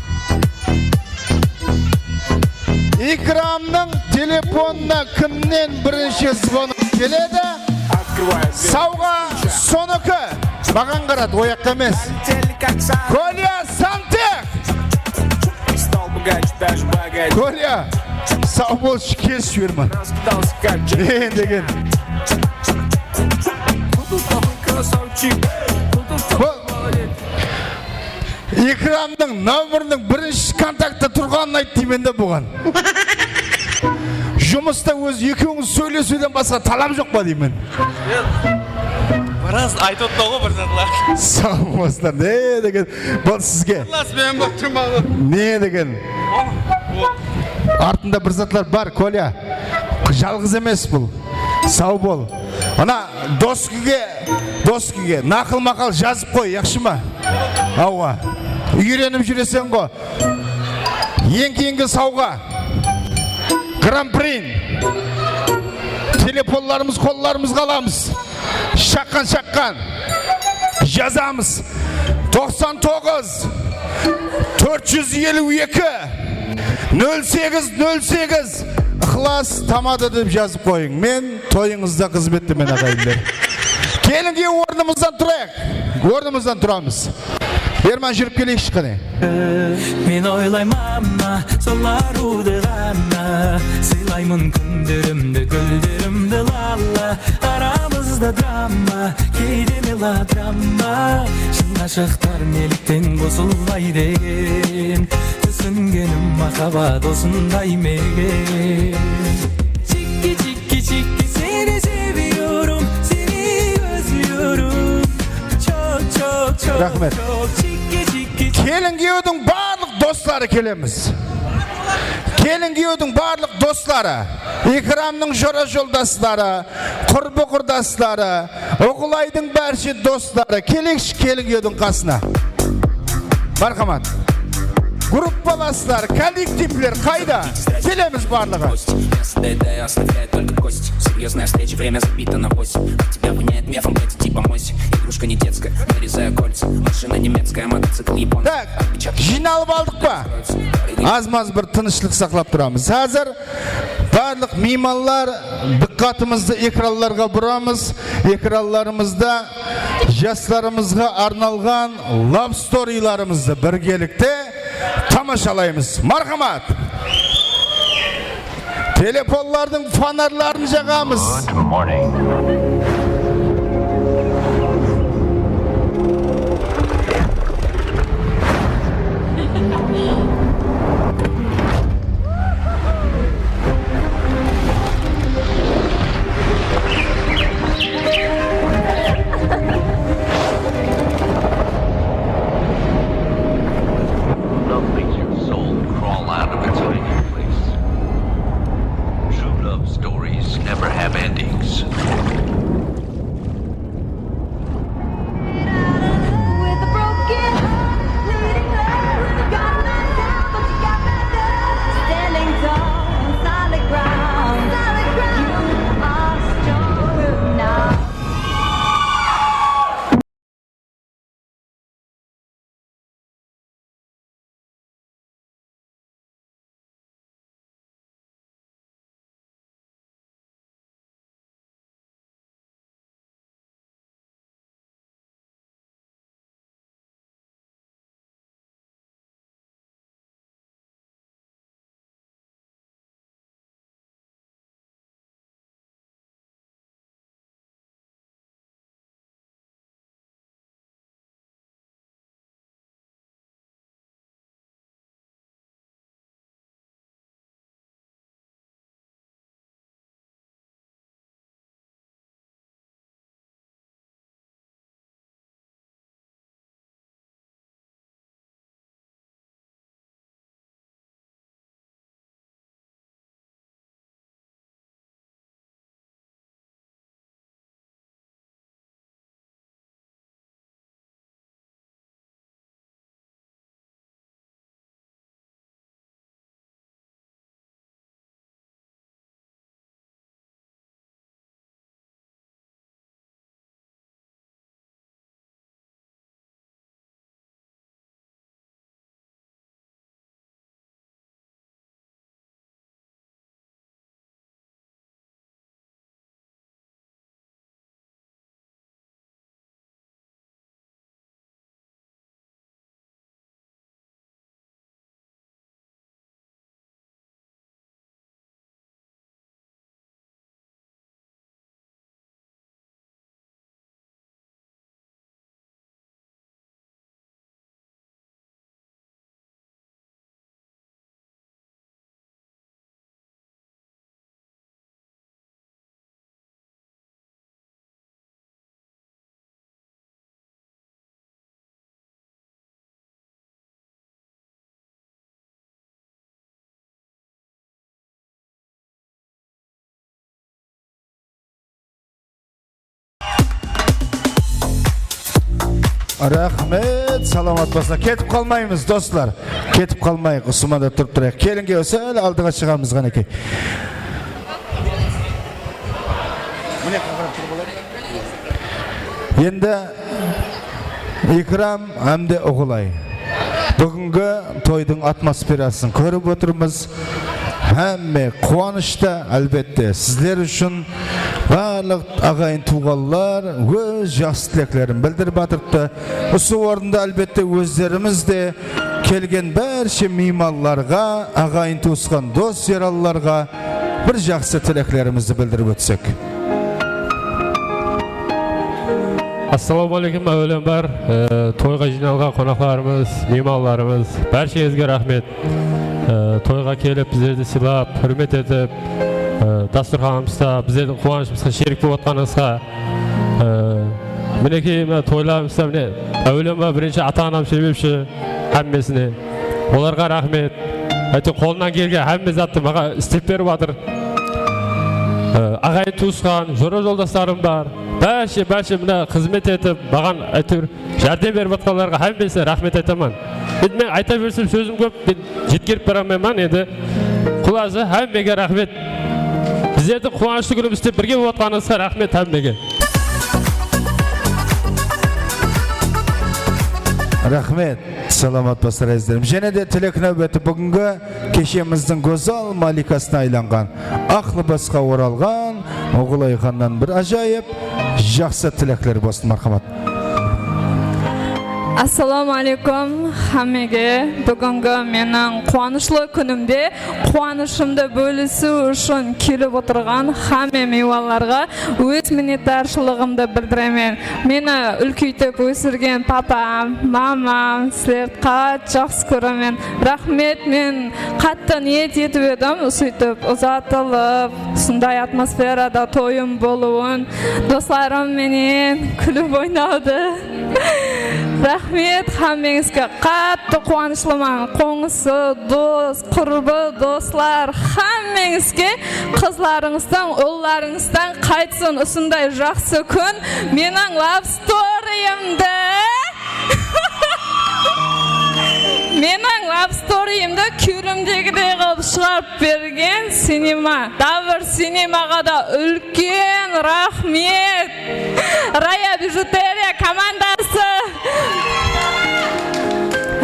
Ekrannıń telefonına kimnen birinshi zvonok keledi? Sawǵa sonıki. Maǵan qaradı, oyaqqa emes. Kolya Santek! Kolya, saw bolshı, kes jiberme. Ne degen? Ekrannıń nomeriniń birinshi kontaktta turǵanın ayt deymen de buǵan. Jumısta ózi ekewińiz sóylesiwden basqa talap joq pa deymen. Biraz aytıp ottı ǵo bir zatlar. Saw bolsınlar. Ne degen? Bul sizge. Sırlas, men baqtırmalı. Ne degen? Artında bir zatlar bar, Kolya. Jalǵız emes bul. Saw bol. Ana doskige, doskige naqıl-maqal jazıp qoy, yaqshı ma? Awa. Úyrenip júreseń ǵo. Eń keyingi sawǵa. Gran-priń. Telefonlarımız qollarımızǵa alamız. Shaqqan, shaqqan. Jazamız. Toqsan toǵız, tórt júz eliw eki, nol segiz, nol segiz. Iqlas tamada dep jazıp qoyıń. Men toyıńızda xızmettemen, aǵayinler. Keliń, ornımızdan turayıq. Ornımızdan turamız. Erman, júrip keleyikshi, qáne. Men oylayman ma, sol arıwdı ǵana, sıylaymın kúnlerimdi, gúllerimdi, la la. Aramızda drama, keyde melodrama. Shın ǵashıqlar nelikten qosılmaydı eken? Túsingenim, maqabbat osınday ma eken? Chikki, chikki, chikki, seni seviyorum, seni özlüyorum. Çok, çok, çok, Raxmet. Çok. Chikki, chikki, chikki. Kelin kúyewdiń barlıq dosları kelemiz. Kelin kúyewdiń barlıq dosları, Ikramnıń jora-joldasları, qurbi-qurdasları, Uǵılaydıń bárshe dosları, keleyikshi kelin kúyewdiń qasına. Marhamat. Gruppalaslar, kollektivler qayda? Kelemiz barlıǵı. Мясо доедаю, оставляю только кость. Серьёзная встреча, время забито на восемь. От тебя воняет мефом, блядь, иди помойся. Игрушка не детская, нарезаю кольца. Машина немецкая, мотоцикл японский. Tak, jıynalıp aldıq pa? Az-maz bir tınıshlıq saqlap turamız. Házir barlıq miymanlar, dıqqatımızdı ekranlarǵa buramız. Ekranlarımızda jaslarımızǵa arnalǵan love storylarımızdı birgelikte tamashalaymız. Marhamat! Telefonlardıń fonarların jaǵamız. Good morning. Love makes your soul crawl out of its hiding place. True love stories never have endings. With a broken heart, bleeding heart, got knocked down, but you got back up. Raxmet, salamat bolsınlar. Ketip qalmaymız, doslar. Ketip qalmayıq, usımanda turıp turayıq. Kelinge sál aldıǵa shıǵamız, qánekey. Endi Ikram hám de Uǵılay. Búgingi toydıń atmosferasın kórip otırmız. Hámme quwanıshta, álbette, sizler ushın barlıq aǵayin-tuwǵanlar óz jaqsı tileklerin bildirip atırıptı. Usı orında, álbette, ózlerimiz de kelgen bárshe miymanlarǵa, aǵayin-tuwısqan, dos-yaranlarǵa bir jaqsı tileklerimizdi bildirip ótsek. Assalawma áleykum, áwelen bar, e, toyǵa jıynalǵan qonaqlarımız, miymanlarımız, bársheńizge raxmet. E, toyǵa kelip, bizlerdi sıylap, húrmet etip, e, dasturxanımızda bizlerdiń quwanıshımızǵa sherik bolıp atqanıńızǵa, e, minekey, mına toylarımızda, mine, áwelen bar, birinshi ata-anam sebepshi hámmesine. Olarǵa raxmet. Áyte, qolınan kelgen hámme zattı maǵan islep berip atır. E, aǵayin-tuwısqan, jora-joldaslarım bar. Bárshe, bárshe mına xızmet etip, maǵan, áytewir, járdem berip atqanlarǵa hámmesine raxmet aytaman. Endi men ayta bersem sózim kóp, men jetkerip baramayman endi. Qulası, hámmege raxmet. Bizlerdiń quwanıshlı kúnimizde birge bolıp atqanıńızǵa raxmet hámmege. Raxmet, salamat bolsınlar, ázizlerim. Jáne de tilek náwbeti búgingi keshemizdiń gózzal malikasına aylanǵan, aq libasqa oralǵan Uǵılay xannan bir ájayıp jaqsı tilekler bolsın, marhamat. Assalawma áleykum hámmege. Búgingi meniń quwanıshlı kúnimde quwanıshımdı bólisiw ushın kelip otırǵan hámme miymanlarǵa óz minnetdarshılıǵımdı bildiremen. Meni úlkeytip ósirgen papam, mamam, sizlerdi qattı jaqsı kóremen. Raxmet, men qattı niyet etip edim, sóytip uzatılıp, usınday atmosferada toyım bolıwın, doslarım menen kúlip oynawdı. Raxmet, hámmeńizge qattı quwanıshlıman. Qońsı, dos, qurbı, doslar, hámmeńizge qızlarıńızdan, ullarıńızdan qaytsın usınday jaqsı kún. Meniń love storyimdi, meniń love storyimdi kewlimdegidey qılıp shıǵarıp bergen sinema, Davr sinemaǵa da úlken raxmet. Raya bijuteriya komandası.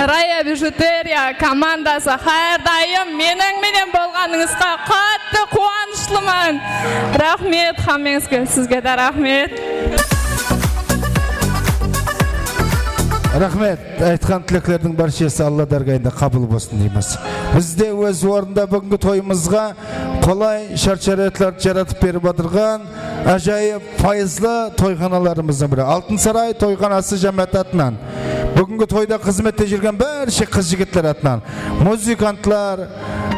Raya bijuteriya komandası, hár dayım meniń menen bolǵanıńızǵa qattı quwanıshlıman. Raxmet hámmeńizge, sizge de raxmet. Raxmet. Aytqan tileklerdiń bárshesi Alla dárgayında qabıl bolsın deymiz. Biz de óz ornında búgingi toyımızǵa qolay shárt-sháraitlardı jaratıp berip atırǵan ájayıp, payızlı toyxanalarımızdıń biri, Altın Saray toyxanası jámááti atınan, búgingi toyda xızmette júrgen bárshe qız-jigitler atınan, muzıkantlar,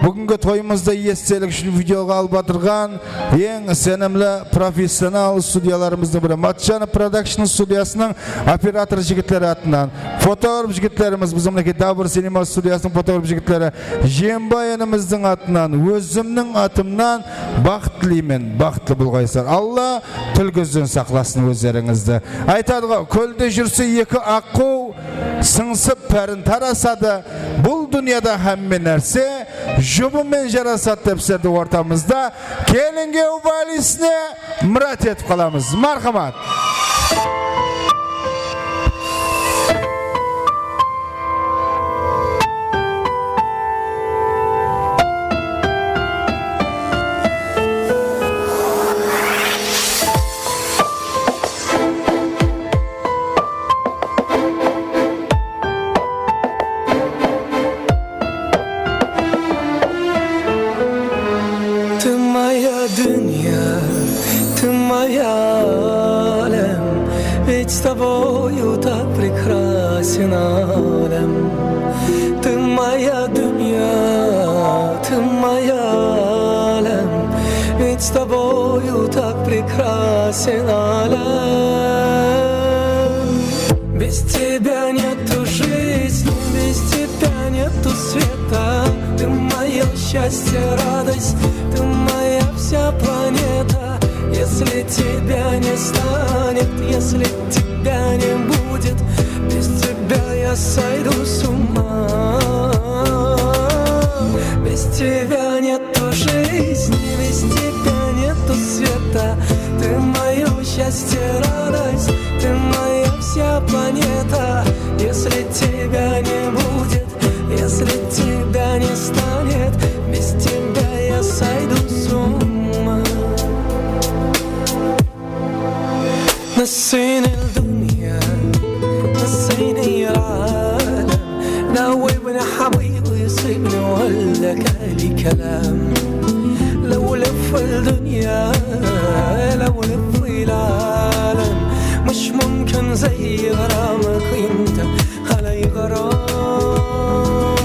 búgingi toyımızdı estelik ushın videoǵa alıp atırǵan eń isenimli professional studiyalarımızdıń biri, Matjanov Production studiyasınıń operator jigitleri atınan, fotograf jigitlerimiz, biziń minekey Dabır sinema studiyasınıń fotograf jigitleri, Jemba inimizdiń atınan, ózimniń atımnan baxıt tileymen, baxıtlı bolǵaysızlar. Alla til-kózden saqlasın ózlerińizdi. Aytadı ǵo, kólde júrse eki aqqıw, sıńsıp párin tarasadı. Bul dúnyada hámme nárse jubı menen jarasadı dep, sizlerdi ortamızda Kelinge uba lisine mirát etip qalamız. Marhamat. Ты моя дунья, ты моя алям, ведь с тобою так прекрасен алям. Ты моя дунья, ты моя алям, ведь с тобою так прекрасен алям. Без тебя нету жизни, без тебя нету света. Ты моё счастье, радость, ты моя вся планета. Если тебя не станет, если тебя не будет, Без тебя я сойду с ума. Без тебя нету жизни, без тебя нету света. Ты моё счастье, радость, ты моя вся планета. Если тебя не будет, если тебя не станет, без тебя я сойду с ума. نسيني الدنيا، نسيني العالم. داوبني حبيبي، سيبني ولا كالي كلام. لو لف الدنيا، لو لف العالم، مش ممكن زي غرامك انت. علي غرام.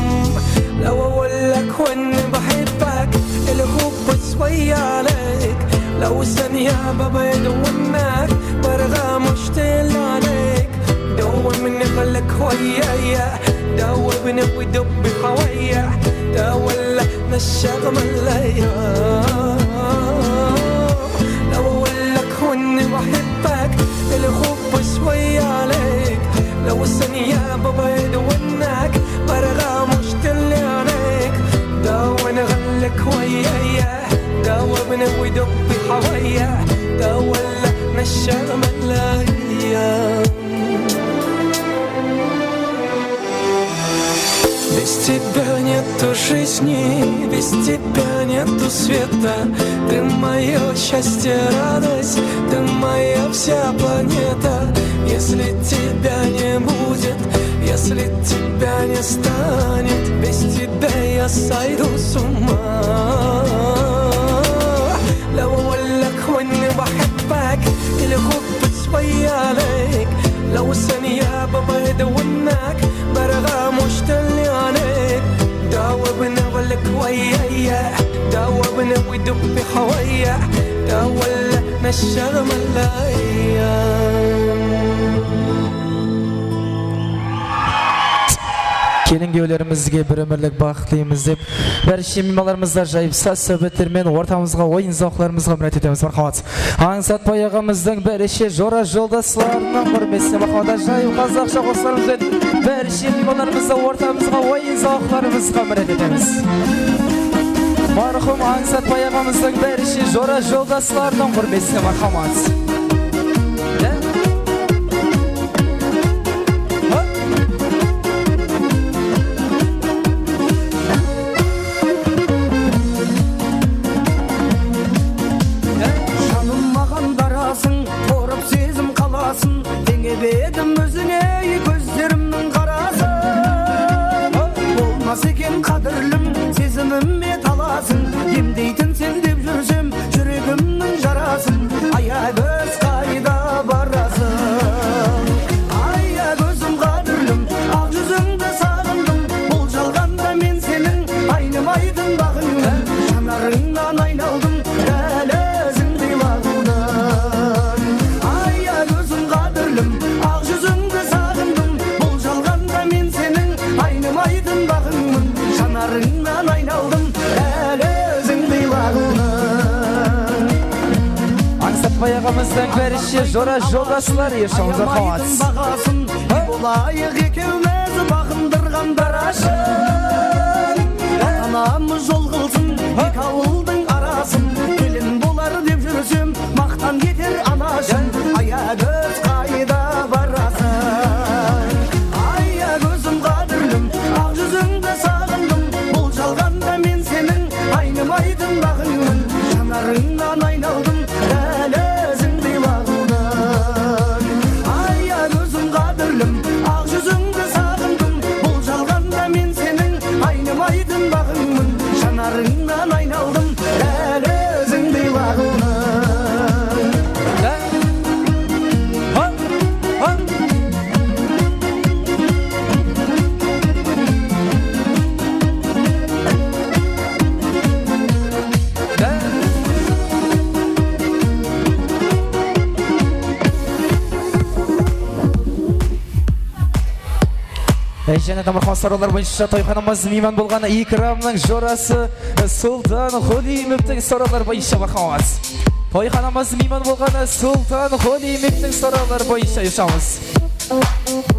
لو أقولك وإني بحبك، الحب شوية عليك. لو ثانية ببعد عنك، برجع مشتاق ليك. دوبني خليك ويايا، دوبني ودوب هوايا، دولا نشغم الليل. لو أقولك وإني بحبك، الحب شوية عليك. لو ثانية ببعد عنك، برجع مشتاق ليك. دوبني خليك ويايا، دوبني ودوب هوايا، دولا نشغم الليل. Без тебя нету жизни, без тебя нету света. Ты моё счастье, радость, ты моя вся планета. Если тебя не будет, если тебя не станет, без тебя я сойду с ума. لو أقولك وإني بحبك، الحب شوية عليك. لو ثانية ببعد عنك، برجع مشتاق ليك. دوبني خليك ويايا، دوبني ودوب هوايا، دولا نشغم الليل. Kelin-kúyewlerimizge bir ómirlik baxt tileymіз dep, bárshe miymanlarımızdı ajayıp saz-sáwbetler menen ortamızǵa, oyın-zawıqlarımızǵa mirát etemiz. Marhamat. Ańsatbay aǵamızdıń bárshe jora-joldaslarınıń húrmetine, marhamat, ajayıp qazaqsha qosıqlarımız benen bárshe miymanlarımızdı ortamızǵa, oyın-zawıqlarımızǵa mirát etemiz. Marhum Ańsatbay aǵamızdıń bárshe jora-joldaslarınıń húrmetine, marhamat. Janım maǵan barasıń, qorıp sezim qalasın, teńep edim ózińe kózlerimniń qarasın. Bolmas eken qádirlim, sezimime talasıń, emdeytin sen dep júrsem, júregimniń jarasın. Ayagóz, qayda barasıń? Ayagózim qádirlim, aq júzińdi saǵındım. Bul jalǵanda men seniń aynımaytın baǵıńman. Janarıńnan aynaldım, dál ózińdey laǵıldım. Ayagózim qádirlim, aq júzińdi saǵındım. Bul jalǵanda men seniń aynımaytın baǵıńman. Janarıńnan aynaldım, dál ózińdey laǵıldım. Ańsatbay aǵamızdıń bárshe jora-joldasları, eshawızlar, marhamat. Baǵasın, bolayıq ekewmiz baǵındırǵan darasın. Ata-anamız jol qılsın eki awıldıń arasın. Kelin bolar dep júrsem, maqtan eter anashım. Ayagóz, qayda barasıń? Ayagózim qádirlim, aq júzińdi saǵındım. Bul jalǵanda men seniń aynımaytın baǵıńman. Janarıńnan aynaldım, dál ózińdey laǵıldım. Ayagózim qádirlim, aq júzińdi saǵındım. Bul jalǵanda men seniń aynımaytın baǵıńman. Janarıńnan aynaldım, dál ózińdey laǵıldım. Jáne de marhamat, sorawlar boyınsha toyxanamız miyman bolǵanı, Ikramnıń jorası Sultan Xolimovtıń sorawlar boyınsha, marhamat. Toyxanamız miyman bolǵanı Sultan Xolimovtıń sorawlar boyınsha, eshawız.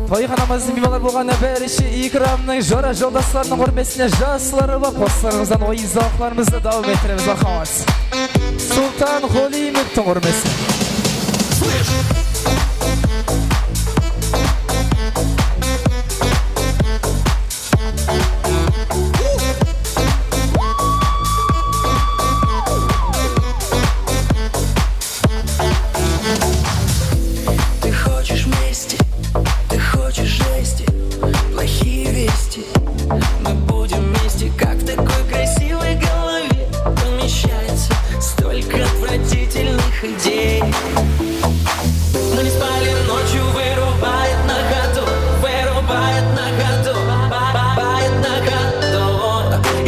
Toyxanamızdıń miymanları bolǵan bárshe ikramnıń jora joldaslarınıń húrmetine jasları bar qosıqlarımızdan oyın-zawıqlarımızdı dawam ettiremiz, marhamat. Sultan Xolimovtıń húrmetine. Ты хочешь мести, ты хочешь жести, плохие вести. Мы будем вместе, как в такой красивой голове помещается столько отвратительных идей. Мы не спали ночью, вырубает на ходу, вырубает на ходу, ба-, ба-, бает на ходу.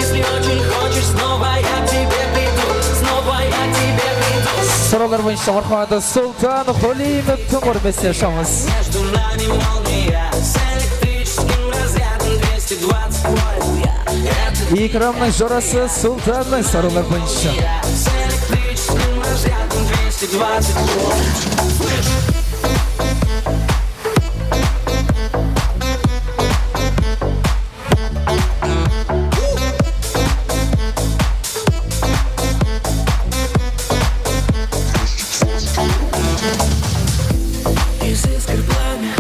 Если очень хочешь, снова я к тебе приду, снова я к тебе приду. Sorawlar boyınsha marhamat, Sultan Xolimovtıń húrmetine ushıramız. Между нами молния с электрическим разрядом двести двадцать вольт. Ikramnıń jorası Sultannıń sorawlar boyınsha. С электрическим разрядом двести двадцать вольт. Слышь! Из искр пламя,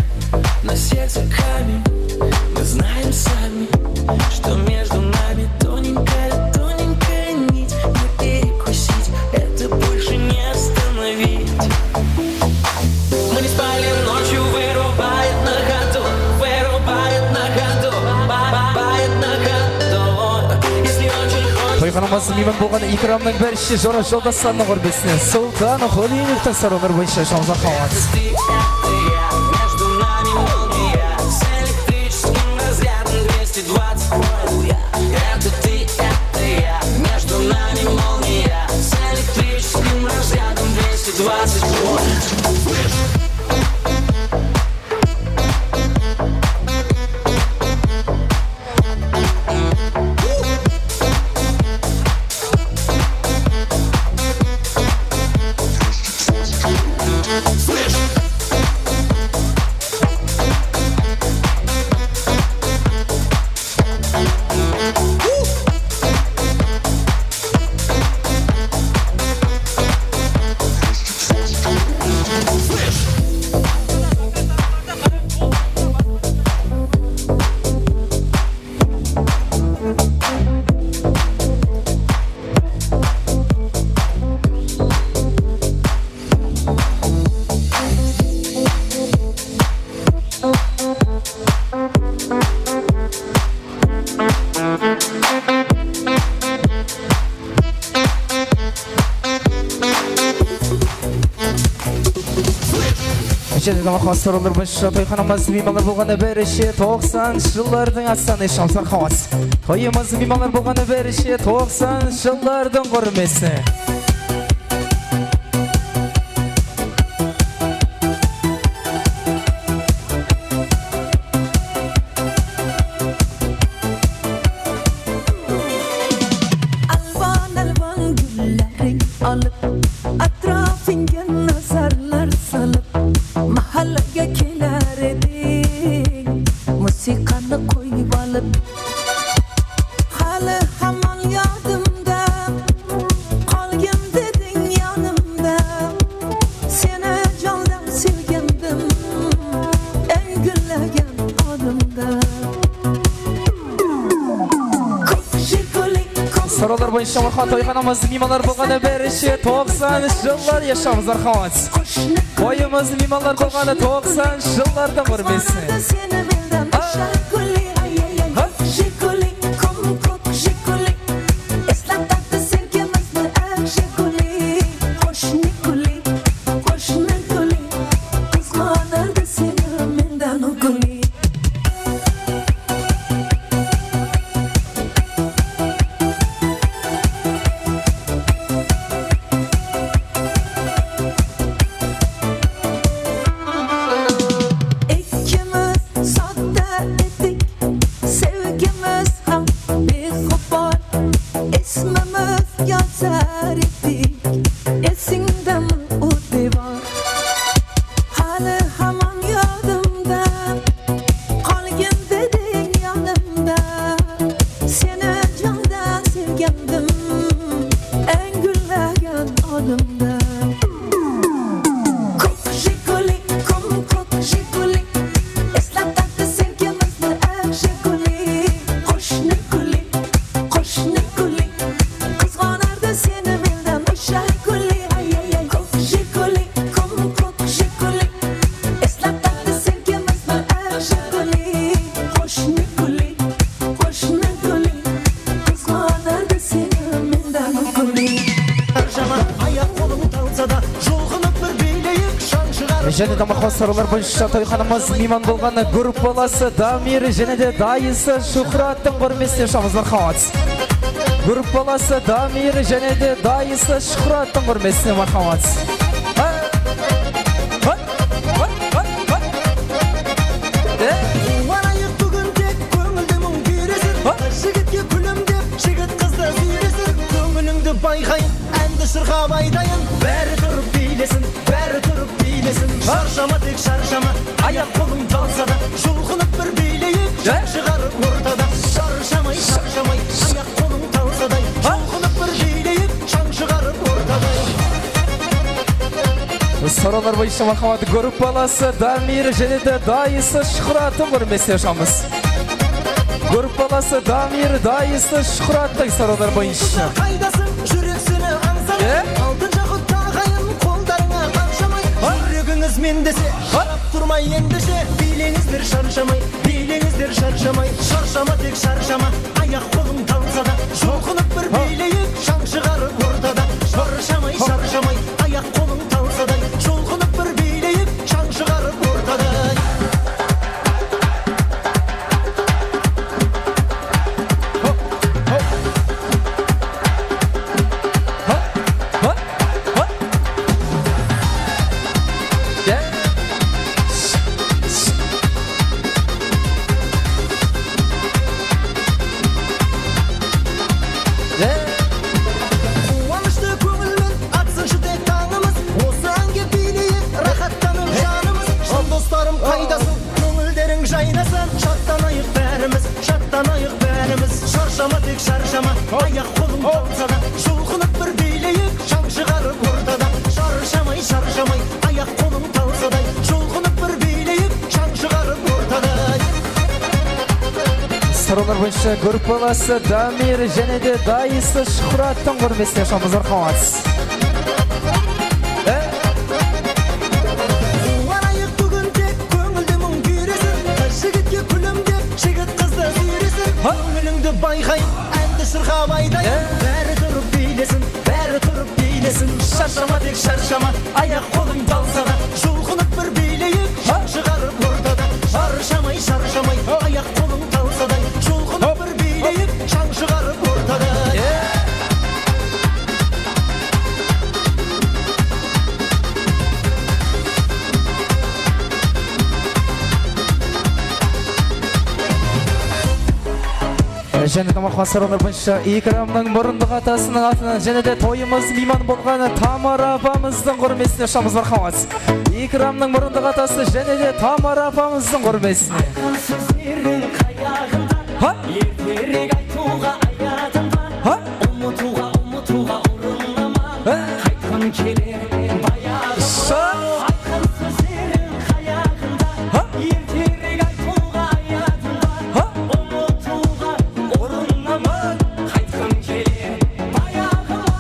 на сердце камень. Мы знаем сами, что между нами тоненькая, тоненькая нить. Не перекусить, это больше не остановить. Мы не спали ночью, вырубает на ходу, вырубает на ходу, ба-, ба-, бает на ходу. Если очень хочешь. Toyxanamızdıń miymanı bolǵan ikramnıń bárshe jora joldaslarınıń húrmetine Sultan Xolimovtıń sorawları boyınsha ushıramız, marhamat. Ты, это я, между нами молния с электрическим разрядом двести двадцать вольт. Это ты, это я, между нами молния с электрическим разрядом двести двадцать вольт. Слышь! Jene de marhamat, sorawlar boyınsha toyxanamızdıń miymanları bolǵan bárshe toqsanınshı jıllardıń assanı ushıramız, marhamat. Toyımızdıń miymanları bolǵan bárshe toqsanınshı jıllardıń húrmetine. Alwan-alwan gúlleriń alıp, átirapıńa nazarlar salıp, mahallaǵa keler ediń, musıyqanı qoyıp alıp. Háli hamon yodimda, qolgin dediń yonimda. Seni jondan sevgandim, eń gullagan onimda. Kók Jiguli, kók. Sorawlar boyınsha marhamat, toyxanamızdıń miymanları bolǵan bárshe toqsanınshı jıllar yashayıńız, marhamat. Toyımızdıń miymanları bolǵan toqsanınshı jıllardıń húrmetine. Seni mendan ushar guli, ay, ay, ay. Jiguli, kók, kók Jiguli. Eslatadi sevgimizni, ay, Jiguli. Qo'shni guli, qo'shni guli. Qizg'anadi seni mendan u guli. Ikkimiz sodda edik, Jáne de maqal sorawlar boyınsha toyxanamız miyman bolǵan gruppalası Damir jáne de dayısı Shuhrattıń húrmetine ushıramız, marhamat. Gruppalası Damir jáne de dayısı Shuhrattıń húrmetine, marhamat. Ha! Ha! Ha! Ha! Ha! E? Quwanayıq búgin tek kóńildi muń kúyresin. Ha! Jigitke kúlimdep, jigit qızdı súyresin. Kóńilińdi bayqayın, ándi shırqap aytayın. Bári turıp biylesin, bári turıp biylesin. Ha! Sharshama, tek sharshama, ayaq-qolıń talsa da, julqınıp bir biyleyik, jań shıǵarıp ortada. Sharshamay, sharshamay, ayaq-qolıń talsa da, julqınıp bir biyleyik, jań shıǵarıp ortada. Sorawlar boyınsha, marhamat, gruppalası Damir jáne de dayısı Shuhrattıń húrmetine ushıramız. Gruppalası Damir, dayısı Shuhrattıń sorawlar boyınsha. Qaydasıń, júrek seni ańsamadı. E? Altın jaqut taǵayın qoldarıńa qanshamay. Ha? Júregińiz men dese, ha? Shırap turmay endishe. Biyleńizler sharshamay, biyleńizler sharshamay. Sharshama, tek sharshama, ayaq-qolıń talsa da, julqınıp bir biyleyik, jań shıǵarıp ortada. Sharshamay, sharshamay, ayaq-qolıń talsa da, julqınıp bir biyleyik, jań shıǵarıp ortada. Quwanıshlı kóńilmen atsınshı tek tańımız. Osı áńge biyleyik, raxattanıp janımız. Jan doslarım, qaydasıń? Kóńilleriń jaynasın, shartlanayıq bárimiz, shartlanayıq bárimiz. Sharshama, tek sharshama, ayaq-qolıń talsa da, julqınıp bir biyleyik, jań shıǵarıp ortada. Sharshamay, sharshamay, ayaq-qolıń talsa da, julqınıp bir biyleyik, jań shıǵarıp ortada. Sorawlar boyınsha gruppalası Damir jáne de dayısı Shuhrattıń húrmetine ushıramız, marhamat. E? Quwanayıq búgin tek kóńildi muń kúyresin. Qız jigitke kúlimdep, jigit qızdı súyresin. Ha? Kóńilińdi bayqayın, ándi shırqap aytayın. E? Bári turıp biylesin, bári turıp biylesin. Sharshama, tek sharshama, ayaq-qolıń talsa da, julqınıp bir biyleyik, jań shıǵarıp ortada. Sharshamay, sharshamay, ayaq-qolıń talsa da, julqınıp bir biyleyik, jań shıǵarıp ortada. Jáne de maqal sorawlar boyınsha ikramnıń murındıq atasınıń atınan jáne de toyımız miyman bolǵan Tamara apamızdıń húrmetine ushıramız, marhamat. Ikramnıń murındıq atası jáne de Tamara apamızdıń húrmetine. Aytqan sózleriń qayaǵında, ha? Erterek aytıwǵa ayadım ba? Ha? Umıtıwǵa, umıtıwǵa urınaman. Ha? Qaytqım keler bayaǵıma. Aytqan sózleriń qayaǵında, ha? Erterek aytıwǵa ayadım ba? Ha? Umıtıwǵa urınaman. Qaytqım keler bayaǵıma.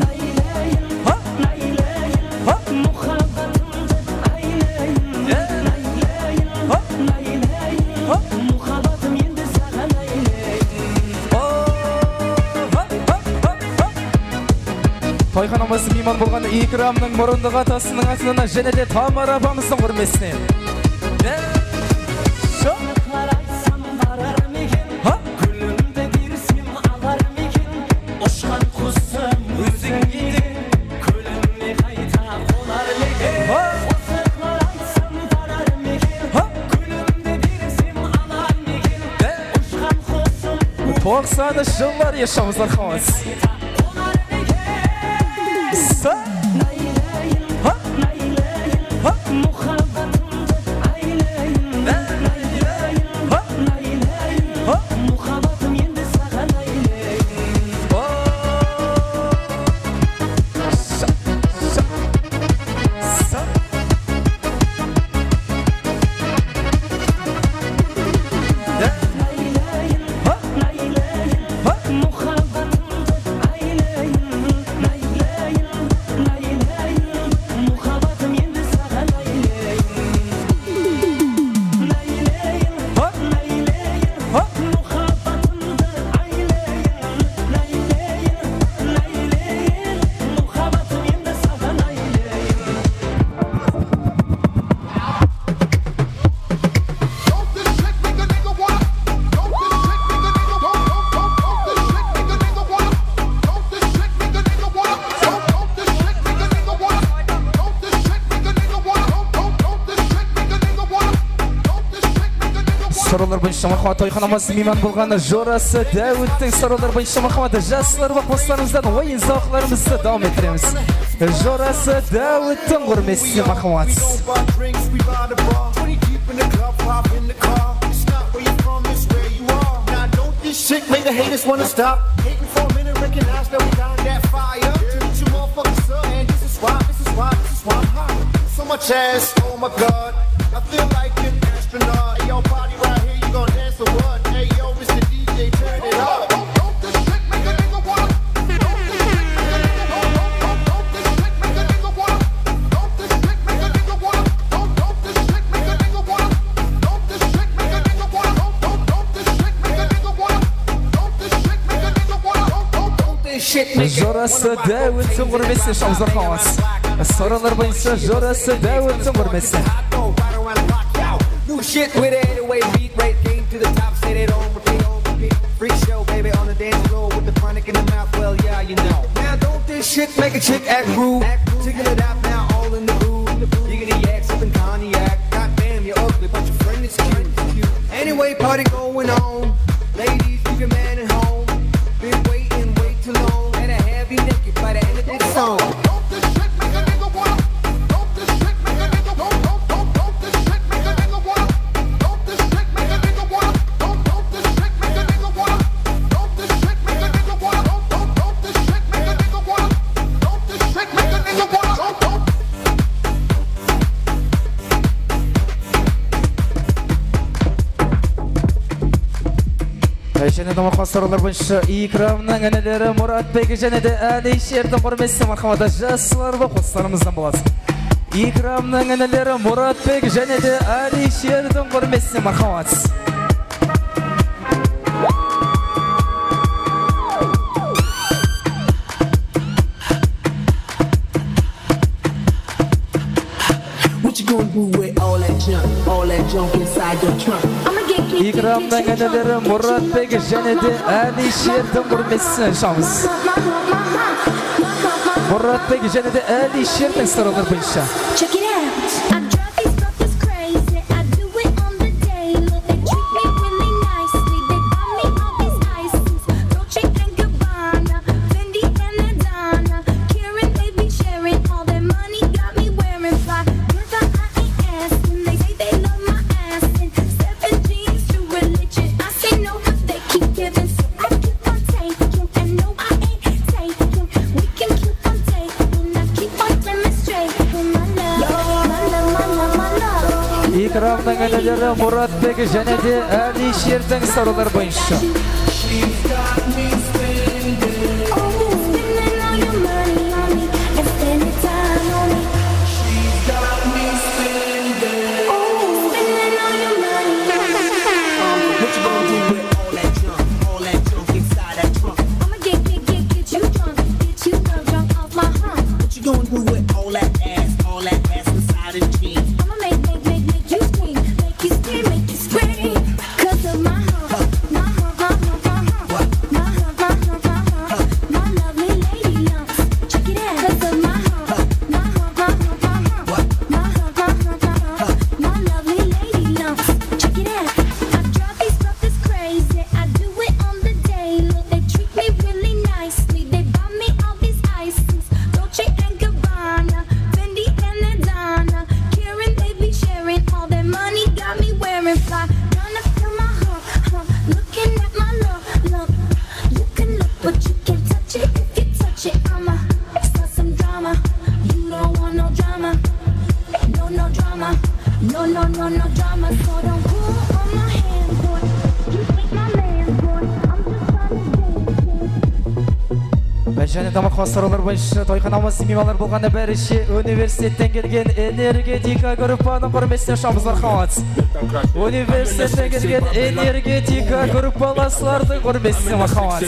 Naylayın, ha? Naylayın, ha? Muhabbatımdı aylayın. E? Naylayın, ha? Naylayın, ha? Muhabbatım endi saǵan aylayın. O, ha, ha, ha, ha. Toyxanamız miyman bolǵan ikramnıń murındıq atasınıń atınan jáne de Tamara apamızdıń húrmetine. E? Sho. Qaraysam barar meken? Ha? Gúlimdi bersem alar meken? Ushqan qusım ózińnede, kólimime qayta qonar meken? Ha? Qosıqlar aytsam barar meken? Ha? Gúlimdi bersem alar meken? E? Ushqan qusım. Toqsanınshı jıllar, eshamızlar qawaz. Sa. Naylayın, ha? Naylayın, ha? Muhabbatımdı aylayın. Naylayın, ha? Naylayın, ha? Muhabbatım endi saǵan aylayın. O. Sa, sa, sa. Naylayın, ha? Naylayın, ha? Muhabbatımdı aylayın. Naylayın, Sorawlar boyınsha, marhamat, toyxanamız miyman bolǵan jorası Dáwittiń sorawları boyınsha, marhamat, jaslar, qoslarımızdan oyın-zawıqlarımızdı dawam ettiremiz. Jorası Dáwittiń ǵúrmetine, marhamat. This chick make the haters wanna stop hating for a minute, recognize that we got that fire. Turn your motherfuckers up, and this is why, this is why, this is why I'm high. So much ass, oh my God, I feel like an astronaut. Hey, yo, party right here, you gon' dance or what? Hey, yo, Mister D J, turn it up. Don't, don't, don't this shit make a nigga wanna, don't this shit make a nigga wanna, don't, don't, don't this shit make a nigga wanna, don't this shit make a nigga wanna, don't, don't this shit make a nigga wanna, don't this shit make a nigga wanna, don't, don't, don't this shit make a nigga wanna, don't this shit make a nigga wanna, don't, don't, don't this shit make a nigga wanna. Jorası Dáwittiń ǵúrmetine, shawzlar qawat. Sorawlar boyınsha jorası Dáwittiń ǵúrmetine. New shit with a eight oh eight beat, right? Came to the top, set it on repeat, on repeat. Freak show, baby, on the dance floor with the chronic in the mouth. Well, yeah, you know. Now don't this shit make a chick act rude? Act rude. Checking it out now, all in the mood. Giggity yak, sipping cognac. Goddamn, you're ugly, but your friend is cute. Anyway, party going on. Ladies, leave your man at home. Been waiting way too long. Better have you naked by the end of this song. Don't this shit make a nigga wanna, don't this shit make a nigga, don't, don't, don't, don't this shit make a nigga wanna, don't this shit make a nigga wanna, don't, don't this shit make a nigga wanna, don't this shit make a nigga wanna, don't, don't, don't this shit make a nigga wanna, don't this shit make a nigga wanna, don't, don't. Jáne de maqal sorawlar boyınsha Ikramnıń inileri Muratbek jáne de Áliysherdiń ǵúrmetine, marhamat, jaslar, qoslarımızdan bolasız. Ikramnıń inileri Muratbek jáne de Áliysherdiń ǵúrmetine, marhamat. What you gonna do with all that junk, all that junk inside your trunk? Ikramnıń inileri Muratbek jáne de Áliysherdiń ǵúrmetine, shawız. Muratbek jáne de Áliysherdiń sorawları boyınsha. Check it out. I drive these fuckers crazy. I do it on the daily. They treat me really nicely. They buy me all these ices. Dolce and Gabbana, Fendi and Adana. Karen, they be sharing all their money. Got me wearing fly. Girls, I ain't asking. They say they love my ass. And seven jeans, true religion. I say no, but they keep giving. So I keep on taking. And no, I ain't taking. We can keep on taking. I keep on demonstrating my love. My love, my love, my love, my love. Ikramnıń inileri Muratbek jáne de Áliysherdiń sorawları boyınsha. What you gonna do with all that ass, all that ass inside of jeans? I'ma make, make, make, make you scream, make you scream, make you scream. 'Cause of my hump, my hump, my hump, my hump. What? My hump, my hump, my hump, my lovely lady lumps. Check it out. 'Cause of my hump, my hump, my hump, my hump. What? My hump, my hump, my hump, my lovely lady lumps. Check it out. I drive these fuckers crazy. I do it on the daily. They treat me really nicely. They buy me all these ices. Dolce and Gabbana, Fendi and Adana. Karen, they be sharing all their money. Got me wearing fly. Gonna feel my hump, hump. Looking at my lump, lump. You can look, but you can't touch it. If you touch it, I'ma start some drama. You don't want no drama. No, no drama. No, no, no, no drama. So don't pull on my hand, boy. You ain't my man, boy. I'm just tryna dance, dance. Jáne de maqal sorawlar boyınsha toyxanamız miymanları bolǵanda bárshe universitetten kelgen Energetika gruppanıń húrmetine shawızlar qawat. Universitetten kelgen Energetika gruppalaslardıń húrmetine maqalat.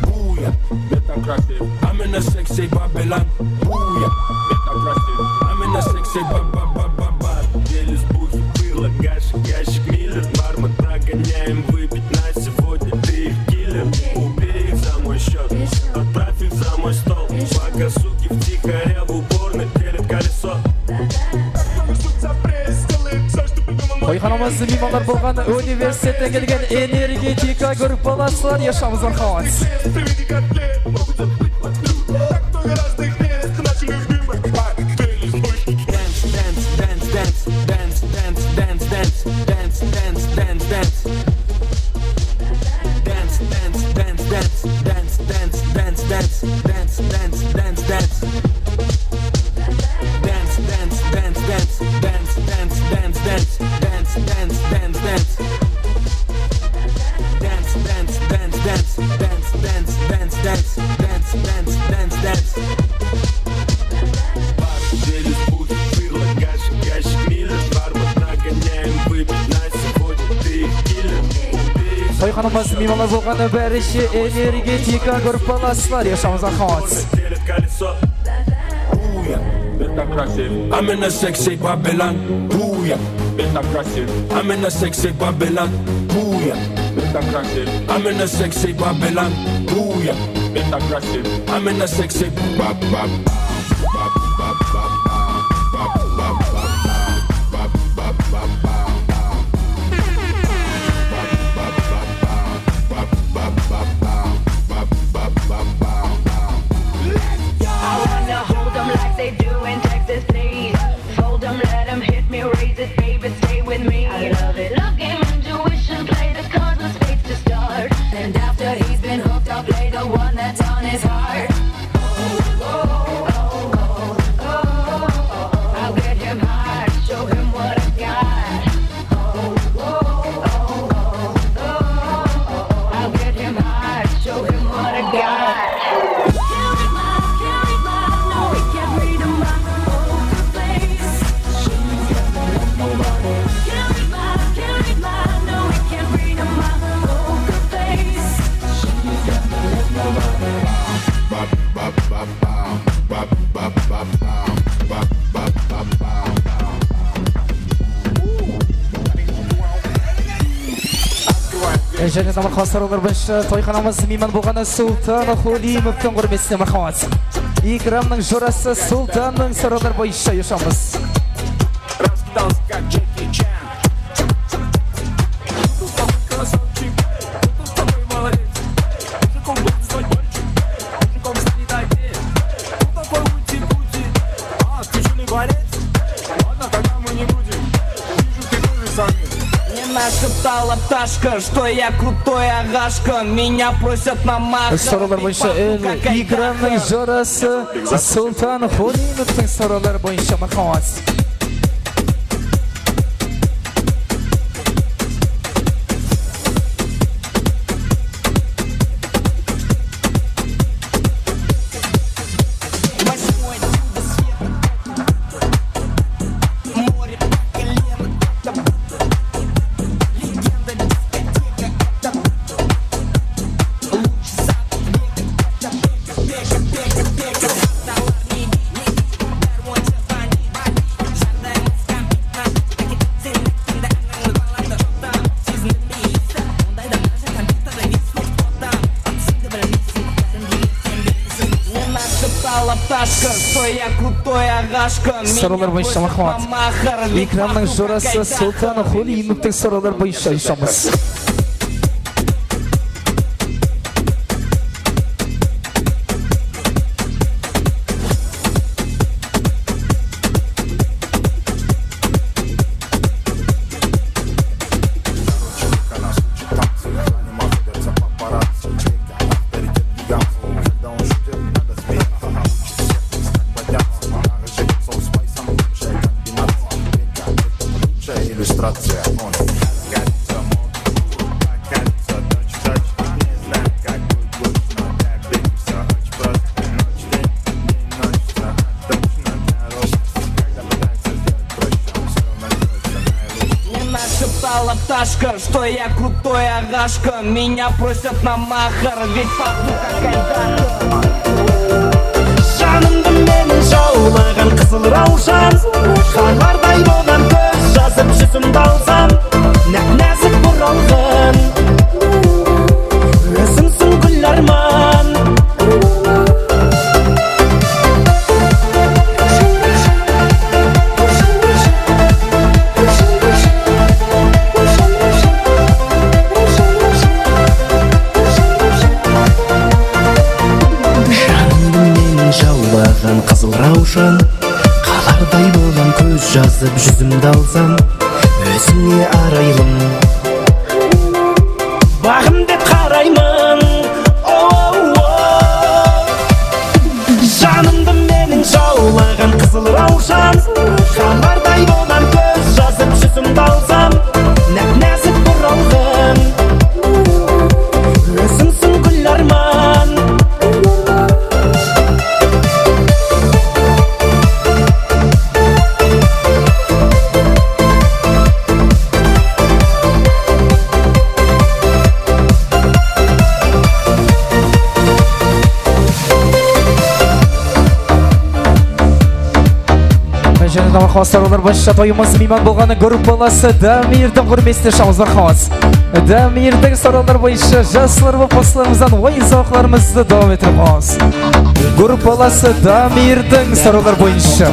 Booyah, metacraft. I'm in a sexy Babylon. Booyah, metacraft. I'm in a sexy ba-, ba-, ba-, ba-, ba-. Делись бухи, было гашик, ящик Миллер. Бармен, прогоняем выпить на сегодня. Ты их киллер, убей их за мой счёт. Отправь их за мой стол. Пока суки втихаря в уборной делят колесо. Toyxanamızda miymanlar bolǵan universitetten kelgen Energetika gruppalasılar, yashańızlar, marhamat. Toyxanamız miymanlar bolǵan bárshe Energetika gruppalasılar, yashańızlar, marhamat. Ooh, yeah, bitch, I'm crazy. I'm in a sexy Babylon. Ooh, yeah, bitch, I'm crazy. I'm in a sexy Babylon. Ooh, yeah, bitch, I'm crazy. I'm in a sexy Babylon. Ooh, yeah, bitch, I'm crazy. I'm in a sexy Bab-, Bab-, I wanna hold 'em like they do in Texas, please. Fold 'em, let 'em hit me, raise it, baby, stay with me. I love it. Love game intuition, play the cards with spades to start. And after he's been hooked, I'll play the one that's on his heart. I'll get him high, show him what I got. I'll get him high, show him what I got. Can't read my, can't read my, no, he can't read my poker face. Can't read my, can't read my, no, he can't read my poker face. Jáne de maqal sorawlar boyınsha toyxanamız miyman bolǵanı Sultan Xolimovtıń húrmetine, marhamat. Ikramnıń jorası Sultannıń sorawlar boyınsha yashańız. Раскидался, как Джеки Чан. Кто тут такой красавчик? Кто тут такой молодец? Мужиком буду звать мальчик. Мужиком станет один. Кто такой Ути-Пути? А, ты чё, не борец? Ладно, тогда мы не будем. Вижу, ты тоже самец. Мне нашептала пташка, что я крутой ағашка. Меня просят на махар. Sorawlar boyınsha Ikramnıń jorası Sultan Xolimovtıń sorawları boyınsha, marhamat. Sorawlar boyınsha, marhamat. Ikramnıń jorası Sultan Xolimovtıń sorawları boyınsha yashańız. Janımdı meniń jawlaǵan qızıl rawshan, xanlarday bolǵan kóz jazıp júzimdi alsam, náp-názik buralǵan ózimsiń gúl árman. Tay bolan kóz jazıp júzimdi alsam, ózińe araylım. Baǵım dep qarayman, o-o-o. Janımdı meniń jawlaǵan qızıl rawshan. Qanbarday bolan kóz jazıp júzimdi alsam, náp-názuk buralǵan. Ózińsiń gúl árman. Jáne de marhamat, sorawlar boyınsha toyımız miyman bolǵanı gruppalası Damirdiń húrmetine shalımız, marhamat. Damirdiń sorawlar boyınsha jaslar bolıp qosıqlarımızdan oyın-sawıqlarımızdı dawam ettirip qoyamız. Gruppalası Damirdiń sorawlar boyınsha.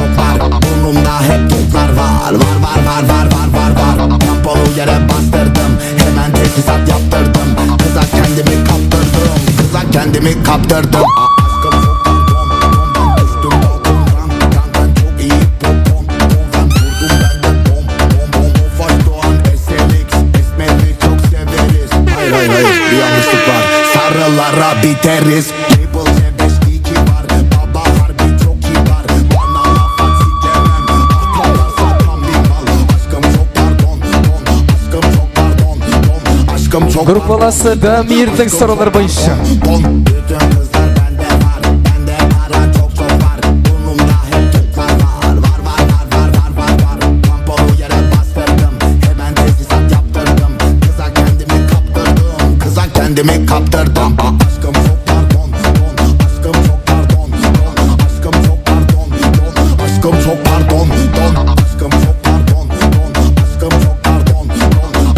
Bunımda hep toplar var, var, var, var, var, var, var, var. Tempolu yere bastırdım, hemen tesisat yaptırdım. Kıza kendimi kaptırdım, kıza kendimi kaptırdım. A-, aşkım çok pardon, pardon, ben düştüm balkondan. Kankan çok iyi popon, pon, ben vurdum, ben de bom, bom, bom. Ofaş Doğan, S L X, esmerleri çok severiz. Hayır, hayır, hayır, bir yanlışlık var. Sarılara biteriz. Label C beş iyi ki var. Baba harbi çok kibar. Bana laf at, sikemem. Atalar satan bir mal. Aşkım çok pardon, don. Aşkım çok pardon, don. Aşkım çok pardon. Gruppalası Damirdiń sorawları boyınsha. Don. Bütün kızlar bende var. Bende para çok çok var. Bunımda hep toplar var. Var, var, var, var, var, var, var. Tempolu yere bastırdım. Hemen tesisat yaptırdım. Kıza kendimi kaptırdım. Kıza kendimi kaptırdım. A-, aşkım çok pardon, don. Aşkım çok pardon, don. Aşkım çok pardon, don. Aşkım çok pardon, don. Aşkım çok pardon, don. Aşkım çok pardon, don.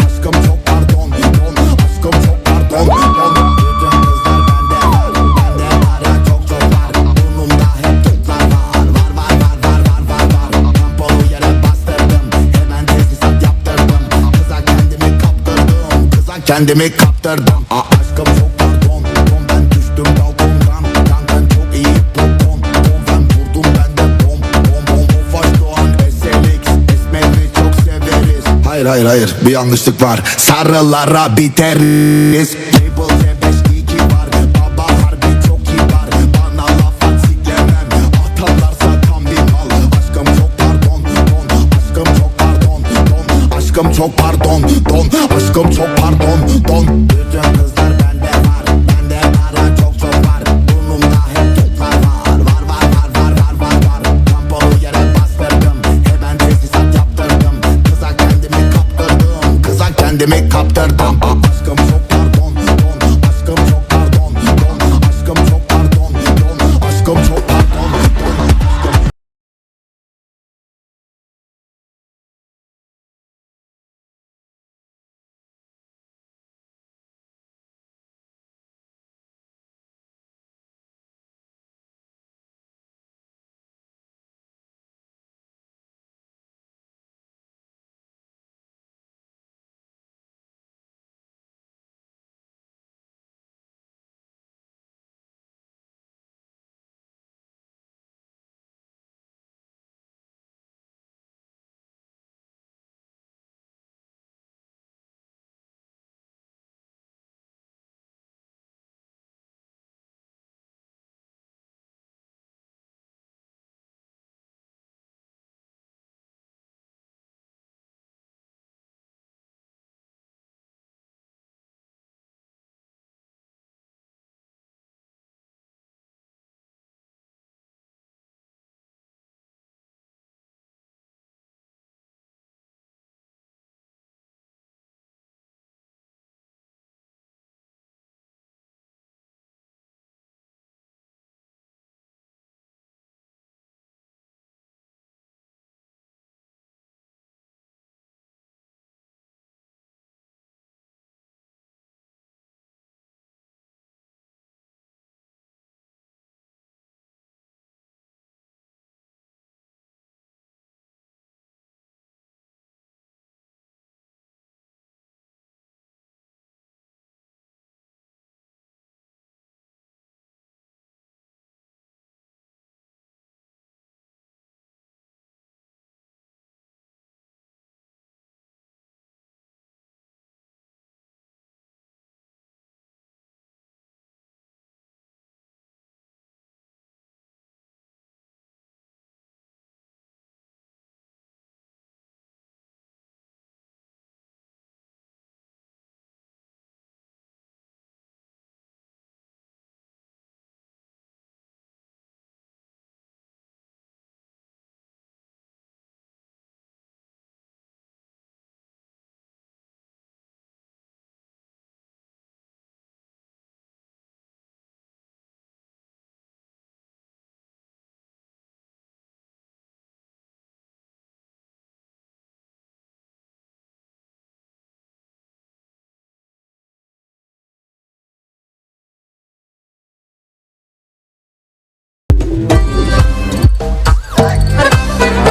Aşkım çok pardon, don. Aşkım çok pardon, don. Bütün kızlar bende var, bende para çok çok var. Bunımda hep toplar var, var, var, var, var, var, var, var. Tempolu yere bastırdım, hemen tesisat yaptırdım. Kıza kendimi kaptırdım, kıza kendimi kaptırdım. A-, aşkım çok pardon, don, ben düştüm balkondan. Kankan çok iyi popon, pon, ben vurdum, ben de bom, bom, bom. Ofaş Doğan, S L X, esmerleri çok severiz. Hayır, hayır, hayır, bir yanlışlık var. Sarılara biteriz. Label C beş iyi ki var. Baba harbi çok kibar. Bana laf at, sikemem. Atalar satan bir mal. Aşkım çok pardon, don. Aşkım çok pardon, don. Aşkım çok pardon, don. Aşkım çok pardon, don. Bütün kızlar bende var. Bende para çok çok var. Bunımda hep toplar var. Var, var, var, var, var, var, var. Tempolu yere bastırdım. Hemen tesisat yaptırdım. Kıza kendimi kaptırdım. Kıza kendimi kaptırdım. A-, aşkım çok pardon, don. Aşkım çok pardon, don. Aşkım çok pardon, don. Aşkım çok pardon, don.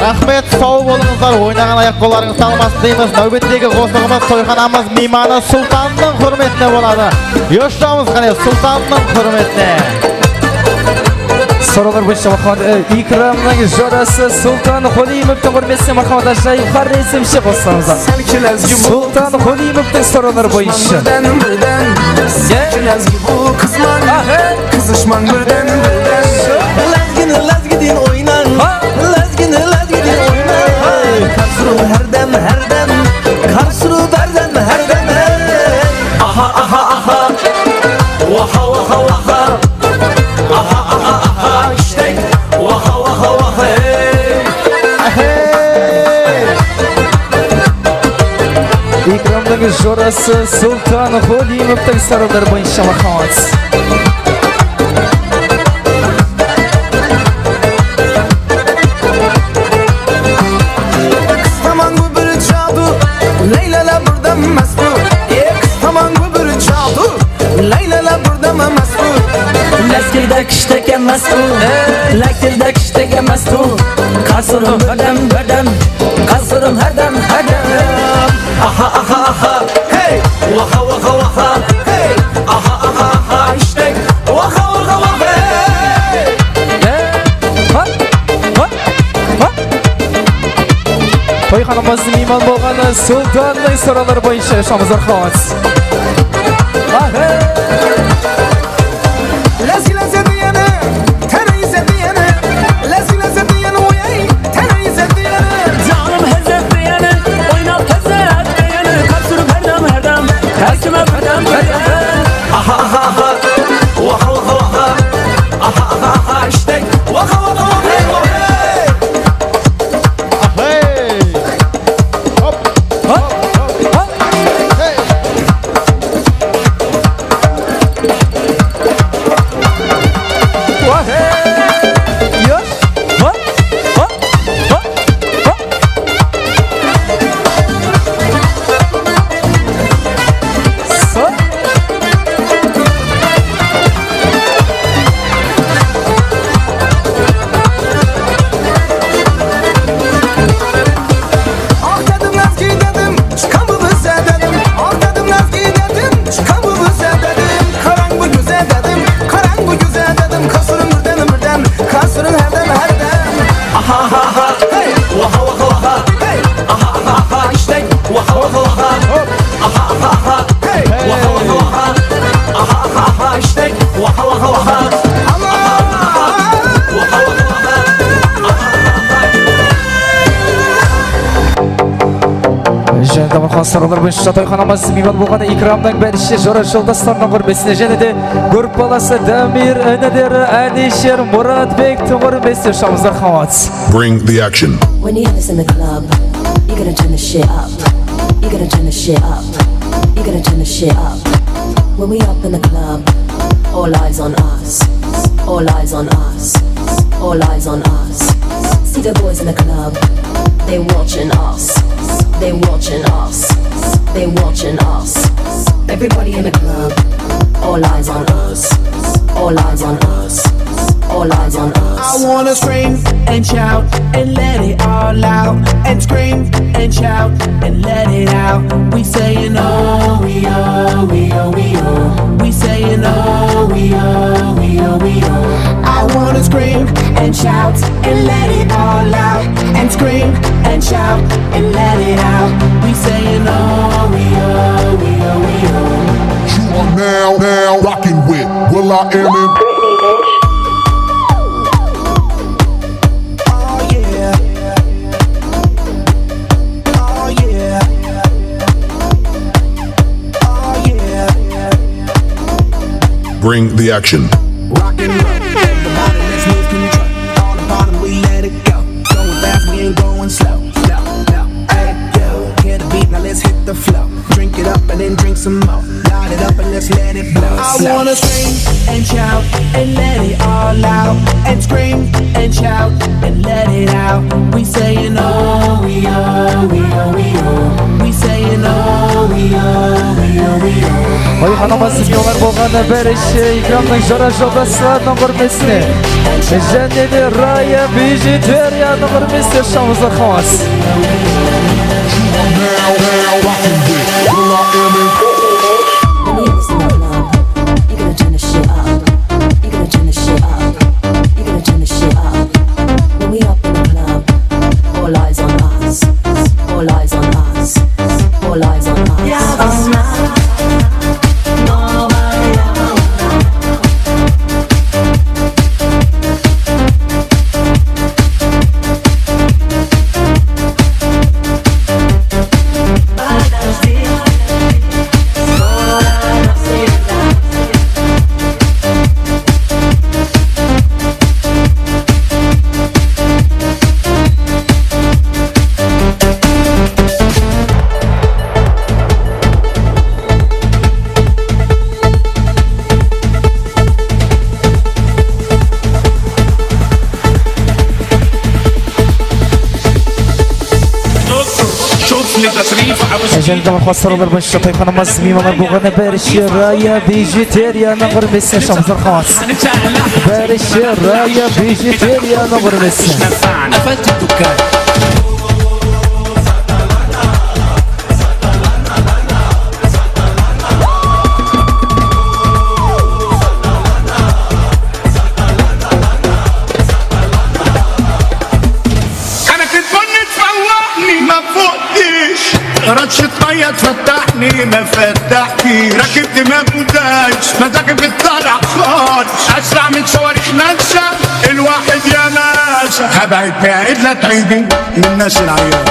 Raxmet, saw bolıńızlar, oynaǵan ayaq-qollarıńız talmasın deymiz. Náwbettegi qosıǵımız toyxanamız miymanı Sultannıń húrmetine boladı. Yoshlamız, qáne, Sultannıń húrmetine. Sorawlar boyınsha, marhamat, e, Ikramnıń jorası Sultan Qolimovtıń húrmetine, marhamat, ájayıp xorezmshi qosıǵımızdan. Sultan Qolimovtıń sorawları boyınsha. Birden, birden, sen kim, lázgi bu qız mańa? Qızışmań birden, birden. Lázgini lázgi deyin oynań. Ha! Lázgini lázgi deyin oynań. Qar súriw hárdem, hárdem. Qar súriw bárdem, hárdem, hey. Aha, aha, aha. Waha, waha, waha. Aha, aha, aha. Ishtek. Waha, waha, waha, hey. Hey! Ikramnıń jorası Sultan Qolimovtıń sorawları boyınsha, marhamat. Qız taman kóp bir jadu, laylala birden mástu. E, qız taman kóp bir jadu, laylala birden mástu. Lázgide kishtek emes bul, lázgide kishtek emes bul. Qasırım birdem, birdem, qasırım hárdem, hárdem. Aha, aha, aha, hey! Waha, waha, waha, hey! Aha, aha, aha, ishtek! Waha, waha, waha, hey! Hop, hop, hop. Toyxanamızdıń miyman bolǵanı Sultannıń sorawları boyınsha shomızlar xawas. Ahe! Lázgi lázzetli yanı, tana izzetli yanı. Lázgi lázzetli yanı, oyay, tana izzetli yanı. Janım házzetli yanı, oynap házzetli yanı. Qar súriw hárdem, hárdem, hákime birdem, birdem. Aha, aha, aha, waha, waha, waha. Aha, aha, aha, ishtek, waha, waha, waha, waha. Hey! Hop! Hop! Hop! Hey! Wah! Hey! Yo! Hop! Hop! Hop! Hop! Sol! Aq dedim, lázgi dedim, shıqqan bul bizde dedim. Aq dedim, lázgi dedim, shıqqan bul bizde dedim. Qarań bul kóze dedim, qarań bul kóze dedim. Qasırıń birden, birden, qasırıń hárdem, hárdem. Aha, aha, aha, hey, waha, waha, waha, hey, aha, aha, aha, ishtek, waha, waha, waha, hop, aha, aha, aha, hey, waha, waha, waha, aha, aha, aha, ishtek, waha, waha, waha. Jáne de marhamat, sorawlar boyınsha toyxanamız miyman bolǵanı Ikramnıń bárshe jora joldaslarınıń húrmetine jáne de Górip balası Damir inileri Alisher, Muratbektiń húrmetine shomızlar xawas. Bring the action. When you have this in the club, you gotta turn the shit up. You gotta turn the shit up. You gotta turn the shit up. When we up in the club, all eyes on us. All eyes on us. All eyes on us. See the boys in the club. They watching us. They watching us. They watching us. Everybody in the club. All eyes on us. All eyes on us. All eyes on us. I wanna scream and shout and let it all out. And scream and shout and let it out. We saying, oh, we, oh, we, oh, we, oh. We saying, oh, we, oh, we, oh, we, oh. I wanna scream and shout and let it all out. And scream and shout and let it out. We saying, oh, we, oh, we, oh, we, oh. You are now, now rocking with Will I Am in Britney, bitch. Oh, yeah. Oh, yeah. Oh, yeah. Bring the action. Rock and roll. Everybody, let's lose control. All the bottom, we let it go. Going fast, we ain't going slow. No, no, hey, yo. Hear the beat, now let's hit the flow. Drink it up and then drink some more. Light it up and let's let it blow. I wanna scream and shout and let it all out. And scream and shout and let it out. We saying, oh, we, oh, we, oh, we, oh. We saying, oh, we, oh, we, oh, we, oh. Toyxanamız miymanlar bolǵanı birinshi ikramnıń jara joldaslarınıń húrmetine jáne de Raya Bijuteriyanıń húrmetine shamızlar qawası. When we up in the club, you gotta turn the shit up. You gotta turn the shit up. You gotta turn the shit up. When we up in the club, all eyes on us. All eyes on us. All eyes on us. Jáne de ıqlaslarlar boyınsha toyxanamız miymanlar bolǵanı birinshi Raya Bijuteriyanıń húrmetine shamızlar qawası. Birinshi Raya Bijuteriyanıń húrmetine. Qáne, telefonni tfawaqni ma fuqdish. Ratshit tayat fattahni ma fattahkish. Rakib dima qudaysh, ma taqib ittara xorsh. Asra min tsawarix nansha, il-wahid ya nas. Habayb, baid la tgibin min nas il-ayar.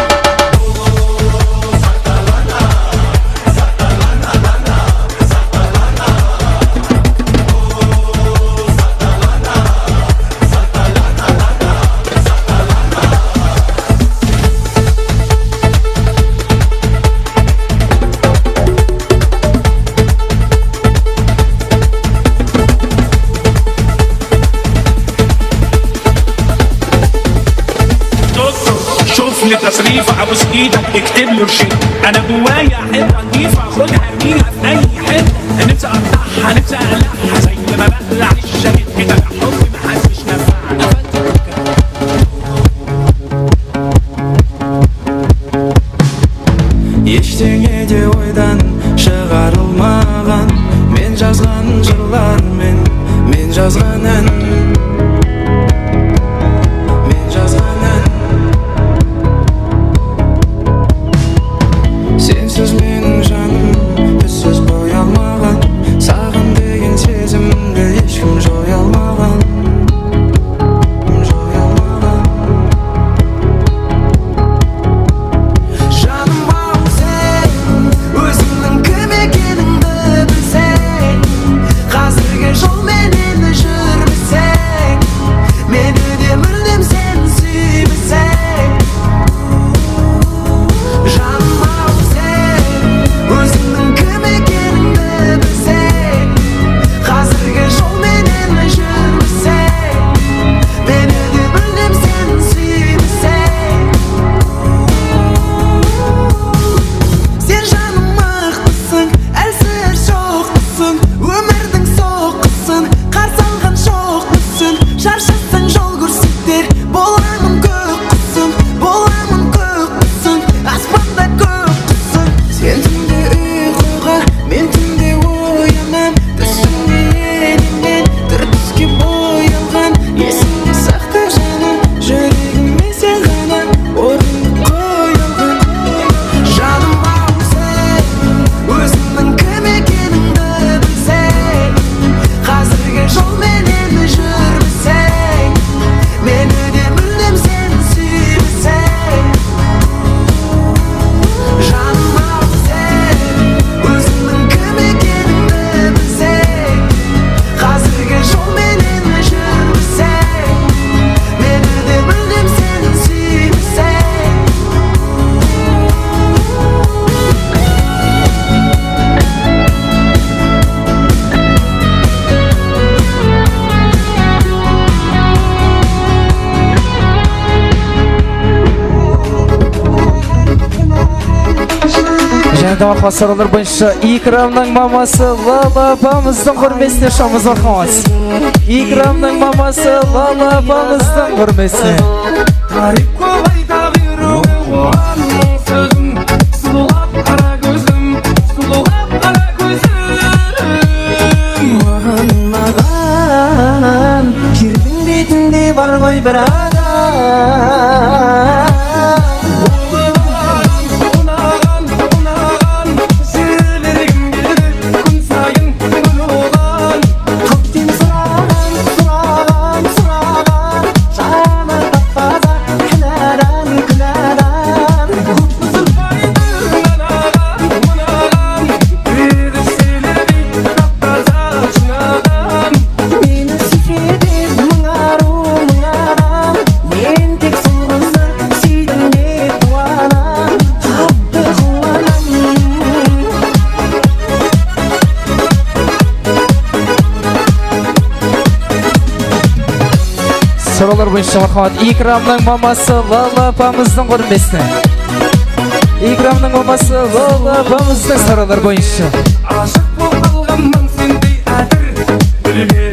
دكتور، شوف لي تصريف، ابوس ايدك، اكتب له شيء. انا جوايا حته نضيفه، خدها ارميها في اي حته. نفسي اقطعها، نفسي اقلعها، زي ما بقلع الشاهد كده، حب ما حدش نفعني. Eshteńe de oydan shıǵarılmaǵan, men jazǵan jırlar men, men jazǵan án, men jazǵan án. Sensiz meniń janım tússiz qoya almaǵan, saǵan degen sezimdi hesh kim joya almaǵan. Janım-aw, sen ózińniń kim ekenińdi bilseń, házir Marhamat, sorawlar boyınsha Ikramnıń maması Lala apamızdıń húrmetine shamız marhamat. Ikramnıń maması Lala apamızdıń húrmetine. Tariyp kóp ayta beruwi oǵan sózim, sulıwlap qara kózim, sulıwlap qara kózim. Maǵan, maǵan, jerdiń betinde bar ǵoy bir adam. Unaǵan, unaǵan, unaǵan, jibergim keledi kún sayın gúl oǵan. Kókten suraǵan, suraǵan, suraǵan, janı tap-taza kúnadan, kúnadan. Kóp buzılmaydı anaǵan, mınaǵan, perishtelerdey tap-taza shınaǵan. Meni súyse de mıń arıw, mıń adam, men tek sol qızdı súydim dep quwanam, qattı quwanam. Sorawlar boyınsha marhamat Ikramnıń maması Lala apamızdıń húrmetine. Ikramnıń maması Lala apamızdıń sorawlar boyınsha. Ashıq bolıp qalǵanman sendey átir gúlge.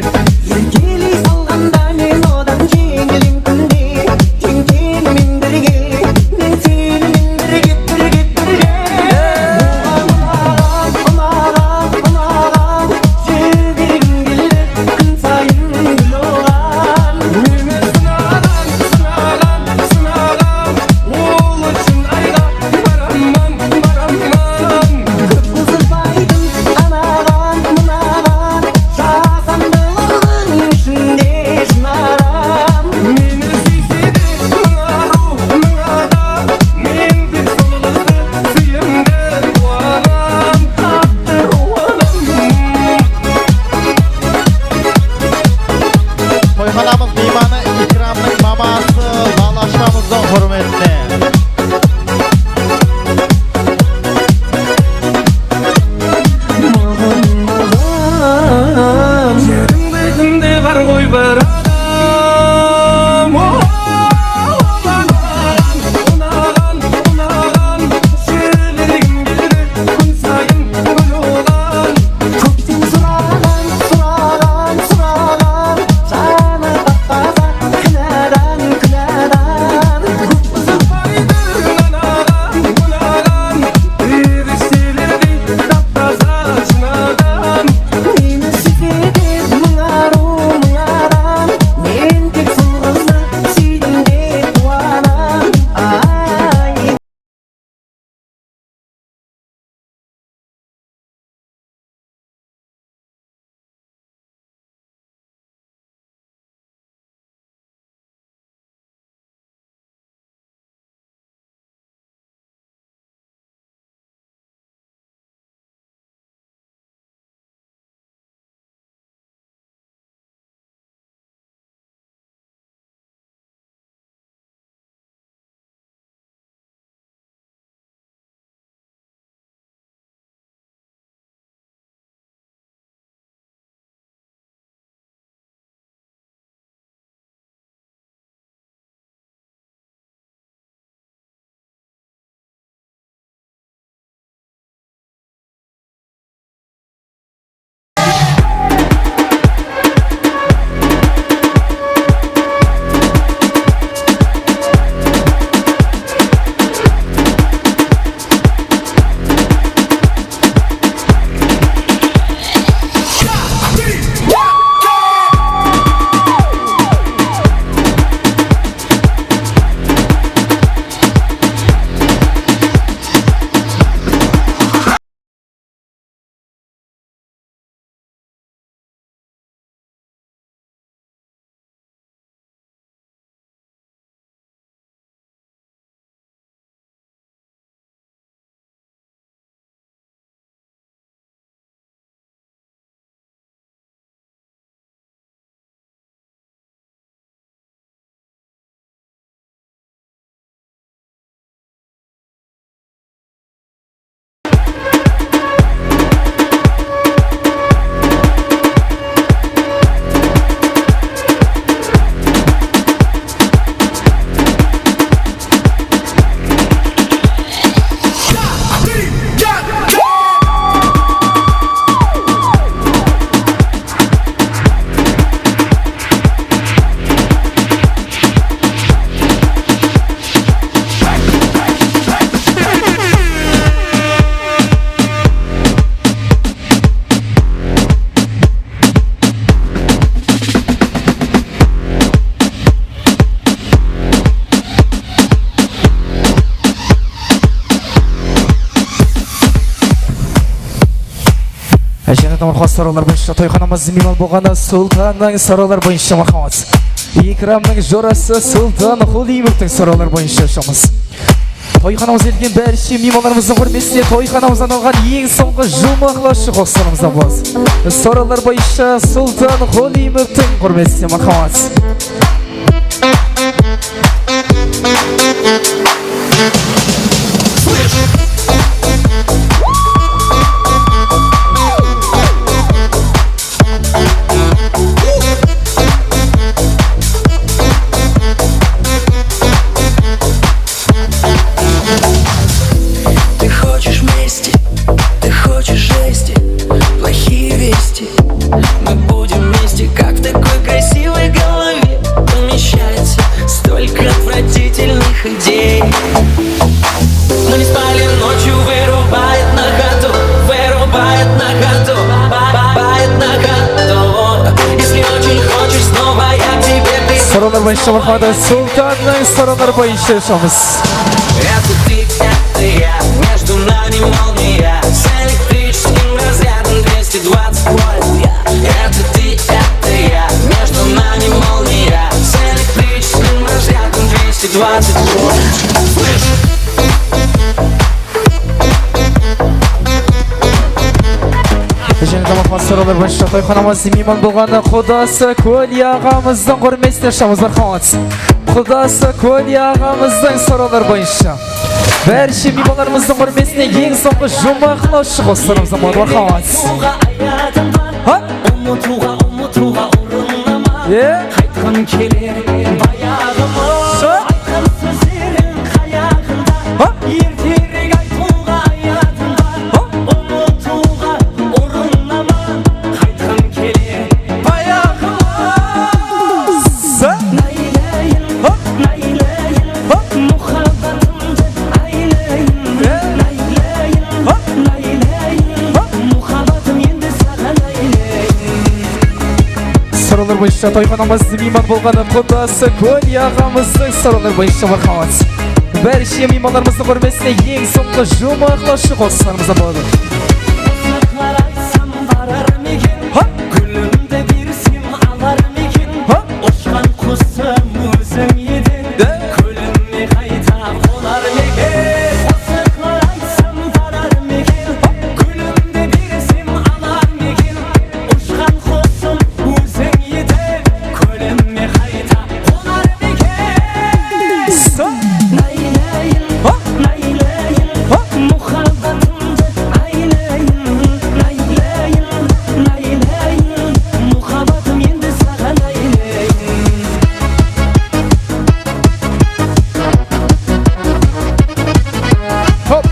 Erkeley salǵanda men odan jeńilim kúnde. Teń-teńmen birge, men senimen birge, birge, birge. Oǵan unaǵan, unaǵan, unaǵan, jibergim keledi kún sayın gúl oǵan. Meni sınaǵan, sınaǵan, sınaǵan, ol ushın ayǵa baramman, baramman. Kóp buzılmaydı anaǵan, mınaǵan, jasandılardıń ishinde shınaǵan. Meni súyse de mıń arıw, mıń adam, men tek sol qızdı súydim dep quwanam, qattı quwanam. Toyxanamız miymanı Ikramnıń maması Lala apamızdıń húrmetine. Maǵan, maǵan, jerdiń betinde bar ǵoy bir adam. O, unaǵan, unaǵan, unaǵan, jibergim keledi kún sayın gúl oǵan. Kókten suraǵan, suraǵan, suraǵan, janı tap-taza kúnadan, kúnadan. Kóp buzılmaydı Jáne de marhamat, sorawlar boyınsha toyxanamızdıń miyman bolǵanı Sultannıń sorawları boyınsha marhamat. Ikramnıń jorası Sultan Qulimovtıń sorawları boyınsha shıǵamız. Toyxanamızǵa kelgen bárshe miymanlarımızdıń húrmetine toyxanamızdan alǵan eń sońǵı juwmaqlawshı qosıqlarımızdan bolsın. Sorawlar boyınsha Sultan Qulimovtıń húrmetine marhamat. Ты хочешь мести, ты хочешь жести, плохие вести. Мы будем вместе, как в такой красивой голове помещается столько отвратительных идей. Мы не спали ночью, вырубает на ходу, вырубает на ходу, ба-, ба-, бает на ходу. Если очень хочешь, снова я к тебе приду. Sorawlar boyınsha marhamat, Sultannıń sorawları boyınsha shıǵamız. Это ты, это я, между нами молния. С электрическим разрядом двести двадцать вольт. Это ты, это я, между нами молния. С электрическим разрядом двести двадцать вольт. Слышь! Jáne de marhamat, sorawlar boyınsha toyxanamızdıń miyman bolǵanı qudası Kóli aǵamızdıń húrmetine shıǵamız, marhamat. Qudası Kóli aǵamızdıń sorawları boyınsha. Bárshe miymanlarımızdıń húrmetine eń sońǵı juwmaqlawshı qosıqlarımızdan boladı, marhamat. Ha? E? Qaytqım keler bayaǵıma, aytqan sózleriń qayaǵında. Ha? Erterek aytıwǵa yadıma, umıtıwǵa urınama. Qaytqım keler bayaǵıma. Sa- Naylayin, hop, naylayin, hop, muhabbatımdı aylayin. E? Naylayin, hop, naylayin, hop, muhabbatım endi saǵan aylayin. Sorawlar boyınsha toyxanamızdıń miyman bolǵanı qudası Kóli aǵamızdıń sorawları boyınsha marhamat. Bárshe miymanlarımızdıń húrmetine eń sońǵı juwmaqlawshı qosıqlarımızdan boladı. Qosıqlar aytsam barar meken? Ha? Gúlimdi bersem alar meken? Ha? Ushqan qusım óziń eden. De? Kólim me qayta qonar meken? Qosıqlar aytsam barar meken? Gúlimdi bersem alar meken? Ushqan qusım óziń eden, kólim me qayta qonar meken? Naylayin, hop, naylayin, hop, muhabbatımdı aylayin. Naylayin, naylayin, muhabbatım endi saǵan aylayin. Hop.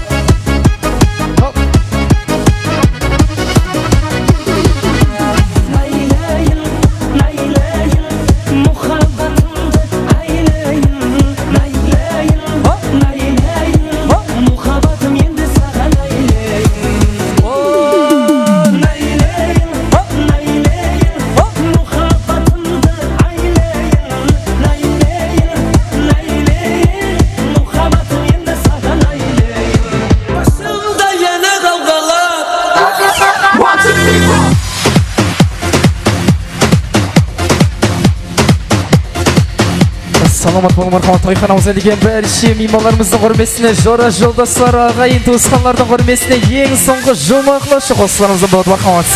Hop. Naylayin, naylayin, muhabbatımdı aylayin. Naylayin, hop, naylayin, hop, muhabbatım endi saǵan aylayin. O, naylayin, hop, naylayin, hop, muhabbatımdı aylayin. Naylayin, naylayin, muhabbatım endi saǵan aylayin. Basımda yana ǵawǵalar. Salamat bolıń, marhamat. Toyxanamızǵa kelgen bárshe miymanlarımızdıń húrmetine, jora-joldaslar, aǵayin-tuwısqanlardıń húrmetine eń sońǵı juwmaqlawshı qosıqlarımızdan boladı, marhamat.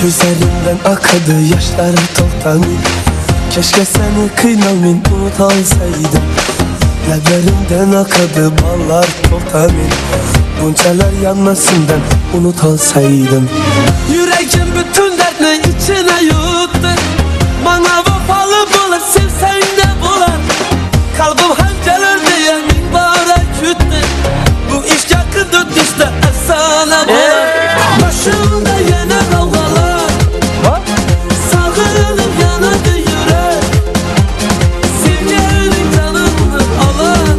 Kózlerińden akadı yashları toqtamay. Kesh ke seni qıynawmen unıt alsaydım. Láblerińden akadı ballar toqtamay. Bunshalar yanmasından unıt alsaydım. Yúregim bútin dártni ishine yuttı. Mańa wafalı bolıp sevseń de bolar. Qálbim hám kelerde ming báwre kútti. Bul ish yaqında tústi, áfsana bolar. Bashımda yana ǵawǵalar. Saǵınıp yanadı júrek. Sevgenim janımdı alar.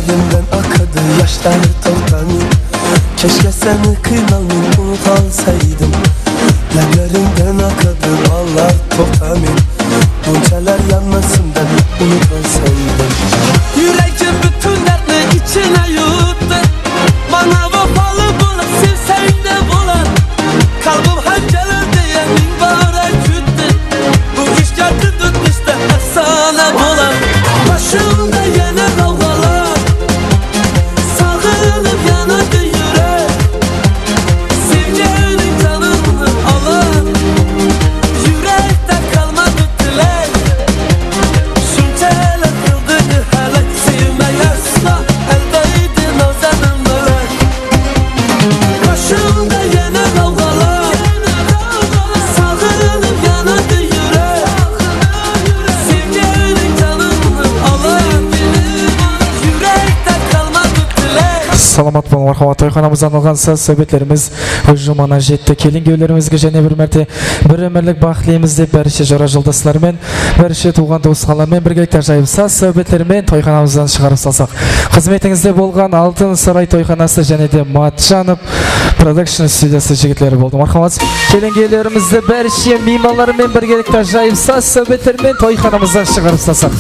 Elimden akadı yaşlar, toqtamay. Keşke seni qıynalmay unıp qalsaydım. Láblerińden akadı ballar, toqtamay. Munshalar yanmasımdan unıp qalsaydım. Yúregim bútin dártni ishine yuttı. Mańa wafalı bolıp sevseń de bolar. Qálbim hám keler dep ming baray kútti. Bul ishke kúndizde ápsana bolar. Bashımda ene ǵawǵalar. Saǵınıp yanadı júrek. Sevgeniń janımdı alar. Júrekte qalmadı tilek. Shúnshelep qıldı hálek. Sevmey asla, aldaydı nawzadım bólek. Bashımda ene ǵawǵalar. Saǵınıp yanadı júrek. Sevgeniń janımdı alar. Júrekte qalmadı tilek. Salamat bolıń, marhamat. Toyxanamızda arnalǵan saz sáwbetlerimiz óz juwmana jetti. Kelin-kúyevlerimizge jáne bir márte bir ómirlik baxt tileymiz dep, bárshe jora joldaslar men, bárshe tuwǵan tuwısqanlar men birgelikte ájayıp saz sáwbetler men toyxanamızdan shıǵarıp salsaq. Xızmetińizde bolǵan Altın Saray toyxanası jáne de Matjanov Production studiyası jigitleri boldı. Marhamat. Kelin-kúyevlerimizdi bárshe miymanları men birgelikte ájayıp saz sáwbetler men toyxanamızdan shıǵarıp salsaq.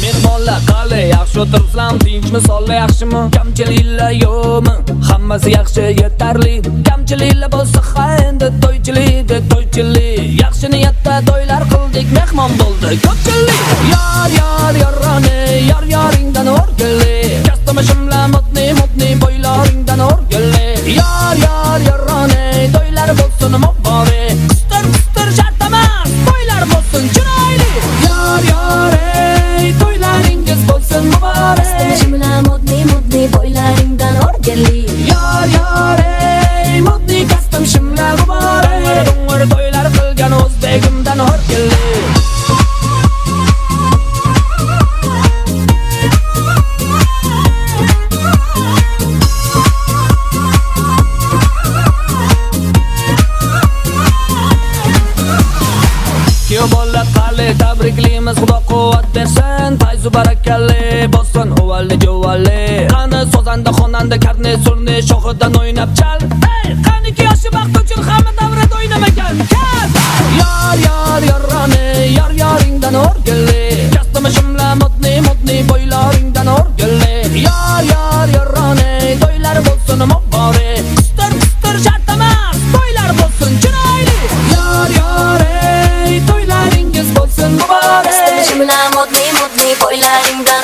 Mehmonlar qalay, yaxshi o'tiribsizlarmi, tinchmi, sonlar yaxshimi? Kamchiliklar yo'qmi? Hammasi yaxshi, yetarli. Kamchiliklar bo'lsa, ha, endi to'ychilik-da to'ychilik. Yaxshi niyatda to'ylar qildik, mehmon bo'ldi ko'pchilik. Yor, yor, yorrani, yor, yoringdan o'rgili. Костюмы shimla, модный, модный, bo'ylaringdan o'rgili. Yor, yor, yorrani, to'ylar bo'lsin muborak. Qistir, qistir, shart emas, to'ylar bo'lsin chiroyli. Yor, yor, ey, to'ylaringiz bo'lsin muborak. Костюмы shimla, модный, модный, bo'ylaringdan o'rgili. Yor, yor, ey, модный костюмы shimla muborak. Dungir, dungir to'ylar qilgan o'zbegimdan o'rgili. Kuyov bola qali, tabriklaymiz, Xudo quvvat bersin. Fayzu barakalli bo'lsin, uvalli juvalli. Qani sozanda, xonanda, karne, surni, shoxidan o'ynab chal. Ey, qaniki yoshi baxti uchun hamma davrada o'ynamagan? Kel! Yor, yor, yorrani, yor, yoringdan o'rgili. Костюмы shimla, модный, модный, bo'ylaringdan o'rgili. Yor, yor, yorrani, to'ylar bo'lsin muborak. Qistir, qistir, shart emas, to'ylar bo'lsin chiroyli. Yor, yor, ey, to'ylaringiz bo'lsin muborak. Костюмы shimla, модный, модный, bo'ylaringdan